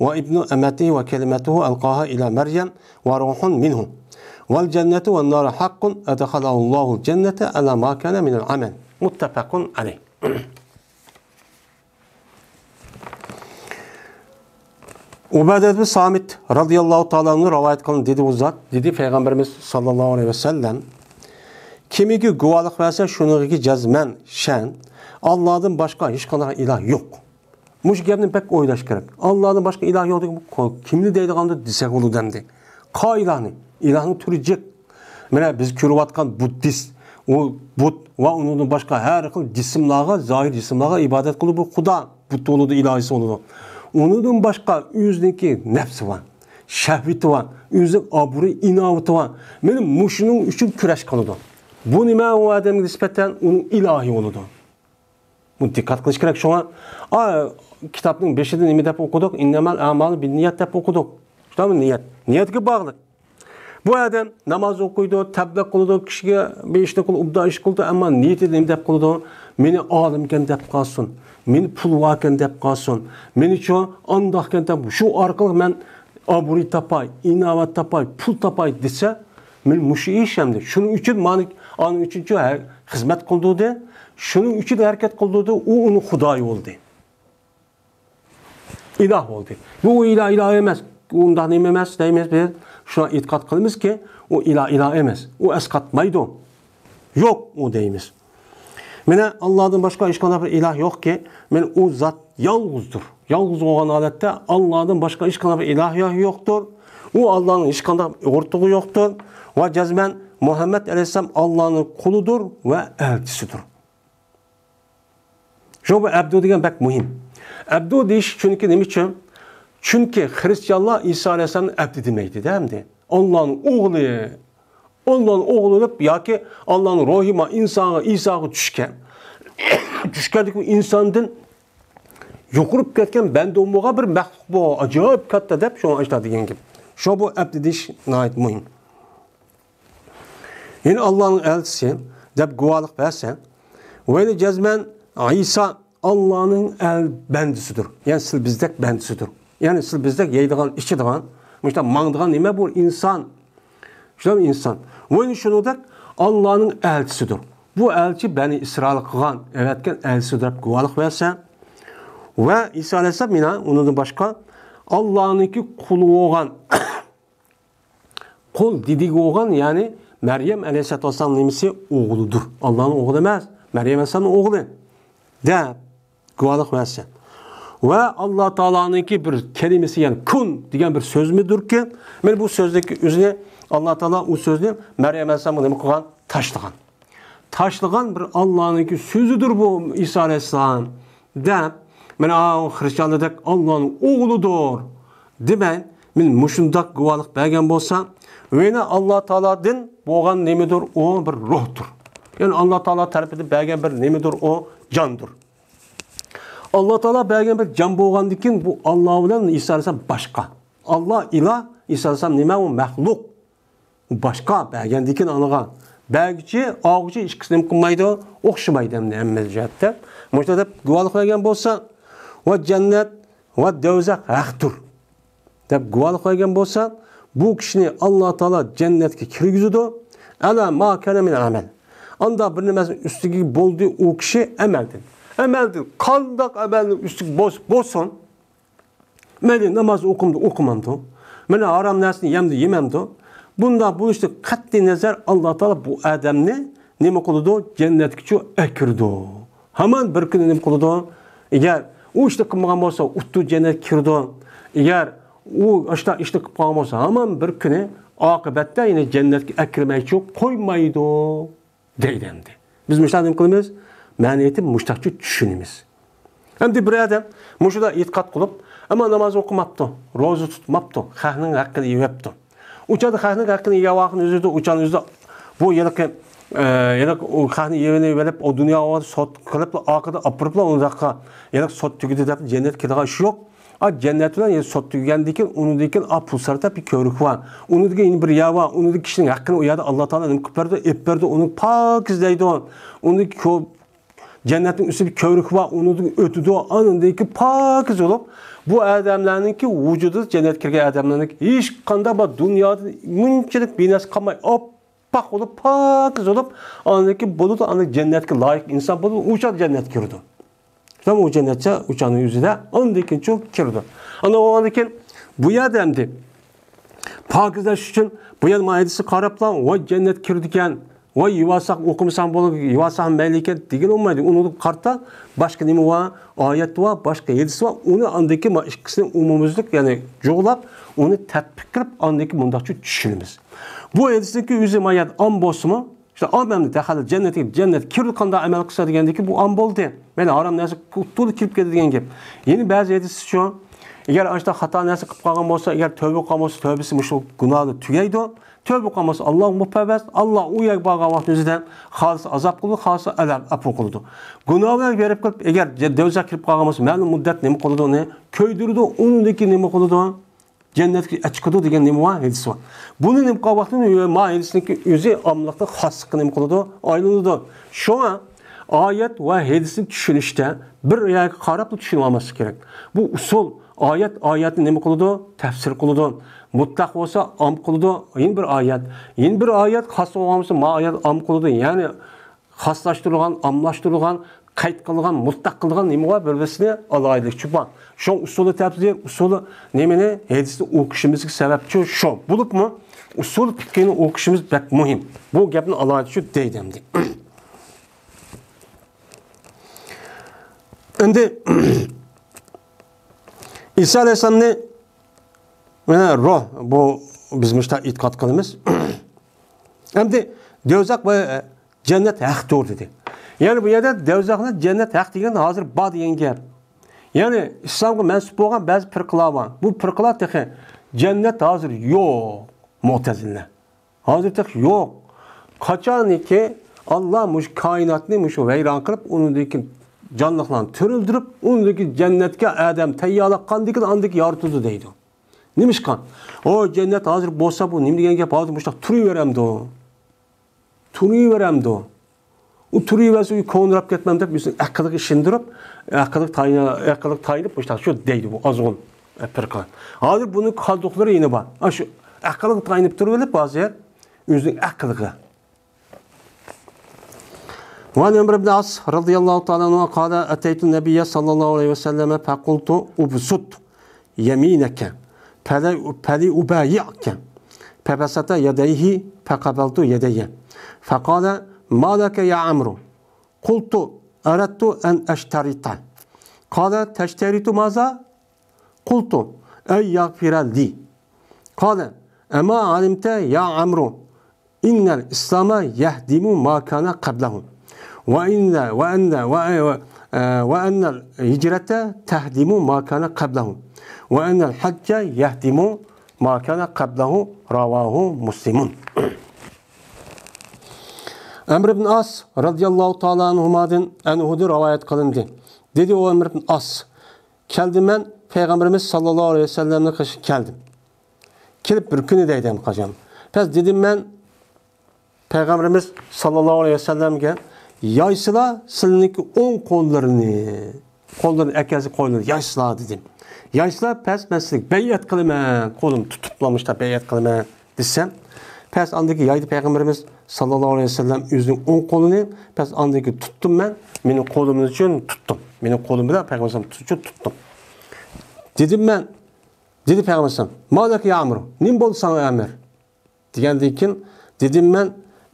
وابن أمته وكلمته ألقاها إلى مريم وروح منه والجنة والنار حق أدخله الله الجنة على ما كان من العمل متفق عليه. ئۇبادە ئىبن سامىت رازىياللاھۇ تائالا ئەنھۇ رىۋايەت قىلغان دېدى ئۇ زات، دېدى پەيغەمبىرىمىز ساللاللاھۇ ئەلەيھى ۋەسەللەم، كىمكى گۇۋاھلىق بەرسە، شۇنىڭغا جەزمەن، شەن، ئاللادىن باشقا ھېچقانداق ئىلاھ يوق. مۇشۇ گەپنى بەك ئويلاش كېرەك. ئاللادىن باشقا ئىلاھ يوق دېگەن بۇ كىمنى دەيدىغاندۇ دېسەك بولىدۇ ئەمدى. قايىلانى، ئىلاھنىڭ تۈرى جىق. مانا بىز كۆرۈۋاتقان بۇددىست، ئۇ بۇت ۋە ئۇنىڭدىن باشقا ھەر خىل جىسىملارغا، زاھىر جىسىملارغا ئىبادەت قىلىدۇ. بۇ خۇدا بۇت بولىدۇ، ئىلاھىسى بولىدۇ. ئۇنىڭدىن باشقا ئۆزىنىڭكى نەپسى بار، شەھۋىتى بار، ئۆزىنىڭ ئابرۇي ئىناۋىتى بار. مانا مۇشۇنىڭ ئۈچۈن كۈرەش قىلىدۇ. بۇ نېمە؟ ئۇ ئادەمگە نىسبەتەن ئۇنىڭ ئىلاھى بولىدۇ. بۇ دىققەت قىلىش كېرەك. شۇڭا، ئا، كىتابنىڭ بېشىدا نېمە دەپ ئوقۇدۇق؟ «ئىننەمەل ئەمالۇ بىننىيەت» دەپ ئوقۇدۇق. شۇنداقمۇ نىيەت؟ نىيەتكە باغلىق. بۇ ئادەم ناماز ئوقۇيدۇ، تەبلىغ قىلىدۇ، كىشىگە بىر ئىشنى قىلىدۇ، ئوبدان ئىش قىلىدۇ، ئەمما نىيىتى نېمە دەپ قىلىدۇ؟ مېنى ئالىمكەن دەپ قالسۇن، مېنى پۇل باركەن دەپ قالسۇن، مېنىچۇ ئانداقكەن دەپ، شۇ ئارقىلىق مەن ئابرۇي تاپاي، ئىناۋەت تاپاي، پۇل تاپاي دېسە، مانا مۇشۇ ئىش ئەمدى. شۇنىڭ ئۈچۈن مانا، ئانىڭ ئۈچۈنچۇ ھە-، خىزمەت قىلدۇردى. شۇنىڭ ئۈچۈن ھەرىكەت قىلدۇردى. ئۇ ئۇنىڭ خۇدايى بولدى. ئىلاھ بولدى. بۇ ئىلاھ، ئىلاھ ئەمەس. ئۇنداق نېمە ئەمەس دەيمىز بىز. شۇڭا ئېتىقاد قىلىمىزكى، ئۇ ئىلاھ، ئىلاھ ئەمەس. ئۇ ئەسقاتمايدۇ. يوق ئۇ دەيمىز. مانا ئاللادىن باشقا ھېچقانداق بىر ئىلاھ يوقكى، مانا ئۇ زات يالغۇزدۇر. يالغۇز بولغان ھالەتتە ئاللادىن باشقا ھېچقانداق بىر ئىلاھ يوقتۇر. ئۇ ئاللانىڭ ھېچقانداق ئورتىقى يوقتۇر. ۋە جەزمەن مۇھەممەد ئەلەيھىسسالام ئاللانىڭ قۇلىدۇر ۋە ئەلچىسىدۇر. شۇ بۇ ئەبدۇ دېگەن بەك مۇھىم. ئەبدۇ دېيىش چۈنكى نېمە ئۈچۈن؟ چۈنكى خىرىستىيانلار ئىسا ئەلەيھىسسالامنى ئەبدى دېمەيدۇ-دە ئەمدى. ئاللانىڭ ئوغلى، ئاللانىڭ ئوغلى دەپ ياكى ئاللانىڭ روھى ما ئىنسانغا، ئىساغا چۈشكەن. چۈشكەندىكى ئۇ ئىنساندىن يۇقىرىپ كەتكەن بەندە بولغان بىر مەخلۇق بۇ، ئاجايىپ كاتتا دەپ شۇڭا ئاشتا دېگەن گەپ. شۇ بۇ ئەبدى دېيىش ناھايىتى مۇھىم. يەنى ئاللانىڭ ئەلچىسى دەپ گۇۋاھلىق بەرسە، ۋەيلى جەزمەن ئىسا ئاللانىڭ ئەل بەندىسىدۇر. يەنى سىل بىزدەك بەندىسىدۇر. يەنى سىل بىزدەك يەيدىغان، ئىچىدىغان، مۇشۇنداق ماڭىدىغان نېمە بۇ ئىنسان؟ شۇنداق ئىنسان. ۋەيلى شۇنىڭدەك ئاللانىڭ ئەلچىسىدۇر. بۇ ئەلچى بەنى ئىسرائىل قىلغان، ئەۋەتكەن ئەلچىسى دەپ گۇۋاھلىق بەرسە، ۋە ئىسا ئەلەيھىسسالام يەنە ئۇنىڭدىن باشقا ئاللانىڭكى قۇلى بولغان، قۇل دېدىگە بولغان، يەنى مەريەم ئەلەيھىسسالاتۇ ۋەسسالام نېمىسى؟ ئوغلىدۇر. ئاللانىڭ ئوغلى ئەمەس، مەريەم ئەلەيھىسسالامنىڭ ئوغلى دەپ گۇۋاھلىق بەرسە. ۋە ئاللا تائالانىڭكى بىر كەلىمىسى، يەنى كۇن دېگەن بىر سۆزمىدۇركى، مانا بۇ سۆزنىڭكى ئۆزىنى ئاللا تائالا ئۇ سۆزنى مەريەم ئەلەيھىسسالامغا نېمە قىلغان؟ تاشلىغان. تاشلىغان بىر ئاللانىڭكى سۆزىدۇر بۇ ئىسا ئەلەيھىسسالام دەپ، مانا ئاۋۇ خرىستىيانلاردەك ئاللانىڭ ئوغلىدۇر دېمەي، مانا مۇشۇنداق گۇۋاھلىق بەرگەن بولسا، ۋە يەنە ئاللا تائالادىن بولغان نېمىدۇر، ئۇ بىر روھتۇر. يەنى ئاللا تائالا تەرىپىدىن بەرگەن بىر نېمىدۇر، ئۇ جاندۇر. ئاللا تائالا بەرگەن بىر جان بولغاندىن كېيىن، بۇ ئاللا بىلەن ئىسا ئەلەيھىسسالام باشقا. ئاللا ئىلاھ، ئىسا ئەلەيھىسسالام نېمە؟ ئۇ مەخلۇق. باشقا بەرگەندىن كېيىن ئاڭلىغان. بەرگۈچى، ئالغۇچى ئىككىسى نېمە قىلمايدۇ؟ ئوخشىمايدۇ ھەمدە ھەممە جەھەتتە. مۇشۇنداق دەپ گۇۋاھلىق بەرگەن بولسا، ۋە جەننەت ۋە دوزاخ ھەقتۇر دەپ گۇۋاھلىق بەرگەن بولسا، بۇ كىشىنى ئاللا تائالا جەننەتكە كىرگۈزىدۇ. ئەلا ما كان مىن ئەمەل. ئاندا بىر نېمەسىنىڭ ئۈستىگە بولدى ئۇ كىشى ئەمەلدىن. ئەمەلدىن قانداق ئەمەلنىڭ ئۈستىگە بولسا بولسۇن، مەيلى ناماز ئوقۇمدۇ، ئوقۇمامدۇ؟ مانا ھارام نەرسىنى يەمدۇ، يېمەمدۇ؟ بۇنداق بولۇشتىن قەتئىي نەزەر، ئاللا تائالا بۇ ئادەمنى نېمە قىلىدۇ؟ جەننەتكىچۇ ئەكىرىدۇ. ھامان بىر كۈنى نېمە قىلىدۇ؟ ئەگەر ئۇ ئىشنى قىلمىغان بولسا، ئۇتتۇ جەننەتكە كىرىدۇ. ئەگەر ئۇ ئاشتا ئىشنى قىلىپ قالغان بولسا، ھامان بىر كۈنى ئاقىۋەتتە يەنە جەننەتكە ئەكىرمەيچۇ قويمايدۇ. دەيدۇ ئەمدى. بىز مۇشۇنداق نېمە قىلىمىز؟ مەنىيىتى مۇشتاقچە چۈشىنىمىز. ئەمدى بىر ئادەم مۇشۇنداق ئېتىقاد قىلىپ، ئەمما ناماز ئوقۇماپتۇ، روزا تۇتماپتۇ، خەقنىڭ ھەققىنى يېۋەپتۇ. ئۇ چاغدا خەقنىڭ ھەققىنى يېگەن ۋاقىتنىڭ ئۆزىدە ئۇ چاغنىڭ ئۆزىدە بۇ ھېلىقى، ئە، ھېلىقى ئۇ خەقنى يېۋىنى بېرىپ، ئۇ دۇنياغا سوت قىلىپلا، ئارقىدا ئاپىرىپلا ئۇنداققا ھېلىقى سوت تۈگىدى دەپ جەننەتكە كىرىدىغان ئىش يوق. ئا، جەننەت بىلەن يەنە سوت تۈگىگەندىن كېيىن ئۇنىڭدىن كېيىن، ئا، پۇل سارىتاپ بىر كۆۋرۈك بار. ئۇنىڭدىن كېيىن يەنە بىر يەر بار. ئۇنىڭدىن كىشىنىڭ ھەققىنى ئۇ يەردە ئاللا تائالا نېمە قىلىپ بەردى؟ ئېلىپ بەردى. ئۇنى پاكىز دەيدۇ. ئۇنى كۆ-، جەننەتنىڭ ئۈستىدە بىر كۆۋرۈك بار. ئۇنىڭدىن ئۆتىدۇ. ئاندىن كېيىن پاكىز بولۇپ، بۇ ئادەملەرنىڭكى ۋۇجۇدىدا، جەننەتكە كىرگەن ئادەملەرنىڭكى ھېچقانداق بىر دۇنيادا مۇنچىلىك بىنەرسە قالماي، ئاپئاق بولۇپ، پاكىز بولۇپ، ئاندىن كېيىن بولىدۇ، ئاندىن جەننەتكە لايىق ئىنسان بولىدۇ، ئۇ چاغدا جەننەتكە كىرىدۇ. شۇنداق ئۇ جەننەتچە ئۇ چاغنىڭ ئۆزىدە ئاندىن كېيىن چوڭ كىرىدۇ. ئاندىن بولغاندىن كېيىن بۇ يەردە ئەمدى پاكىزلەش ئۈچۈن بۇ يەردە مانا ھەدىسكە قاراپلا، ۋاي جەننەت كىرىدىكەن، ۋاي يېۋالساق ئوقۇمىساڭ بولىدۇ، يېۋالساڭ مەيلى ئىكەن دېگىلى بولمايدۇ. ئۇنىڭغا قارىتا باشقا نېمە بار؟ ئايەت بار، باشقا ھەدىس بار. ئۇنى ئاندىن كېيىن مانا ئىككىسىنى ئومۇميۈزلۈك، يەنى جۇغلاپ، ئۇنى تەتبىق قىلىپ، ئاندىن كېيىن مۇنداقچە چۈشىنىمىز. بۇ ھەدىسنىڭكى ئۆزى مانا ئام بولسىمۇ، ئىشتە ئام ئەمدى دەخەل جەننەتكە، جەننەت كىرىدۇ قانداق ئەمەل قىلسا دېگەندىكى بۇ ئام بولدى. مەيلى ھارام نەرسە تولا كىرىپ كېتىدۇ دېگەن گەپ. يەنە بەزى ھەدىستىچۇ، ئەگەر ئاشتا خاتا نەرسە قىلىپ قالغان بولسا، ئەگەر تەۋبە قىلغان بولسا، تەۋبىسى مۇشۇ گۇناھدا تۈگەيدۇ. تەۋبە قىلغان بولسا، ئاللاغا مۇپەۋۋەز، ئاللا ئۇ يەرگە بارغان ۋاقتى ئۆزىدە خالىس ئازاب قىلىدۇ، خالىس ئەلەپ ئەپۇ قىلىدۇ. گۇناھلار بېرىپ قىلىپ، ئەگەر جە-، دوزاخقا كىرىپ قالغان بولسا، مەلۇم مۇددەت نېمە قىلىدۇ ئۇنى؟ كۆيدۈرىدۇ، ئۇنىڭدىن كېيىن نېمە قىلىدۇ؟ جەننەتكە چىقىدۇ دېگەن نېمە بار؟ ھەدىس بار. بۇنى نېمە قىلغان ۋاقتىدا ما ھەدىسنىڭكى ئۆزى ئاملىقتا خاسلىققا نېمە قىلىدۇ؟ ئايلىنىدۇ. شۇڭا ئايەت ۋە ھەدىسنى چۈشىنىشتە بىر يەرگە قاراپلا چۈشىنىۋالماسلىق كېرەك. بۇ ئۇسۇل، ئايەت ئايەتنى نېمە قىلىدۇ؟ تەپسىر قىلىدۇ. مۇتلەق بولسا ئام قىلىدۇ، يەنە بىر ئايەت. يەنە بىر ئايەت خاس بولغان بولسا ما ئايەت ئام قىلىدۇ. يەنى خاسلاشتۇرۇلغان، ئاملاشتۇرۇلغان، قەيت قىلغان، مۇتلەق قىلغان نېمە بار؟ بىر-بىرسىنى ئالاھىدىلىكى بار. شۇڭا ئۇسۇلى تەپسىر، ئۇسۇلى نېمىنى، ھەدىسنى ئوقۇشىمىزغا سەۋەبچى شۇ. بولۇپمۇ ئۇسۇل پىقىنى ئوقۇشىمىز بەك مۇھىم. بۇ گەپنى ئالاھىدە شۇ دەيدۇ ئەمدى. ئەمدى ئىسا ئەلەيھىسسالامنى، مانا روھ، بۇ بىز مۇشۇنداق ئېتىقاد قىلىمىز. ئەمدى دوزاخ ۋە جەننەت ھەقتۇر دېدى. يەنى بۇ يەردە دوزاخ بىلەن جەننەت ھەق دېگەن ھازىر بار دېگەن گەپ. يەنى ئىسلامغا مەنسۇپ بولغان بەزى پىرقىلار بار. بۇ پىرقىلار تېخى جەننەت ھازىر يوق، مۇئتەزىلە. ھازىر تېخى يوق. قاچانكى ئاللا مۇشۇ كائىناتنى مۇشۇ ۋەيران قىلىپ، ئۇنىڭدىن كېيىن جانلىقلارنى تىرىلدۈرۈپ، ئۇنىڭدىن كېيىن جەننەتكە ئادەم تەييارلىغاندىن كېيىن ئاندىن كېيىن يارىتىدۇ دەيدۇ. نېمىشقا؟ ئۇ جەننەت ھازىر بولسا، بۇ نېمە دېگەن گەپ؟ ھازىر مۇشۇنداق تۇرۇۋېرەمدۇ؟ تۇرۇۋېرەمدۇ؟ ئۇ تۇرۇۋەرسە، ئۇ كونىراپ كەتمەم دەپ، ئۆزىنىڭ ئەقلىگە ئىشىندۈرۈپ، ئەقلىگە تايىنا-، ئەقلىگە تايىنىپ مۇشۇنداق شۇ دەيدۇ بۇ ئازغۇن پىرقە. ھازىر بۇنىڭ قالدۇقلىرى يەنە بار. ئاشۇ ئەقلىگە تايىنىپ تۇرۇۋېلىپ ھازىر، ئۆزىنىڭ ئەقلىگە. وعن عمرو بن العاص رضي الله تعالى عنه قال: أتيت النبي صلى الله عليه وسلم فقلت: ابسط يمينك فلي-، فلأبايعك. فبسط يديه فقبلت يديه. فقال: ما لك يا عمرو؟ قلت: أردت أن أشترط. قال: تشترط ماذا؟ قلت: أن يغفر لي. قال: أما علمت يا عمرو أن الإسلام يهدم ما كان قبله، وأن، وأن، وأن، وأن الهجرة تهدم ما كان قبله، وأن الحج يهدم ما كان قبله. رواه مسلم. ئەمر ئىبن ئاس رەزىياللاھۇ تائالا ئەنھۇمادىن، ئەنھۇدىن رىۋايەت قىلىندى. دېدى ئۇ ئەمر ئىبن ئاس، كەلدىم مەن پەيغەمبىرىمىز ساللاللاھۇ ئەلەيھى ۋەسەللەمنىڭ قېشىغا كەلدىم. كېلىپ بىر كۈنى دەيدۇ قاچان. پەس دېدىم مەن پەيغەمبىرىمىز ساللاللاھۇ ئەلەيھى ۋەسەللەمگە، يايسىلا سىلىنىڭكى ئوڭ قوللىرىنى، قوللىرىنى ئەكەلسە قوللىرىنى يايسىلا دېدىم. يايسىلا پەس مەن سىلىگە بەيئەت قىلىمەن، قولۇمنى تۇتۇپلا مۇشۇنداق بەيئەت قىلىمەن دېسەم، پەس ئاندىن كېيىن يايدى پەيغەمبىرىمىز ساللاللاھۇ ئەلەيھى ۋەسەللەم ئۆزىنىڭ ئوڭ قولىنى، پەس ئاندىن كېيىن تۇتتۇم مەن، مېنىڭ قولۇم ئۈچۈن تۇتتۇم. مېنىڭ قولۇم بىلەن پەيغەمبەر ئۈچۈن تۇتتۇم. دېدىم مەن، دېدى پەيغەمبەر، ما لەكە يا ئەمر، نېمە بولدى ساڭا ئەمر؟ دېگەندىن كېيىن دېدىم مەن،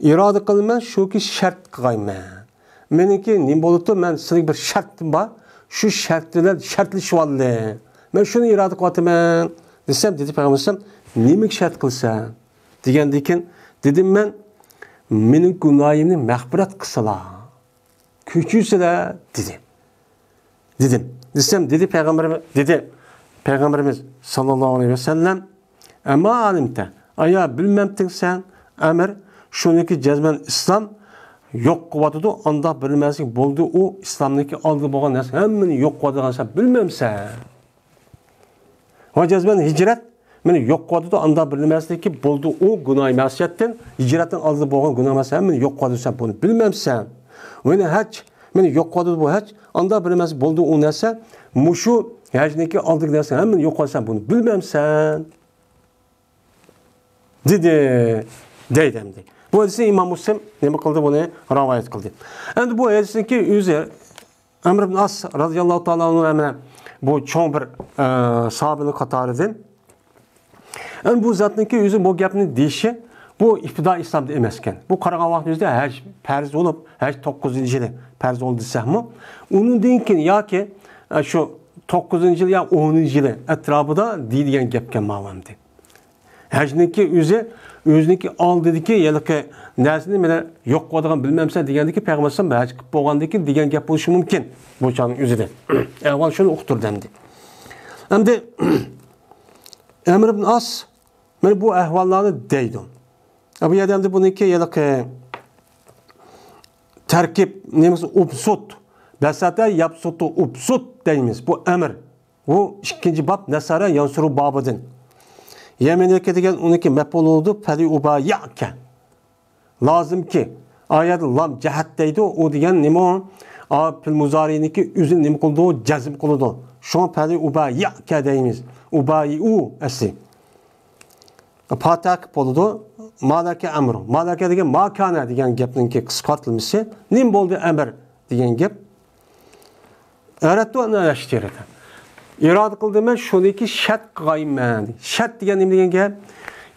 ئىرادە قىلىمەن، شۇكى شەرت قىلغايمەن. مېنىڭكى نېمە بولۇپتۇ، مەن سىلىگە بىر شەرتىم بار، شۇ شەرت بىلەن شەرتلىشىۋالدىم. مەن شۇنى ئىرادە قىلىۋاتىمەن دېسەم، دېدى پەيغەمبەر، نېمىگە شەرت قىلىسەن؟ دېگەندىن كېيىن دېدىم مەن، مېنىڭ گۇناھىمنى مەغپىرەت قىلسىلا، كۆچۈرسىلە دېدى. دېدىم. دېسەم، دېدى پەيغەمبىرىمىز، دېدى پەيغەمبىرىمىز ساللاللاھۇ ئەلەيھى ۋەسەللەم، ئەما ئالىمتە، ئايا بىلمەمتىڭ سەن، ئەمىر، شۇنىڭكى جەزمەن ئىسلام يوق قىلىۋاتىدۇ، ئانداق بىر نەرسە بولدى، ئۇ ئىسلامنىڭكى ئالدىدا بولغان نەرسە ھەممىنى يوق قىلىۋاتىدىغان سەن بىلمەمسەن. ۋە جەزمەن ھىجرەت مېنى يوق قىلىۋاتىدۇ، ئانداق بىر نېمە ئەمەسلىكى بولدى ئۇ گۇناھ مەسىيەتتىن، ھىجرەتنىڭ ئالدىدا بولغان گۇناھ مەسىيەت مېنى يوق قىلىۋاتىدۇ، سەن بۇنى بىلمەمسەن؟ ۋە يەنە ھەج، مېنى يوق قىلىۋاتىدۇ بۇ ھەج، ئانداق بىر نېمە ئەمەس بولدى ئۇ نەرسە، مۇشۇ ھەجنىڭكى ئالدىدىكى نەرسە ھەممىنى يوق قىلىۋاتىدۇ، سەن بۇنى بىلمەمسەن؟ دېدى، دەيدۇ ئەمدى. بۇ ھەدىسنى ئىمام مۇسلىم نېمە قىلدى، بۇنى رىۋايەت قىلدى. ئەمدى بۇ ھەدىسنىڭكى ئۆزى ئەمر ئىبن ئاس رازىياللاھۇ تائالا ئەنھۇ، مانا بۇ چوڭ بىر، ئە، ساھابىنىڭ قاتارىدىن. ئەمدى بۇ زاتنىڭكى ئۆزى بۇ گەپنى دېيىشى، بۇ ئىپتىدا ئىسلامدا ئەمەسكەن. بۇ قارىغان ۋاقتىمىزدا ھەج پەرز بولۇپ، ھەج توققۇزىنچى يىلى پەرز بولدى دېسەكمۇ، ئۇنىڭدىن كېيىن ياكى، ئە، شۇ توققۇزىنچى يىل يا ئونىنچى يىلى ئەتراپىدا دېيىلگەن گەپكەن ماۋۇ ئەمدى. ھەجنىڭكى ئۆزى، ئۆزىنىڭكى ئالدىدىكى ھېلىقى نەرسىنى مانا يوق قىلىدىغان بىلمەمسەن دېگەندىكى پەيغەمبەر ئەلەيھىسسالام ھەج قىلىپ بولغاندىن كېيىن دېگەن گەپ بولۇشى مۇمكىن. بۇ چاغنىڭ ئۆزىدە. ئەھۋال شۇنى ئۇقتۇردى ئەمدى. ئەمدى ئەمر ئىبن ئاس مانا بۇ ئەھۋاللارنى دەيدۇ. بۇ يەردە ئەمدى بۇنىڭكى ھېلىقى تەركىب نېمىسى ئۇبسۇت. بەسەتە يەبسۇتۇ ئۇبسۇت دەيمىز. بۇ ئەمر. بۇ ئىككىنچى باب نەسەرە يەنسۇرۇ بابىدىن. يەمىنەكە دېگەن ئۇنىڭكى مەپئۇلى بولىدۇ، پەلى ئۇبايەكە. لازىمكى، ئايەتتە لام جەھەت دەيدۇ، ئۇ دېگەن نېمە ئۇ؟ ئا، پېئىل مۇزارىنىڭكى ئۆزىنى نېمە قىلىدۇ؟ جەزم قىلىدۇ. شۇڭا پەلى ئۇبايەكە دەيمىز. ئۇبايۇ ئەسلى. پاتاك بولىدۇ. مالەكە ئەمرۇ. مالەكە دېگەن ماكانە دېگەن گەپنىڭكى قىسقارتىلمىسى. نېمە بولدى ئەمر دېگەن گەپ. ئەرەتتۇ ئەن ئەشتىرىتە. ئىرادە قىلدىم مەن شۇنىكى شەرت قىلغايمەن. شەرت دېگەن نېمە دېگەن گەپ؟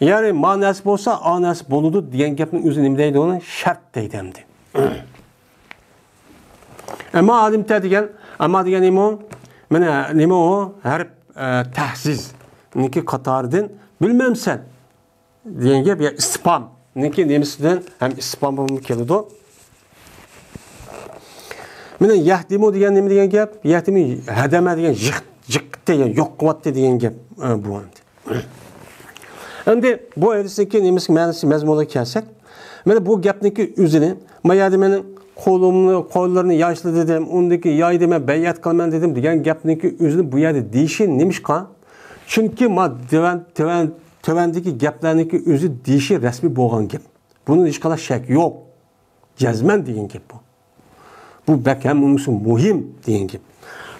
يەنى ما نەرسە بولسا، ئا نەرسە بولىدۇ دېگەن گەپنىڭ ئۆزى نېمە دەيدۇ ئۇنى؟ شەرت دەيدۇ ئەمدى. ئەمما ئالىمتە دېگەن، ئەمما دېگەن نېمە ئۇ؟ مانا نېمە ئۇ؟ ھەرپ، ئە، تەھزىزنىڭكى قاتارىدىن بىلمەمسەن؟ دېگەن گەپ، يا ئىستىپھامنىڭكى نېمىسىدىن ھەم ئىستىپھام بولۇپ كېلىدۇ. مانا يەھدىمۇ دېگەن نېمە دېگەن گەپ؟ يەھدىمۇ ھەدەمە دېگەن يىق-، يىقتى، يا يوق قىلىۋەتتى دېگەن گەپ، ئە، بۇ ئەمدى. ئەمدى بۇ ھەدىسنىڭكى نېمىسى، مەنىسى، مەزمۇنىغا كەلسەك، مانا بۇ گەپنىڭكى ئۆزىنى، ما يەردە مېنىڭ قولۇمنى، قوللىرىنى يايسىلا دېدىم، ئۇندىن كېيىن يايدى، مەن بەيئەت قىلىمەن دېدىم دېگەن گەپنىڭكى ئۆزىنى بۇ يەردە دېيىشى نېمىشقا؟ چۈنكى ما تۆۋەن، تۆۋەن، تۆۋەندىكى گەپلەرنىڭكى ئۆزى دېيىشى رەسمىي بولغان گەپ. بۇنىڭ ھېچقانداق شەك يوق. جەزمەن دېگەن گەپ بۇ. بۇ بەك ھەم مۇھىم دېگەن گەپ.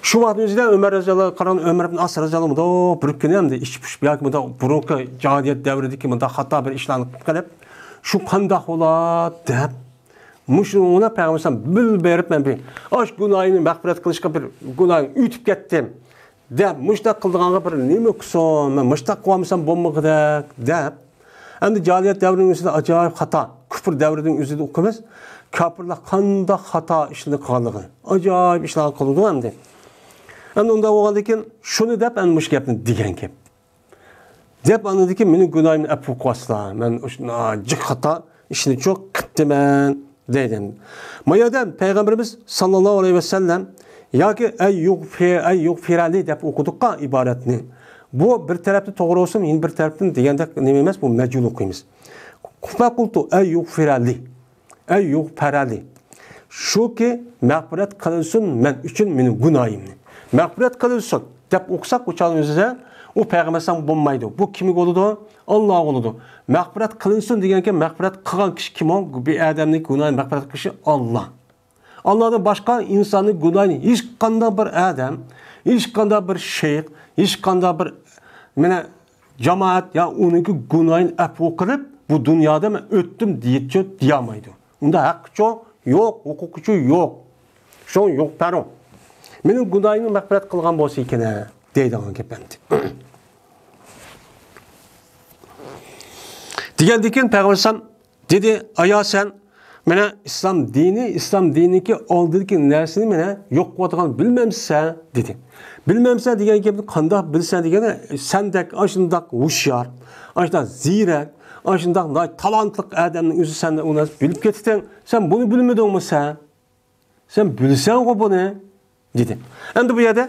شۇ ۋاقىتنىڭ ئۆزىدە ئۆمەر رەزىياللاھۇ، قاراڭ، ئۆمەر ئىبن ئاس رەزىياللاھۇ مۇنداق بىر كۈنى ئەمدى ئىچى پۇشۇپ ياكى مۇنداق بۇرۇنقى جاھىلىيەت دەۋرىدىكى مۇنداق خاتا بىر ئىشلارنى قىلىپ قېلىپ، شۇ قانداق بولار دەپ، مۇشۇنى پەيغەمبەر ئەلەيھىسسالام بىل بېرىپ، مەن بىر ئاش گۇناھىنى مەغپىرەت قىلىشقا بىر گۇناھنى ئۆتۈپ كەتتىم دەپ، مۇشۇنداق قىلىدىغانغا بىر نېمە قىلسۇن، مەن مۇشۇنداق قىلالمىسام بولمىغۇدەك دەپ، ئەمدى جاھىلىيەت دەۋرىنىڭ ئۆزىدە ئاجايىپ خاتا، كۇپر دەۋرىنىڭ ئۆزىدە ئۇقىمىز، كاپىرلار قانداق خاتا ئىشلارنى قىلغانلىقىنى، ئاجايىپ ئىشلارنى قىلىدۇ ئەمدى. ئەمدى ئۇنداق بولغاندىن كېيىن شۇنى دەپ، ئەمدى مۇشۇ گەپنى دېگەن گەپ. دەپ ئاندىن كېيىن مېنىڭ گۇناھىمنى ئەپۇ قىلىۋاتسىلا، مەن ئاشۇ جىق خاتا ئىشنى چوق قىپتىمەن دەيدۇ. ما يەردە پەيغەمبىرىمىز ساللاللاھۇ ئەلەيھى ۋەسەللەم ياكى ئەي يۇغفىر، ئەي يۇغفىرەلى دەپ ئوقۇدۇققا ئىبارەتنى. بۇ بىر تەرەپتىن توغرا بولسىمۇ، يەنە بىر تەرەپتىن دېگەندەك نېمە ئەمەس، بۇ مەجھۇل ئوقۇيمىز. فەقۇلتۇ ئەي يۇغفىرەلى. ئەي يۇغفەرەلى. شۇكى، مەغپىرەت قىلىنسۇن مەن ئۈچۈن مېنىڭ گۇناھىمنى. مەغپىرەت قىلىنسۇن دەپ ئوقۇساق، ئۇ چاغنىڭ ئۆزىدە ئۇ پەيغەمبەر ئەلەيھىسسالام بولمايدۇ. بۇ كىمگە بولىدۇ؟ ئاللاغا بولىدۇ. مەغپىرەت قىلىنسۇن دېگەنكى، مەغپىرەت قىلغان كىشى كىم ئۇ؟ بىر ئادەمنىڭ گۇناھىنى مەغپىرەت قىلىشى ئاللا. ئاللادىن باشقا ئىنساننىڭ گۇناھىنى ھېچقانداق بىر ئادەم، ھېچقانداق بىر شەيخ، ھېچقانداق بىر، مانا، جامائەت يا ئۇنىڭكى گۇناھىنى ئەپۇ قىلىپ، بۇ دۇنيادا مەن ئۆتتۈم دېيىچۇ دېيەلمەيدۇ. ئۇنداق ھەققىچۇ يوق، ھوقۇقىچۇ يوق. شۇڭا يوق پەرۇ. مېنىڭ گۇناھىمنى مەغپىرەت قىلغان بولسا ئىكەن، دەيدىغان گەپ ئەمدى. دېگەندىن كېيىن پەيغەمبەر ئەلەيھىسسالام دېدى، ئايا سەن، مانا ئىسلام دىنى، ئىسلام دىنىدىكى ئالدىدىكى نەرسىنى مانا يوق قىلىۋاتقاننى بىلمەمسەن؟ دېدى. بىلمەمسەن دېگەن گەپنى قانداق بىلسەن دېگەندە، سەندەك ئاشۇنداق ھوشيار، ئاشۇنداق زېرەك، ئاشۇنداق ناھايىتى تالانتلىق ئادەمنىڭ ئۆزى سەندە ئۇ نەرسە بىلىپ كېتىتىڭ، سەن بۇنى بىلمىدىڭمۇ سەن؟ سەن بىلىسەنغۇ بۇنى، دېدى. ئەمدى بۇ يەردە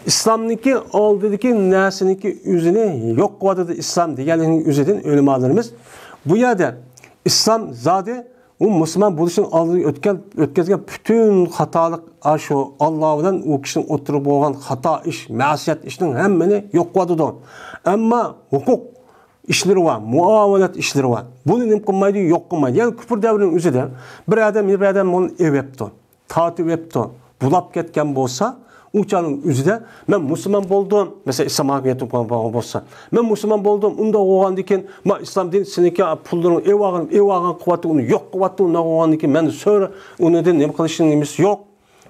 ئىسلامنىڭكى ئالدىدىكى نەرسىنىڭكى ئۆزىنى يوق قىلىۋاتىدۇ ئىسلام دېگەنلىكنىڭ ئۆزىدىن ئۆلىمالىرىمىز. بۇ يەردە ئىسلام زادى ئۇ مۇسۇلمان بولۇشنىڭ ئالدىدا ئۆتكەن، ئۆتكەزگەن پۈتۈن خاتالىق، ئاشۇ ئاللا بىلەن ئۇ كىشىنىڭ ئوتتۇرىدا بولغان خاتا ئىش، مەسىيەت ئىشنىڭ ھەممىنى يوق قىلىۋاتىدۇ. ئەمما ھوقۇق ئىشلىرى بار، مۇئامىلات ئىشلىرى بار. بۇنى نېمە قىلمايدۇ؟ يوق قىلمايدۇ. يەنى كۈپۈر دەۋرىنىڭ ئۆزىدە بىر ئادەم، بىر ئادەم بۇنى ئېۋەپتۇ، تارتىۋەپتۇ، بۇلاپ كەتكەن بولسا، ئۇ چاغنىڭ ئۆزىدە مەن مۇسۇلمان بولدۇم، مەسىلەن، ئىسلام ھاكىمىيەت بولغان بولسا، مەن مۇسۇلمان بولدۇم، ئۇنداق بولغاندىن كېيىن، ما ئىسلام دىنى سېنىڭكى پۇللىرىڭ ئېۋالغان، ئېۋالغان قىلىۋاتتى، ئۇنى يوق قىلىۋاتتى، ئۇنداق بولغاندىن كېيىن مەن سۆرە، ئۇنىڭدىن نېمە قىلىشنىڭ نېمىسى يوق،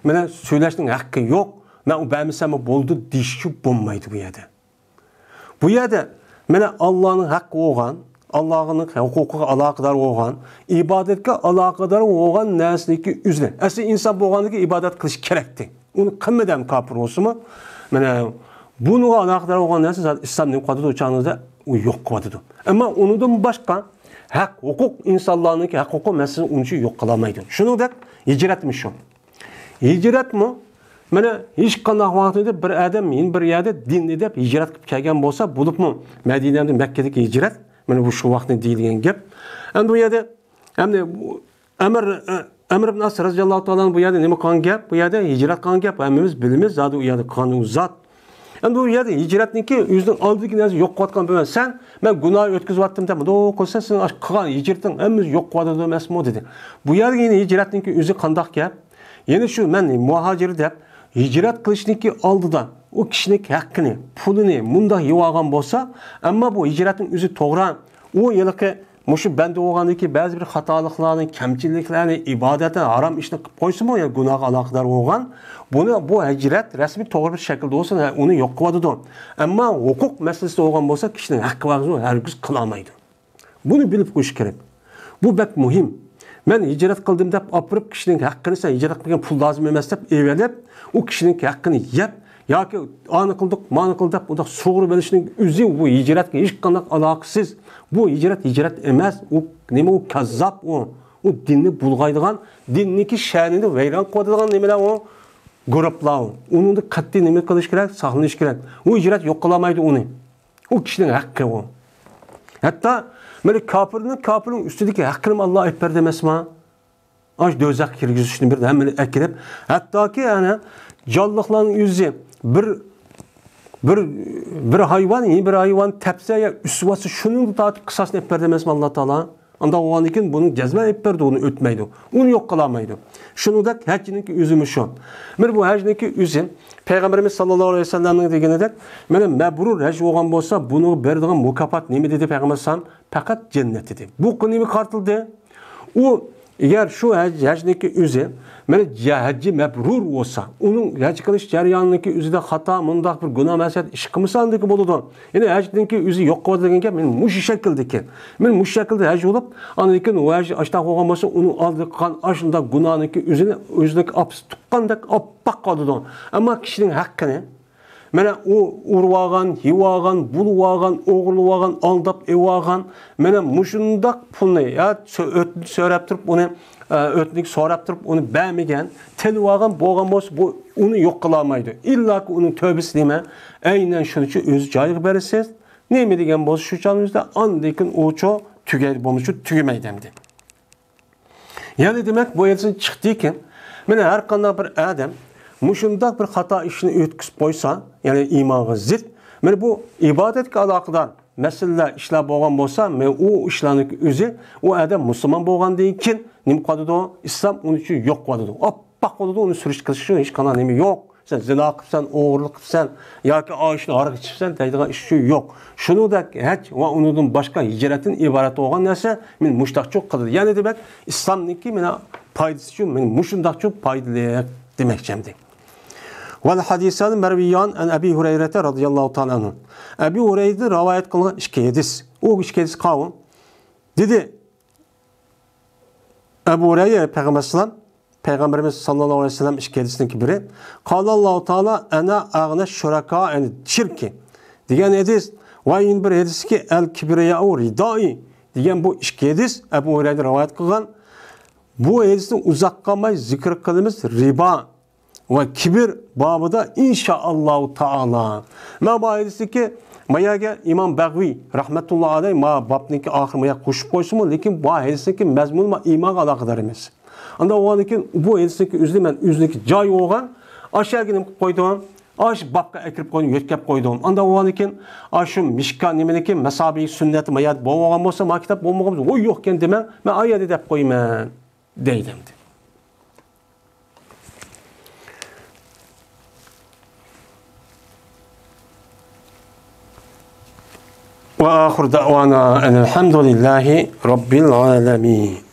مانا سۆزلەشنىڭ ھەققى يوق، مەن ئۇ بەرمىسەممۇ بولىدۇ دېيىشكە بولمايدۇ بۇ يەردە. بۇ يەردە مانا ئاللانىڭ ھەققى بولغان، ئاللانىڭ ھوقۇقىغا ئالاقىدار بولغان، ئىبادەتكە ئالاقىدار بولغان نەرسىنىڭكى ئۆزىنى. ئەسلى ئىنسان بولغاندىكىن ئىبادەت قىلىش كېرەكتى. ئۇنى قىلمىدى ھەم كاپىر بولسىمۇ. مانا بۇنىڭغا ئالاقىدار بولغان نەرسە زادى ئىسلام نېمە قىلىۋاتىدۇ؟ ئۇ چاغنىڭدا ئۇ يوق قىلىۋاتىدۇ. ئەمما ئۇنىڭدىن باشقا ھەق ھوقۇق، ئىنسانلارنىڭكى ھەق ھوقۇق مەسىلىسىنى ئۇنچە يوق قىلالمايدۇ. شۇنىڭدەك ھىجرەتمۇ شۇ. ھىجرەتمۇ، مانا، ھېچقانداق ۋاقىتتا بىر ئادەم يەنە بىر يەردە دىننى دەپ ھىجرەت قىلىپ كەلگەن بولسا، بولۇپمۇ مەدىنەدىن مەككىدىكى ھىجرەت، مانا بۇ شۇ ۋاقىتنى دېيىلگەن گەپ. ئەمدى بۇ يەردە، ئەمدى بۇ ئەمىر، ئەمىر ئىبن ئاس رەزىياللاھۇ تائالا بۇ يەردە نېمە قىلغان گەپ؟ بۇ يەردە ھىجرەت قىلغان گەپ، ھەممىمىز بىلىمىز، زادى ئۇ يەردە قىلغان ئۇ زات. ئەمدى بۇ يەردە ھىجرەتنىڭكى ئۆزىنىڭ ئالدىدىكى نەرسە يوق قىلىۋاتقان بىلەن سەن، مەن گۇناھ ئۆتكۈزۈۋاتتىم دەپ، مۇنداق قىلسا، سېنىڭ ئاشۇ قىلغان ھىجرىتىڭ ھەممىسى يوق قىلىۋاتىدۇ ئەمەسمۇ؟ دېدى. بۇ يەردە يەنە ھىجرەتنىڭكى ئۆزى قانداق گەپ؟ يەنە شۇ مەن مۇھاجىر دەپ ھىجرەت قىلىشنىڭكى ئالدىدا ئۇ كىشىنىڭ ھەققىنى، پۇلىنى مۇنداق يېۋالغان بولسا، ئەمما بۇ ھىجرەتنىڭ ئۆزى توغرا. ئۇ ھېلىقى مۇشۇ بەندە بولغاندىكى بەزى بىر خاتالىقلارنى، كەمچىلىكلەرنى، ئىبادەتنى، ھارام ئىشنى قىلىپ قويسىمۇ، يا گۇناھقا ئالاقىدار بولغان، بۇنى، بۇ ھىجرەت رەسمىي توغرا بىر شەكىلدە بولسا، ئۇنى يوق قىلىۋاتىدۇ. ئەمما ھوقۇق مەسىلىسىدە بولغان بولسا، كىشىنىڭ ھەققى بار، ھەرگىز قىلالمايدۇ. بۇنى بىلىپ قويۇش كېرەك. بۇ بەك مۇھىم. مەن ھىجرەت قىلدىم دەپ ئاپىرىپ، كىشىنىڭ ھەققىنى، سەن ھىجرەت قىلغان پۇل لازىم ئەمەس دەپ ئېۋەلىپ، ئۇ كىشىنىڭ ھەققىنى يەپ، ياكى ئانى قىلدۇق، مانى قىلدۇق دەپ ئۇنداق سۇغۇرۇۋېلىشنىڭ ئۆزى بۇ ھىجرەتكە ھېچقانداق ئالاقىسىز. بۇ ھىجرەت ھىجرەت ئەمەس. ئۇ نېمە؟ ئۇ كاززاپ ئۇ. ئۇ دىننى بۇلغايدىغان، دىننىڭكى شەنىنى ۋەيران قىلىۋاتىدىغان نېمىلەر ئۇ؟ گۇرۇپلار ئۇ. ئۇنىڭدا قەتئىي نېمە قىلىش كېرەك؟ ساقلىنىش كېرەك. ئۇ ھىجرەت يوق قىلالمايدۇ ئۇنى. ئۇ كىشىنىڭ ھەققى ئۇ. ھەتتا مانا كاپىرنىڭ، كاپىرنىڭ ئۈستىدىكى ھەققىنىمۇ ئاللا ئېلىپ بەردى ئەمەسما؟ ئاشۇ دوزاخقا كىرگۈزۈشنى بىر ھەممىنى ئەكىرىپ، ھەتتاكى ئەنە جانلىقلارنىڭ ئۆزى بىر، بىر، بىر ھايۋان يەنە بىر ھايۋان تەپسە يا ئۈسۈۋاتسا، شۇنىڭغا تارتىپ قىساسنى ئېلىپ بەردى ئەمەسمۇ ئاللا تائالا؟ ئانداق بولغاندىن كېيىن بۇنى جەزمەن ئېلىپ بەردى، ئۇنى ئۆتمەيدۇ. ئۇنى يوق قىلالمايدۇ. شۇنىڭدەك ھەجنىڭكى ئۆزىمۇ شۇ. مانا بۇ ھەجنىڭكى ئۆزى پەيغەمبىرىمىز ساللاللاھۇ ئەلەيھى ۋەسەللەمنىڭ دېگىنىدەك، مانا مەبرۇر ھەج بولغان بولسا، بۇنىڭغا بېرىدىغان مۇكاپات نېمە دېدى پەيغەمبەر ئەلەيھىسسالام؟ پەقەت جەننەت دېدى. بۇ نېمىگە قارىتىلدى؟ ئۇ ئەگەر شۇ ھەج، ھەجنىڭكى ئۆزى، مانا ھەججى مەبرۇر بولسا، ئۇنىڭ ھەج قىلىش جەريانىنىڭكى ئۆزىدە خاتا، مۇنداق بىر گۇناھ مەسىيەت ئىش قىلمىسا، ئاندىكى بولىدۇ. يەنى ھەجنىڭكى ئۆزى يوق قىلىۋاتىدىغان گەپ مانا مۇشۇ شەكىلدىكى. مانا مۇشۇ شەكىلدە ھەج بولۇپ، ئاندىن كېيىن ئۇ ھەج ئاشتاق بولغان بولسا، ئۇنىڭ ئالدىدا قىلغان ئاشۇنداق گۇناھنىڭكى ئۆزىنى ئۆزىدەك ئاپىسى تۇغقاندەك ئاپئاق قالىدۇ. ئەمما كىشىنىڭ ھەققىنى، مانا ئۇ ئۇرۇۋالغان، يەۋالغان، بۇلىۋالغان، ئوغرىلىۋالغان، ئالداپ ئېلىۋالغان، مانا مۇشۇنداق پۇلنى، يا سۆ-، ئۆتۈنۈش سوراپ تۇرۇپ ئۇنى، ئە، ئۆتۈنۈش سوراپ تۇرۇپ ئۇنى بەرمىگەن، تىلىۋالغان بولغان بولسا، بۇ ئۇنى يوق قىلالمايدۇ. ئىللاكى ئۇنىڭ تۆبىسى نېمە؟ ئەينەن شۇنىڭ ئۈچۈن ئۆز جايىغا بېرىسىز. نېمە دېگەن بولسا شۇ چاغنىڭ ئۆزىدە، ئاندىن كېيىن ئۇچۇ تۈگەيدۇ، بولمىسا تۈگىمەيدۇ ئەمدى. يەنى دېمەك، بۇ ھەدىستىن چىقتىكى، مانا ھەر قانداق بىر ئادەم مۇشۇنداق بىر خاتا ئىشنى ئۆتكۈزۈپ قويسا، يەنى ئىمانغا زىت، مانا بۇ ئىبادەتكە ئالاقىدار مەسىلىلەر، ئىشلار بولغان بولسا، مانا ئۇ ئىشلارنىڭ ئۆزى ئۇ ئادەم مۇسۇلمان بولغاندىن كېيىن نېمە قىلىدۇ؟ ئىسلام ئۇنىڭ ئۈچۈن يوق قىلىدۇ. ئاپئاق بولىدۇ، ئۇنى سۈرۈشتە قىلىش ئۈچۈن ھېچقانداق نېمە يوق. سەن زىنا قىپسەن، ئوغرىلىق قىپسەن ياكى ئاشۇنى ھاراق ئىچىپسەن دەيدىغان ئىش ئۈچۈن يوق. شۇنىڭدەك ھەج ۋە ئۇنىڭدىن باشقا ھىجرەتتىن ئىبارەت بولغان نەرسە مېنى مۇشۇنداقچۇ قىلدى. يەنى دېمەك، ئىسلامنىڭكى مانا پايدىسى شۇ، مېنى مۇشۇنداقچۇ پايدىلىق دېمەكچى ئەمدى. والحديثان مرويان عن أبي هريرة رضي الله تعالى عنه. ئەبۇ ھۇرەيرىدىن رىۋايەت قىلىنغان ئىككى ھەدىس. ئۇ ئىككى ھەدىس قاۋۇ. دېدى، ئەبۇ ھۇرەيرە پەيغەمبەر ئەلەيھىسسالام، پەيغەمبىرىمىز ساللاللاھۇ ئەلەيھى ۋەسەللەم ئىككى ھەدىسنىڭكى بىرى، قالاللاھۇ تائالا، ئەنە ئەغنە شۇرەكا ئەن شىركى دېگەن ھەدىس ۋە يەنە بىر ھەدىسكى، ئەل كىبرىيائۇ رىدائى دېگەن بۇ ئىككى ھەدىس ئەبۇ ھۇرەيرە رىۋايەت قىلغان. بۇ ھەدىسنى ئۇزاق قالماي زىكىر قىلىمىز، رىبا ۋە كىبىر بابىدا ئىنشائاللاھۇ تائالا. مەن بۇ ھەدىستىكى، ما يەرگە ئىمام بەغۋى رەھمەتۇللا ئەلەيھ ما بابنىڭكى ئاخىرى ما يەرگە قوشۇپ قويسىمۇ، لېكىن بۇ ھەدىستىكى مەزمۇنى ما ئىمانغا ئالاقىدار ئەمەس. ئانداق بولغاندىن كېيىن بۇ ھەدىستىكى ئۆزىنى مەن ئۆزىنىڭكى جايى بولغان ئاشۇ يەرگە نېمە قىلىپ قويدۇم؟ ئاشۇ بابقا ئەكىرىپ قويدۇم، يۆتكەپ قويدۇم. ئانداق بولغاندىن كېيىن ئاشۇ مىشكا نېمىنىڭكى مەسابىي سۈننەت ما يەردە بولمىغان بولسا، ما كىتاب بولمىغان بولسا، ۋوي يوق ئىكەن دېمەڭ، مەن ئا يەردە دەپ قويىمەن. دەيدۇ ئەمدى. وآخر دعوانا أن الحمد لله رب العالمين.